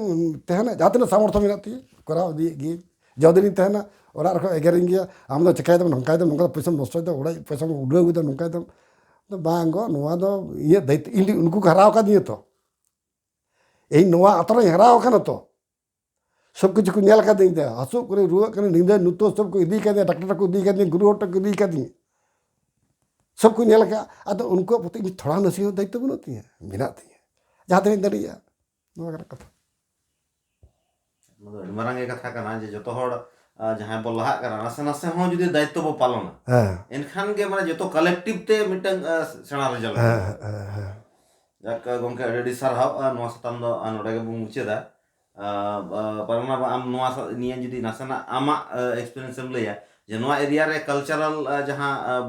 ᱛᱟᱦᱮᱱᱟ, ᱡᱟᱦᱟᱸ ᱛᱤᱱᱟᱹᱜ ᱥᱟᱢᱚᱨᱛᱷᱚ ᱢᱮᱱᱟᱜ ᱛᱤᱧᱟᱹ, ᱠᱚᱨᱟᱣ ᱤᱫᱤᱭᱮᱫ ᱜᱤᱭᱟᱹᱧ᱾ ᱡᱚᱫᱤᱱᱤᱧ ᱛᱟᱦᱮᱱᱟ, ᱚᱲᱟᱜ ᱨᱮᱠᱚ ᱮᱜᱮᱨᱤᱧ ᱜᱮᱭᱟ, "ᱟᱢ ᱫᱚ ᱪᱤᱠᱟᱹᱭ ᱫᱟᱢ, ᱱᱚᱝᱠᱟᱭ ᱫᱟᱢ, ᱱᱚᱝᱠᱟ ᱯᱚᱭᱥᱟᱢ ᱱᱚᱥᱴᱚᱭ ᱫᱟ, ᱚᱲᱟᱜ ᱯᱚᱭᱥᱟᱢ ᱩᱰᱟᱹᱣ ᱮᱫᱟ, ᱱᱚᱝᱠᱟᱭ ᱫᱟᱢ᱾" ᱫᱚ ᱵᱟᱝ ᱜᱚ, ᱱᱚᱣᱟ ᱫᱚ ᱤᱧᱟᱹᱜ ᱫᱟᱭᱤᱛᱛᱚ, ᱤᱧ ᱫᱚ ᱩᱱᱠᱩ ᱠᱚ ᱦᱟᱨᱟᱣ ᱟᱠᱟᱫᱤᱧᱟ ᱛᱚ, ᱤᱧ ᱱᱚᱣᱟ ᱟᱛᱳ ᱨᱮᱧ ᱦᱟᱨᱟᱣ ᱟᱠᱟᱱᱟ ᱛᱚ, ᱥᱚᱵ ᱠᱤᱪᱷᱩ ᱠᱚ ᱧᱮᱞ ᱟᱠᱟᱫᱤᱧ ᱛᱮ, ᱦᱟᱹᱥᱩᱜ ᱠᱟᱹᱱᱟᱹᱧ, ᱨᱩᱣᱟᱹᱜ ᱠᱟᱹᱱᱟᱹᱧ, ᱧᱤᱫᱟᱹ ᱧᱩᱛᱟᱹ ᱥᱚᱵ ᱠᱚ ᱤᱫᱤ ᱠᱟᱫᱤᱧᱟ, ᱰᱟᱠᱛᱟᱨ ᱴᱷᱮᱱ ᱠᱚ ᱤᱫᱤ ᱠᱟᱫᱤᱧᱟ, ᱜᱩᱨᱩ ᱦᱚᱲ ᱴᱷᱮᱱ ᱠᱚ ᱤᱫᱤ ᱠᱟᱫᱤᱧᱟ, ᱥᱚᱵ ᱠᱚ ᱧᱮᱞ ᱟᱠᱟᱫᱼᱟ᱾ ᱟᱫᱚ ᱩᱱᱠᱩᱣᱟᱜ ᱯᱨᱚᱛᱤ ᱤᱧ ᱛᱷᱚᱲᱟ ᱱᱟᱥᱮ ᱦᱚᱸ ᱫᱟᱭᱤᱛᱛᱚ ᱵᱟᱹᱱᱩᱜ ᱛᱤᱧᱟᱹ? ᱢᱮᱱᱟᱜ ᱛᱤᱧᱟᱹ, ᱡᱟᱦᱟᱸ ᱛᱤᱱᱟᱹᱜ ᱫᱟᱲᱮᱭᱟᱜᱼᱟ᱾ ᱱᱚᱣᱟ ᱠᱟᱱᱟ ᱠᱟᱛᱷᱟ᱾ ᱱᱚᱣᱟ ᱫᱚ ᱟᱹᱰᱤ ᱢᱟᱨᱟᱝ ᱜᱮ ᱠᱟᱛᱷᱟ ᱠᱟᱱᱟ ᱡᱮ ᱡᱚᱛᱚ ᱦᱚᱲ ᱟᱸ, ᱡᱟᱦᱟᱸᱭ ᱵᱚ ᱞᱟᱦᱟᱜ ᱠᱟᱱᱟ, ᱱᱟᱥᱮ ᱱᱟᱥᱮ ᱦᱚᱸ ᱡᱩᱫᱤ ᱫᱟᱭᱤᱛᱛᱚ ᱵᱚ ᱯᱟᱞᱚᱱᱟ, ᱦᱮᱸ ᱮᱱᱠᱷᱟᱱ ᱜᱮ ᱢᱟᱱᱮ ᱡᱚᱛᱚ ᱠᱟᱞᱮᱠᱴᱤᱵᱷ ᱛᱮ ᱢᱤᱫᱴᱟᱝ ᱟᱸ, ᱥᱮᱬᱟ ᱨᱮᱡᱟᱞᱴ ᱦᱮᱸ ᱦᱮᱸ ᱦᱮᱸ᱾ ᱡᱟᱠ ᱜᱚᱢᱠᱮ, ᱟᱹᱰᱤ ᱟᱹᱰᱤ ᱥᱟᱨᱦᱟᱣ᱾ ᱟᱸ, ᱱᱚᱣᱟ ᱥᱟᱛᱟᱢ ᱫᱚ ᱟᱸ, ᱱᱚᱰᱮ ᱜᱮᱵᱚᱱ ᱢᱩᱪᱟᱹᱫᱟ᱾ ᱟᱸ, ᱟᱸ, ᱯᱟᱞᱚᱱᱟ ᱵᱟ, ᱟᱢ ᱱᱚᱣᱟ ᱥᱟ-, ᱱᱤᱭᱟᱹ ᱡᱩᱫᱤ ᱱᱟᱥᱮᱱᱟᱜ ᱟᱢᱟᱜ ᱟᱸ, ᱮᱠᱥᱯᱤᱨᱤᱭᱮᱱᱥ ᱮᱢ ᱞᱟᱹᱭᱟ ᱡᱮ ᱱᱚᱣᱟ ᱮᱨᱤᱭᱟ ᱨᱮ ᱠᱟᱞᱪᱟᱨᱟᱞ ᱟᱸ, ᱡᱟᱦᱟᱸ ᱟᱸ,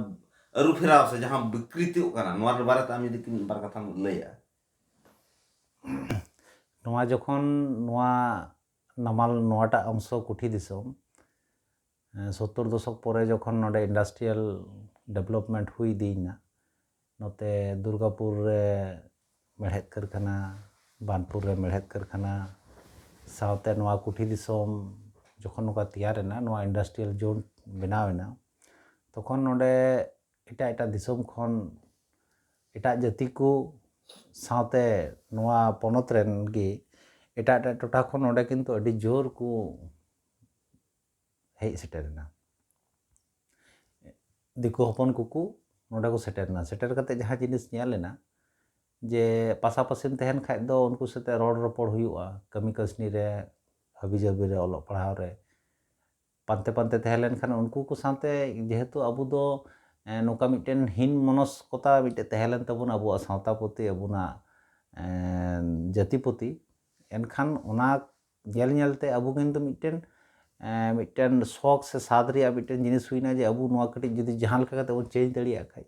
ᱟᱹᱨᱩ ᱯᱷᱮᱨᱟᱣ ᱥᱮ ᱡᱟᱦᱟᱸ ᱵᱤᱠᱨᱤᱛᱤᱜ ᱠᱟᱱᱟ, ᱱᱚᱣᱟ ᱵᱟᱨᱮᱛᱮ ᱟᱢ ᱡᱩᱫᱤ ᱢᱤᱫ ᱵᱟᱨ ᱠᱟᱛᱷᱟᱢ ᱞᱟᱹᱭᱟ᱾ ᱱᱚᱣᱟ ᱡᱚᱠᱷᱚᱱ ᱱᱚᱣᱟ ᱱᱟᱢᱟᱞ ᱱᱚᱣᱟᱴᱟᱜ ᱚᱝᱥᱚ ᱠᱩᱴᱷᱤ ᱫᱤᱥᱚᱢ ᱥᱳᱛᱛᱳᱨ ᱫᱚᱥᱚᱠ ᱯᱚᱨᱮ ᱡᱚᱠᱷᱚᱱ ᱱᱚᱰᱮ ᱤᱱᱰᱟᱥᱴᱨᱤᱭᱟᱞ ᱰᱮᱵᱷᱞᱚᱯᱢᱮᱱᱴ ᱦᱩᱭ ᱤᱫᱤᱭᱮᱱᱟ, ᱱᱚᱛᱮ ᱫᱩᱨᱜᱟᱯᱩᱨ ᱨᱮ ᱢᱮᱲᱦᱮᱫ ᱠᱟᱹᱨᱠᱷᱟᱱᱟ, ᱵᱟᱱᱯᱩᱨ ᱨᱮ ᱢᱮᱲᱦᱮᱫ ᱠᱟᱹᱨᱠᱷᱟᱱᱟ, ᱥᱟᱶᱛᱮ ᱱᱚᱣᱟ ᱠᱩᱴᱷᱤ ᱫᱤᱥᱚᱢ ᱡᱚᱠᱷᱚᱱ ᱱᱚᱝᱠᱟ ᱛᱮᱭᱟᱨ ᱮᱱᱟ, ᱱᱚᱣᱟ ᱤᱱᱰᱟᱥᱴᱨᱤᱭᱟᱞ ᱡᱳᱱ ᱵᱮᱱᱟᱣ ᱮᱱᱟ, ᱛᱚᱠᱷᱚᱱ ᱱᱚᱰᱮ ᱮᱴᱟᱜ ᱮᱴᱟᱜ ᱫᱤᱥᱚᱢ ᱠᱷᱚᱱ ᱮᱴᱟᱜ ᱡᱟᱹᱛᱤ ᱠᱚ ᱥᱟᱶᱛᱮ ᱱᱚᱣᱟ ᱯᱚᱱᱚᱛ ᱨᱮᱱ ᱜᱮ ᱮᱴᱟᱜ ᱮᱴᱟᱜ ᱴᱚᱴᱷᱟ ᱠᱷᱚᱱ ᱱᱚᱰᱮ ᱠᱤᱱᱛᱩ ᱟᱹᱰᱤ ᱡᱳᱨ ᱠᱚ ᱦᱮᱡ ᱥᱮᱴᱮᱨ ᱮᱱᱟ᱾ ᱫᱤᱠᱩ ᱦᱚᱯᱚᱱ ᱠᱚᱠᱚ ᱱᱚᱰᱮ ᱠᱚ ᱥᱮᱴᱮᱨ ᱮᱱᱟ᱾ ᱥᱮᱴᱮᱨ ᱠᱟᱛᱮ ᱡᱟᱦᱟᱸ ᱡᱤᱱᱤᱥ ᱧᱮᱞ ᱮᱱᱟ ᱡᱮ ᱯᱟᱥᱟᱯᱟᱥᱤᱢ ᱛᱟᱦᱮᱱ ᱠᱷᱟᱡ ᱫᱚ ᱩᱱᱠᱩ ᱥᱟᱛᱮ ᱨᱚᱲ ᱨᱚᱯᱚᱲ ᱦᱩᱭᱩᱜᱼᱟ, ᱠᱟᱹᱢᱤ ᱠᱟᱹᱥᱱᱤ ᱨᱮ, ᱦᱟᱹᱵᱤ ᱡᱟᱹᱵᱤ ᱨᱮ, ᱚᱞᱚᱜ ᱯᱟᱲᱦᱟᱣ ᱨᱮ᱾ ᱯᱟᱱᱛᱮ ᱯᱟᱱᱛᱮ ᱛᱟᱦᱮᱸ ᱞᱮᱱᱠᱷᱟᱱ ᱩᱱᱠᱩ ᱠᱚ ᱥᱟᱶᱛᱮ ᱡᱮᱦᱮᱛᱩ ᱟᱵᱚ ᱫᱚ ᱮ, ᱱᱚᱝᱠᱟ ᱢᱤᱫᱴᱮᱱ ᱦᱤᱱ ᱢᱚᱱᱚᱥᱠᱚᱛᱟ ᱢᱤᱫᱴᱮᱱ ᱛᱟᱦᱮᱸ ᱞᱮᱱ ᱛᱟᱵᱚᱱᱟ ᱟᱵᱚᱣᱟᱜ ᱥᱟᱶᱛᱟ ᱯᱨᱚᱛᱤ, ᱟᱵᱚᱱᱟᱜ ᱮ, ᱡᱟᱹᱛᱤ ᱯᱨᱚᱛᱤ, ᱮᱱᱠᱷᱟᱱ ᱚᱱᱟ ᱧᱮᱞ ᱧᱮᱞᱛᱮ ᱟᱵᱚ ᱠᱤᱱᱛᱩ ᱢᱤᱫᱴᱮᱱ ᱮ, ᱢᱤᱫᱴᱮᱱ ᱥᱚᱠ ᱥᱮ ᱥᱟᱫ ᱨᱮᱭᱟᱜ ᱢᱤᱫᱴᱮᱱ ᱡᱤᱱᱤᱥ ᱦᱩᱭᱱᱟ ᱡᱮ ᱟᱵᱚ ᱱᱚᱣᱟ ᱠᱟᱹᱴᱤᱡ ᱡᱩᱫᱤ ᱡᱟᱦᱟᱸ ᱞᱮᱠᱟ ᱠᱟᱛᱮ ᱵᱚᱱ ᱪᱮᱧᱡᱽ ᱫᱟᱲᱮᱭᱟᱜ ᱠᱷᱟᱡ᱾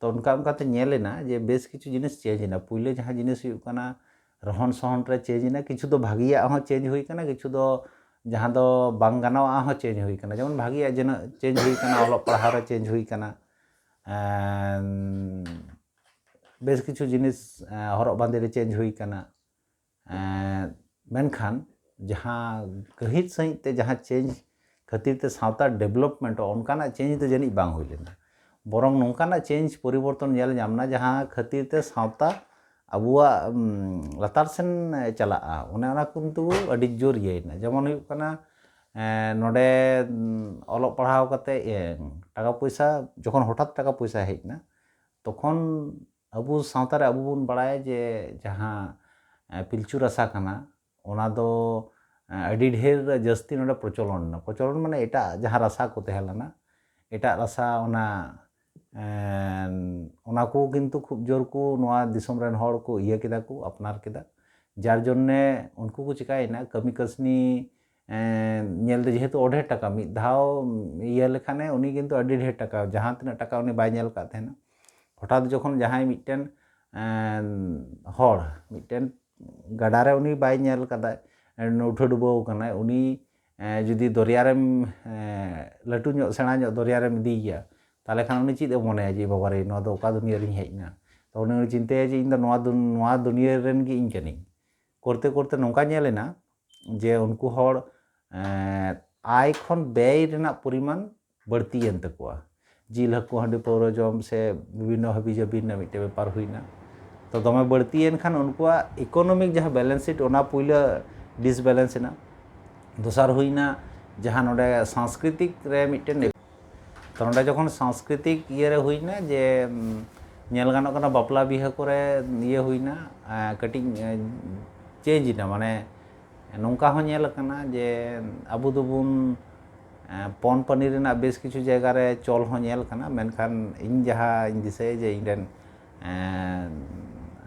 ᱛᱚ ᱚᱱᱠᱟ ᱚᱱᱠᱟᱛᱮ ᱧᱮᱞ ᱮᱱᱟ ᱡᱮ ᱵᱮᱥ ᱠᱤᱪᱷᱩ ᱡᱤᱱᱤᱥ ᱪᱮᱧᱡᱽ ᱮᱱᱟ᱾ ᱯᱩᱭᱞᱩ ᱡᱟᱦᱟᱸ ᱡᱤᱱᱤᱥ ᱦᱩᱭᱩᱜ ᱠᱟᱱᱟ ᱨᱚᱦᱚᱱ ᱥᱚᱦᱚᱱ ᱨᱮ ᱪᱮᱧᱡᱽ ᱮᱱᱟ, ᱠᱤᱪᱷᱩ ᱫᱚ ᱵᱷᱟᱹᱜᱤᱭᱟᱜ ᱦᱚᱸ ᱪᱮᱧᱡᱽ ᱦᱩᱭ ᱠᱟᱱᱟ, ᱠᱤᱪᱷᱩ ᱫᱚ ᱡᱟᱦᱟᱸ ᱫᱚ ᱵᱟᱝ ᱜᱟᱱᱚᱜᱼᱟ ᱦᱚᱸ ᱪᱮᱧᱡᱽ ᱦᱩᱭ ᱠᱟᱱᱟ᱾ ᱡᱮᱢᱚᱱ ᱵᱷᱟᱹᱜᱤᱭᱟᱜ ᱡᱮᱱᱚ ᱪᱮᱧᱡᱽ ᱦᱩᱭ ᱠᱟᱱᱟ, ᱚᱞᱚᱜ ᱯᱟᱲᱦᱟᱣ ᱨᱮ ᱪᱮᱧᱡᱽ ᱦᱩᱭ ᱠᱟᱱᱟ, ᱮᱸ, ᱵᱮᱥ ᱠᱤᱪᱷᱩ ᱡᱤᱱᱤᱥ ᱮᱸ, ᱦᱚᱨᱚᱜ ᱵᱟᱸᱫᱮ ᱨᱮ ᱪᱮᱧᱡᱽ ᱦᱩᱭ ᱠᱟᱱᱟ᱾ ᱮᱸ, ᱢᱮᱱᱠᱷᱟᱱ ᱡᱟᱦᱟᱸ ᱜᱟᱹᱦᱤᱨ ᱥᱟᱺᱦᱤᱡ ᱛᱮ ᱡᱟᱦᱟᱸ ᱪᱮᱧᱡᱽ ᱠᱷᱟᱹᱛᱤᱨ ᱛᱮ ᱥᱟᱶᱛᱟ ᱰᱮᱵᱷᱞᱚᱯᱢᱮᱱᱴᱚᱜᱼᱟ, ᱚᱱᱠᱟᱱᱟᱜ ᱪᱮᱧᱡᱽ ᱫᱚ ᱡᱟᱹᱱᱤᱡ ᱵᱟᱝ ᱦᱩᱭ ᱞᱮᱱᱟ᱾ ᱵᱚᱨᱚᱝ ᱱᱚᱝᱠᱟᱱᱟᱜ ᱪᱮᱧᱡᱽ ᱯᱚᱨᱤᱵᱚᱨᱛᱚᱱ ᱧᱮᱞ ᱧᱟᱢ ᱮᱱᱟ ᱡᱟᱦᱟᱸ ᱠᱷᱟᱹᱛᱤᱨ ᱛᱮ ᱥᱟᱶᱛᱟ ᱟᱵᱚᱣᱟᱜ ᱩᱢ, ᱞᱟᱛᱟᱨ ᱥᱮᱱ ᱪᱟᱞᱟᱜᱼᱟ, ᱚᱱᱮ ᱚᱱᱟ ᱠᱤᱱᱛᱩ ᱟᱹᱰᱤ ᱡᱳᱨ ᱤᱭᱟᱹᱭᱮᱱᱟ᱾ ᱡᱮᱢᱚᱱ ᱦᱩᱭᱩᱜ ᱠᱟᱱᱟ ᱮᱸ, ᱱᱚᱰᱮ, ᱩᱸ, ᱚᱞᱚᱜ ᱯᱟᱲᱦᱟᱣ ᱠᱟᱛᱮ, ᱮᱸ, ᱴᱟᱠᱟ ᱯᱚᱭᱥᱟ, ᱡᱚᱠᱷᱚᱱ ᱦᱚᱴᱟᱛ ᱴᱟᱠᱟ ᱯᱚᱭᱥᱟ ᱦᱮᱡ ᱮᱱᱟ, ᱛᱚᱠᱷᱚᱱ ᱟᱵᱚ ᱥᱟᱶᱛᱟ ᱨᱮ ᱟᱵᱚ ᱵᱚᱱ ᱵᱟᱲᱟᱭᱟ ᱡᱮ ᱡᱟᱦᱟᱸ, ᱮᱸ, ᱯᱤᱞᱪᱩ ᱨᱟᱥᱟ ᱠᱟᱱᱟ, ᱚᱱᱟ ᱫᱚ, ᱮᱸ, ᱟᱹᱰᱤ ᱰᱷᱮᱨ ᱡᱟᱹᱥᱛᱤ ᱱᱚᱰᱮ ᱯᱨᱚᱪᱚᱞᱚᱱ ᱮᱱᱟ᱾ ᱯᱨᱚᱪᱚᱞᱚᱱ ᱢᱟᱱᱮ ᱮᱴᱟᱜ ᱡᱟᱦᱟᱸ ᱨᱟᱥᱟ ᱠᱚ ᱛᱟᱦᱮᱸ ᱞᱮᱱᱟ, ᱮᱴᱟᱜ ᱨᱟᱥᱟ ᱚᱱᱟ, ᱮᱸ, ᱚᱱᱟ ᱠᱚ ᱠᱤᱱᱛᱩ ᱠᱷᱩᱵ ᱡᱳᱨ ᱠᱚ ᱱᱚᱣᱟ ᱫᱤᱥᱚᱢ ᱨᱮᱱ ᱦᱚᱲ ᱠᱚ ᱤᱭᱟᱹ ᱠᱮᱫᱟ ᱠᱚ, ᱟᱯᱱᱟᱨ ᱠᱮᱫᱟ᱾ ᱡᱟᱨ ᱡᱚᱱᱱᱮ ᱩᱱᱠᱩ ᱠᱚ ᱪᱤᱠᱟᱹᱭᱮᱱᱟ, ᱠᱟᱹᱢᱤ ᱠᱟᱹᱥᱱᱤ, ᱮᱸ, ᱧᱮᱞ ᱛᱮ ᱡᱮᱦᱮᱛᱩ ᱚᱰᱷᱮᱨ ᱴᱟᱠᱟ, ᱢᱤᱫ ᱫᱷᱟᱣ ᱤᱭᱟᱹ ᱞᱮᱠᱷᱟᱱᱮ ᱩᱱᱤ ᱠᱤᱱᱛᱩ ᱟᱹᱰᱤ ᱰᱷᱮᱨ ᱴᱟᱠᱟ, ᱡᱟᱦᱟᱸ ᱛᱤᱱᱟᱹᱜ ᱴᱟᱠᱟ ᱩᱱᱤ ᱵᱟᱭ ᱧᱮᱞ ᱟᱠᱟᱫ ᱛᱟᱦᱮᱱᱟ, ᱦᱚᱴᱟᱛ ᱡᱚᱠᱷᱚᱱ ᱡᱟᱦᱟᱸᱭ ᱢᱤᱫᱴᱮᱱ, ᱮᱸ, ᱦᱚᱲ ᱢᱤᱫᱴᱮᱱ ᱜᱟᱰᱟᱨᱮ ᱩᱱᱤ ᱵᱟᱭ ᱧᱮᱞ ᱠᱟᱫᱟ, ᱩᱴᱷᱟᱹ ᱰᱩᱵᱟᱹᱣ ᱠᱟᱱᱟᱭ, ᱩᱱᱤ, ᱮᱸ, ᱡᱩᱫᱤ ᱫᱚᱨᱭᱟ ᱨᱮᱢ, ᱮᱸ, ᱞᱟᱹᱴᱩ ᱧᱚᱜ ᱥᱮᱬᱟ ᱧᱚᱜ ᱫᱚᱨᱭᱟ ᱨᱮᱢ ᱤᱫᱤᱭᱮᱭᱟ, ᱛᱟᱦᱚᱞᱮ ᱠᱷᱟᱱ ᱩᱱᱤ ᱪᱮᱫ ᱮ ᱢᱚᱱᱮᱭᱟ ᱡᱮ, "ᱵᱟᱵᱟᱨᱮ, ᱱᱚᱣᱟ ᱫᱚ ᱚᱠᱟ ᱫᱩᱱᱤᱭᱟᱹ ᱨᱤᱧ ᱦᱮᱡ ᱮᱱᱟ?" ᱛᱚ ᱩᱱᱤ, ᱩᱱᱤ ᱪᱤᱱᱛᱟᱹᱭᱟ ᱡᱮ, "ᱤᱧ ᱫᱚ ᱱᱚᱣᱟ ᱫᱩᱱ-, ᱱᱚᱣᱟ ᱫᱩᱱᱤᱭᱟᱹ ᱨᱮᱱ ᱜᱮ ᱤᱧ ᱠᱟᱹᱱᱟᱹᱧ᱾" ᱠᱚᱨᱛᱮ ᱠᱚᱨᱛᱮ ᱱᱚᱝᱠᱟ ᱧᱮᱞ ᱮᱱᱟ ᱡᱮ ᱩᱱᱠᱩ ᱦᱚᱲ, ᱮᱸ, ᱟᱭ ᱠᱷᱚᱱ ᱵᱮᱭ ᱨᱮᱱᱟᱜ ᱯᱚᱨᱤᱢᱟᱱ ᱵᱟᱹᱲᱛᱤᱭᱮᱱ ᱛᱟᱠᱚᱣᱟ᱾ ᱡᱤᱞ, ᱦᱟᱹᱠᱩ, ᱦᱟᱺᱰᱤ, ᱯᱟᱹᱣᱨᱟᱹ ᱡᱚᱢ ᱥᱮ ᱵᱤᱵᱷᱤᱱᱱᱚ ᱦᱟᱹᱵᱤ ᱡᱟᱹᱵᱤ ᱨᱮᱱᱟᱜ ᱢᱤᱫᱴᱮᱱ ᱵᱮᱯᱟᱨ ᱦᱩᱭᱱᱟ᱾ ᱛᱚ ᱫᱚᱢᱮ ᱵᱟᱹᱲᱛᱤᱭᱮᱱ ᱠᱷᱟᱱ ᱩᱱᱠᱩᱣᱟᱜ economic ᱡᱟᱦᱟᱸ balance sheet, ᱚᱱᱟ ᱯᱩᱭᱞᱟᱹ disbalance ᱮᱱᱟ᱾ ᱫᱚᱥᱟᱨ ᱦᱩᱭᱱᱟ ᱡᱟᱦᱟᱸ ᱱᱚᱰᱮ ᱥᱟᱝᱥᱠᱨᱤᱛᱤᱠ ᱨᱮ ᱢᱤᱫᱴᱮᱱ, ᱛᱚ ᱱᱚᱰᱮ ᱡᱚᱠᱷᱚᱱ ᱥᱟᱝᱥᱠᱨᱤᱛᱤᱠ ᱤᱭᱟᱹ ᱨᱮ ᱦᱩᱭᱱᱟ ᱡᱮ, ᱩᱢ, ᱧᱮᱞ ᱜᱟᱱᱚᱜ ᱠᱟᱱᱟ ᱵᱟᱯᱞᱟ ᱵᱤᱦᱟᱹ ᱠᱚᱨᱮ ᱤᱭᱟᱹ ᱦᱩᱭᱱᱟ, ᱮᱸ, ᱠᱟᱹᱴᱤᱡ, ᱮᱸ, change ᱮᱱᱟ, ᱢᱟᱱᱮ ᱱᱚᱝᱠᱟ ᱦᱚᱸ ᱧᱮᱞ ᱟᱠᱟᱱᱟ ᱡᱮ ᱟᱵᱚ ᱫᱚᱵᱚᱱ, ᱮᱸ, ᱯᱚᱱ ᱯᱟᱹᱱᱤ ᱨᱮᱱᱟᱜ ᱵᱮᱥ ᱠᱤᱪᱷᱩ ᱡᱟᱭᱜᱟ ᱨᱮ ᱪᱚᱞ ᱦᱚᱸ ᱧᱮᱞ ᱟᱠᱟᱱᱟ, ᱢᱮᱱᱠᱷᱟᱱ ᱤᱧ ᱡᱟᱦᱟᱸᱧ ᱫᱤᱥᱟᱹᱭᱟ ᱡᱮ ᱤᱧ ᱨᱮᱱ, ᱮᱸ,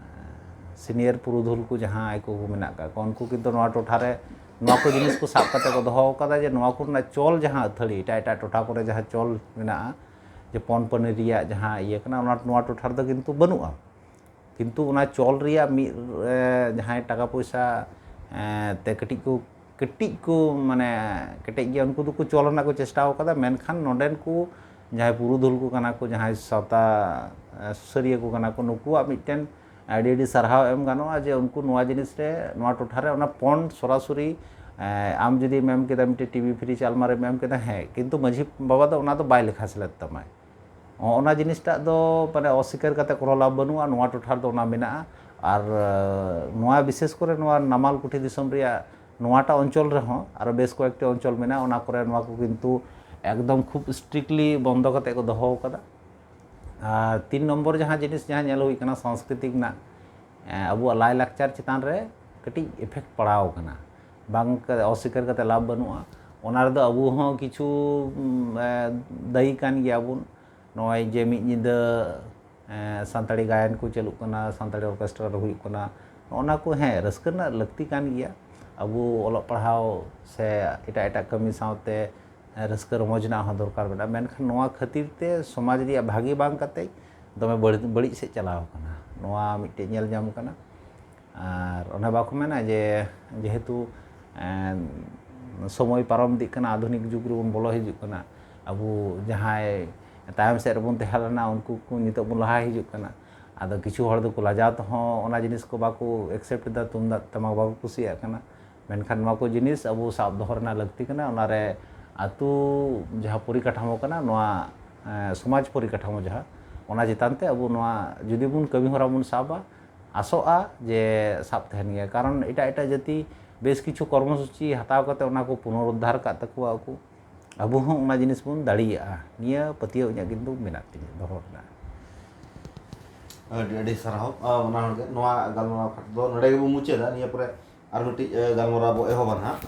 senior ᱯᱩᱨᱩᱫᱷᱩᱞ ᱠᱚ ᱡᱟᱦᱟᱸᱭ ᱠᱚ ᱢᱮᱱᱟᱜ ᱟᱠᱟᱫ ᱠᱚᱣᱟ, ᱩᱱᱠᱩ ᱠᱤᱱᱛᱩ ᱱᱚᱣᱟ ᱴᱚᱴᱷᱟ ᱨᱮ ᱱᱚᱣᱟ ᱠᱚ ᱡᱤᱱᱤᱥ ᱠᱚ ᱥᱟᱵ ᱠᱟᱛᱮ ᱠᱚ ᱫᱚᱦᱚ ᱟᱠᱟᱫᱟ ᱡᱮ ᱱᱚᱣᱟ ᱠᱚ ᱨᱮᱱᱟᱜ ᱪᱚᱞ ᱡᱟᱦᱟᱸ ᱟᱹᱛᱷᱟᱹᱲᱤ ᱮᱴᱟᱜ ᱮᱴᱟᱜ ᱴᱚᱴᱷᱟ ᱠᱚᱨᱮ ᱡᱟᱦᱟᱸ ᱪᱚᱞ ᱢᱮᱱᱟᱜᱼᱟ, ᱡᱮ ᱯᱚᱱ ᱯᱟᱹᱱᱤ ᱨᱮᱭᱟᱜ ᱡᱟᱦᱟᱸ ᱤᱭᱟᱹ ᱠᱟᱱᱟ, ᱚᱱᱟ ᱱᱚᱣᱟ ᱴᱚᱴᱷᱟ ᱨᱮᱫᱚ ᱠᱤᱱᱛᱩ ᱵᱟᱹᱱᱩᱜᱼᱟ᱾ ᱠᱤᱱᱛᱩ ᱚᱱᱟ ᱪᱚᱞ ᱨᱮᱭᱟᱜ ᱢᱤᱫ, ᱮ, ᱡᱟᱦᱟᱸᱭ ᱴᱟᱠᱟ ᱯᱚᱭᱥᱟ, ᱮ, ᱛᱮ ᱠᱟᱹᱴᱤᱡ ᱠᱚ, ᱠᱟᱹᱴᱤᱡ ᱠᱚ, ᱢᱟᱱᱮ, ᱠᱮᱴᱮᱡ ᱜᱮᱭᱟ, ᱩᱱᱠᱩ ᱫᱚᱠᱚ ᱪᱚᱞ ᱨᱮᱱᱟᱜ ᱠᱚ ᱪᱮᱥᱴᱟ ᱟᱠᱟᱫᱟ᱾ ᱢᱮᱱᱠᱷᱟᱱ ᱱᱚᱰᱮᱱ ᱠᱚ ᱡᱟᱦᱟᱸᱭ ᱯᱩᱨᱩᱫᱷᱩᱞ ᱠᱚ ᱠᱟᱱᱟ ᱠᱚ, ᱡᱟᱦᱟᱸᱭ ᱥᱟᱶᱛᱟ, ᱮ, ᱥᱩᱥᱟᱹᱨᱤᱭᱟᱹ ᱠᱚ ᱠᱟᱱᱟ ᱠᱚ, ᱱᱩᱠᱩᱣᱟᱜ ᱢᱤᱫᱴᱮᱱ ᱟᱹᱰᱤ ᱟᱹᱰᱤ ᱥᱟᱨᱦᱟᱣ ᱮᱢ ᱜᱟᱱᱚᱜᱼᱟ ᱡᱮ ᱩᱱᱠᱩ ᱱᱚᱣᱟ ᱡᱤᱱᱤᱥ ᱨᱮ, ᱱᱚᱣᱟ ᱴᱚᱴᱷᱟ ᱨᱮ ᱚᱱᱟ ᱯᱚᱱᱰ ᱥᱚᱨᱟᱥᱚᱨᱤ, ᱮ, ᱟᱢ ᱡᱩᱫᱤᱢ ᱮᱢ ᱠᱮᱫᱟ ᱢᱤᱫᱴᱮᱱ ᱴᱤᱵᱷᱤ ᱯᱷᱨᱤᱡᱽ ᱟᱞᱢᱟᱨᱤᱢ ᱮᱢ ᱠᱮᱫᱟ, ᱦᱮᱸ, ᱠᱤᱱᱛᱩ ᱢᱟᱹᱡᱷᱤ ᱵᱟᱵᱟ ᱫᱚ ᱚᱱᱟ ᱫᱚ ᱵᱟᱭ ᱞᱮᱠᱷᱟ ᱥᱮᱞᱮᱫ ᱛᱟᱢᱟᱭ᱾ ᱚᱱᱟ ᱡᱤᱱᱤᱥᱴᱟᱜ ᱫᱚ ᱢᱟᱱᱮ ᱚᱥᱤᱠᱟᱨ ᱠᱟᱛᱮ ᱠᱳᱱᱳ ᱞᱟᱵᱷ ᱵᱟᱹᱱᱩᱜᱼᱟ, ᱱᱚᱣᱟ ᱴᱚᱴᱷᱟ ᱨᱮᱫᱚ ᱚᱱᱟ ᱢᱮᱱᱟᱜᱼᱟ᱾ ᱟᱨ, ᱮ, ᱱᱚᱣᱟ ᱵᱤᱥᱮᱥ ᱠᱚᱨᱮ ᱱᱚᱣᱟ ᱱᱟᱢᱟᱞ ᱠᱩᱴᱷᱤ ᱫᱤᱥᱚᱢ ᱨᱮᱭᱟᱜ ᱱᱚᱣᱟᱴᱟᱜ ᱚᱧᱪᱚᱞ ᱨᱮᱦᱚᱸ ᱟᱨᱚ ᱵᱮᱥ ᱠᱚᱭᱮᱠᱴᱤ ᱚᱧᱪᱚᱞ ᱢᱮᱱᱟᱜᱼᱟ, ᱚᱱᱟ ᱠᱚᱨᱮ ᱱᱚᱣᱟ ᱠᱚ ᱠᱤᱱᱛᱩ ᱮᱠᱫᱚᱢ ᱠᱷᱩᱵ strictly ᱵᱚᱱᱫᱚ ᱠᱟᱛᱮ ᱠᱚ ᱫᱚᱦᱚ ᱟᱠᱟᱫᱟ᱾ ᱟᱨ ᱛᱤᱱ ᱱᱚᱢᱵᱚᱨ ᱡᱟᱦᱟᱸ ᱡᱤᱱᱤᱥ ᱡᱟᱦᱟᱸ ᱧᱮᱞ ᱦᱩᱭ ᱠᱟᱱᱟ, ᱥᱟᱝᱥᱠᱨᱤᱛᱤᱠ ᱨᱮᱱᱟᱜ, ᱮᱸ, ᱟᱵᱚᱣᱟᱜ ᱞᱟᱭᱼᱞᱟᱠᱪᱟᱨ ᱪᱮᱛᱟᱱ ᱨᱮ ᱠᱟᱹᱴᱤᱡ effect ᱯᱟᱲᱟᱣ ᱠᱟᱱᱟ, ᱵᱟᱝ ᱠᱟ-, ᱚᱥᱤᱠᱟᱨ ᱠᱟᱛᱮ ᱞᱟᱵᱷ ᱵᱟᱹᱱᱩᱜᱼᱟ᱾ ᱚᱱᱟ ᱨᱮᱫᱚ ᱟᱵᱚ ᱦᱚᱸ ᱠᱤᱪᱷᱩ, ᱩᱢ, ᱮᱸ, ᱫᱟᱹᱭᱤ ᱠᱟᱱ ᱜᱮᱭᱟ ᱵᱚᱱ᱾ ᱱᱚᱜᱼᱚᱭ ᱡᱮ ᱢᱤᱫ ᱧᱤᱫᱟᱹ, ᱮᱸ, ᱥᱟᱱᱛᱟᱲᱤ ᱜᱟᱭᱟᱱ ᱠᱚ ᱪᱟᱹᱞᱩᱜ ᱠᱟᱱᱟ, ᱥᱟᱱᱛᱟᱲᱤ orchestra ᱨᱮ ᱦᱩᱭᱩᱜ ᱠᱟᱱᱟ, ᱱᱚᱜᱼᱚ ᱱᱟ ᱠᱚ, ᱦᱮᱸ, ᱨᱟᱹᱥᱠᱟᱹ ᱨᱮᱱᱟᱜ ᱞᱟᱹᱠᱛᱤ ᱠᱟᱱ ᱜᱮᱭᱟ᱾ ᱟᱵᱚ ᱚᱞᱚᱜ ᱯᱟᱲᱦᱟᱣ ᱥᱮ ᱮᱴᱟᱜ ᱮᱴᱟᱜ ᱠᱟᱹᱢᱤ ᱥᱟᱶᱛᱮ ᱨᱟᱹᱥᱠᱟᱹ ᱨᱚᱢᱚᱡᱽ ᱨᱮᱱᱟᱜ ᱦᱚᱸ ᱫᱚᱨᱠᱟᱨ ᱢᱮᱱᱟᱜᱼᱟ, ᱢᱮᱱᱠᱷᱟᱱ ᱱᱚᱣᱟ ᱠᱷᱟᱹᱛᱤᱨ ᱛᱮ ᱥᱚᱢᱟᱡᱽ ᱨᱮᱭᱟᱜ ᱵᱷᱟᱹᱜᱤ ᱵᱟᱝ ᱠᱟᱛᱮ ᱫᱚᱢᱮ ᱵᱟᱹᱲᱤᱡ, ᱵᱟᱹᱲᱤᱡ ᱥᱮᱫ ᱪᱟᱞᱟᱣ ᱠᱟᱱᱟ, ᱱᱚᱣᱟ ᱢᱤᱫᱴᱮᱡ ᱧᱮᱞ ᱧᱟᱢ ᱠᱟᱱᱟ᱾ ᱟᱨ ᱚᱱᱟ ᱵᱟᱠᱚ ᱢᱮᱱᱟ ᱡᱮ ᱡᱮᱦᱮᱛᱩ, ᱮᱸ, ᱥᱚᱢᱚᱭ ᱯᱟᱨᱚᱢ ᱤᱫᱤᱜ ᱠᱟᱱᱟ, ᱟᱫᱷᱩᱱᱤᱠ ᱡᱩᱜᱽ ᱨᱮᱵᱚᱱ ᱵᱚᱞᱚ ᱦᱤᱡᱩᱜ ᱠᱟᱱᱟ, ᱟᱵᱚ ᱡᱟᱦᱟᱸᱭ ᱛᱟᱭᱚᱢ ᱥᱮᱫ ᱨᱮᱵᱚᱱ ᱛᱟᱦᱮᱸ ᱞᱮᱱᱟ ᱩᱱᱠᱩ ᱠᱚ ᱱᱤᱛᱚᱜ ᱵᱚᱱ ᱞᱟᱦᱟ ᱦᱤᱡᱩᱜ ᱠᱟᱱᱟ᱾ ᱟᱫᱚ ᱠᱤᱪᱷᱩ ᱦᱚᱲ ᱫᱚᱠᱚ ᱞᱟᱡᱟᱣ ᱛᱮᱦᱚᱸ ᱚᱱᱟ ᱡᱤᱱᱤᱥ ᱠᱚ ᱵᱟᱠᱚ accept ᱮᱫᱟ, ᱛᱩᱢᱫᱟᱜ ᱴᱟᱢᱟᱠ ᱵᱟᱠᱚ ᱠᱩᱥᱤᱭᱟᱜ ᱠᱟᱱᱟ᱾ ᱢᱮᱱᱠᱷᱟᱱ ᱱᱚᱣᱟ ᱠᱚ ᱡᱤᱱᱤᱥ ᱟᱵᱚ ᱥᱟᱵ ᱫᱚᱦᱚ ᱨᱮᱱᱟᱜ ᱞᱟᱹᱠᱛᱤ ᱠᱟᱱᱟ᱾ ᱚᱱᱟᱨᱮ ᱟᱹᱛᱩ ᱡᱟᱦᱟᱸ ᱯᱚᱨᱤᱠᱟᱴᱷᱟᱢᱳ ᱠᱟᱱᱟ, ᱱᱚᱣᱟ, ᱮᱸ, ᱥᱚᱢᱟᱡᱽ ᱯᱚᱨᱤᱠᱟᱴᱷᱟᱢᱳ ᱡᱟᱦᱟᱸ, ᱚᱱᱟ ᱪᱮᱛᱟᱱ ᱛᱮ ᱟᱵᱚ ᱱᱚᱣᱟ ᱡᱩᱫᱤ ᱵᱚᱱ ᱠᱟᱹᱢᱤ ᱦᱚᱨᱟ ᱵᱚᱱ ᱥᱟᱵᱟ, ᱟᱥᱚᱜᱼᱟ ᱡᱮ ᱥᱟᱵ ᱛᱟᱦᱮᱱ ᱜᱮᱭᱟ᱾ ᱠᱟᱨᱚᱱ ᱮᱴᱟᱜ ᱮᱴᱟᱜ ᱡᱟᱹᱛᱤ ᱵᱮᱥ ᱠᱤᱪᱷᱩ ᱠᱚᱨᱢᱚᱥᱩᱪᱤ ᱦᱟᱛᱟᱣ ᱠᱟᱛᱮ ᱚᱱᱟ ᱠᱚ ᱯᱩᱱᱚᱨᱩᱫᱽᱫᱷᱟᱨ ᱠᱟᱜ ᱛᱟᱠᱚᱣᱟ ᱟᱠᱚ᱾ ᱟᱵᱚ ᱦᱚᱸ ᱚᱱᱟ ᱡᱤᱱᱤᱥ ᱵᱚᱱ ᱫᱟᱲᱮᱭᱟᱜᱼᱟ, ᱱᱤᱭᱟᱹ ᱯᱟᱹᱛᱭᱟᱹᱣ ᱤᱧᱟᱹᱜ ᱠᱤᱱᱛᱩ ᱢᱮᱱᱟᱜ ᱛᱤᱧᱟᱹ ᱫᱚᱦᱚ ᱨᱮᱱᱟᱜ᱾ ᱟᱹᱰᱤ ᱟᱹᱰᱤ ᱥᱟᱨᱦᱟᱣ᱾ ᱟᱨ ᱚᱱᱟ ᱦᱚᱲ ᱜᱮ ᱱᱚᱣᱟ ᱜᱟᱞᱢᱟᱨᱟᱣ ᱠᱷᱟᱴ ᱫᱚ ᱱᱚᱰᱮ ᱜᱮᱵᱚᱱ ᱢᱩᱪᱟᱹᱫᱟ᱾ ᱱᱤᱭᱟᱹ ᱯᱚᱨᱮ ᱟᱨ ᱢᱤᱫᱴᱤᱡ, ᱮ, ᱜᱟᱞᱢᱟᱨᱟᱣ ᱵᱚ ᱮᱦᱚᱵᱟ ᱱᱟᱦᱟᱜ᱾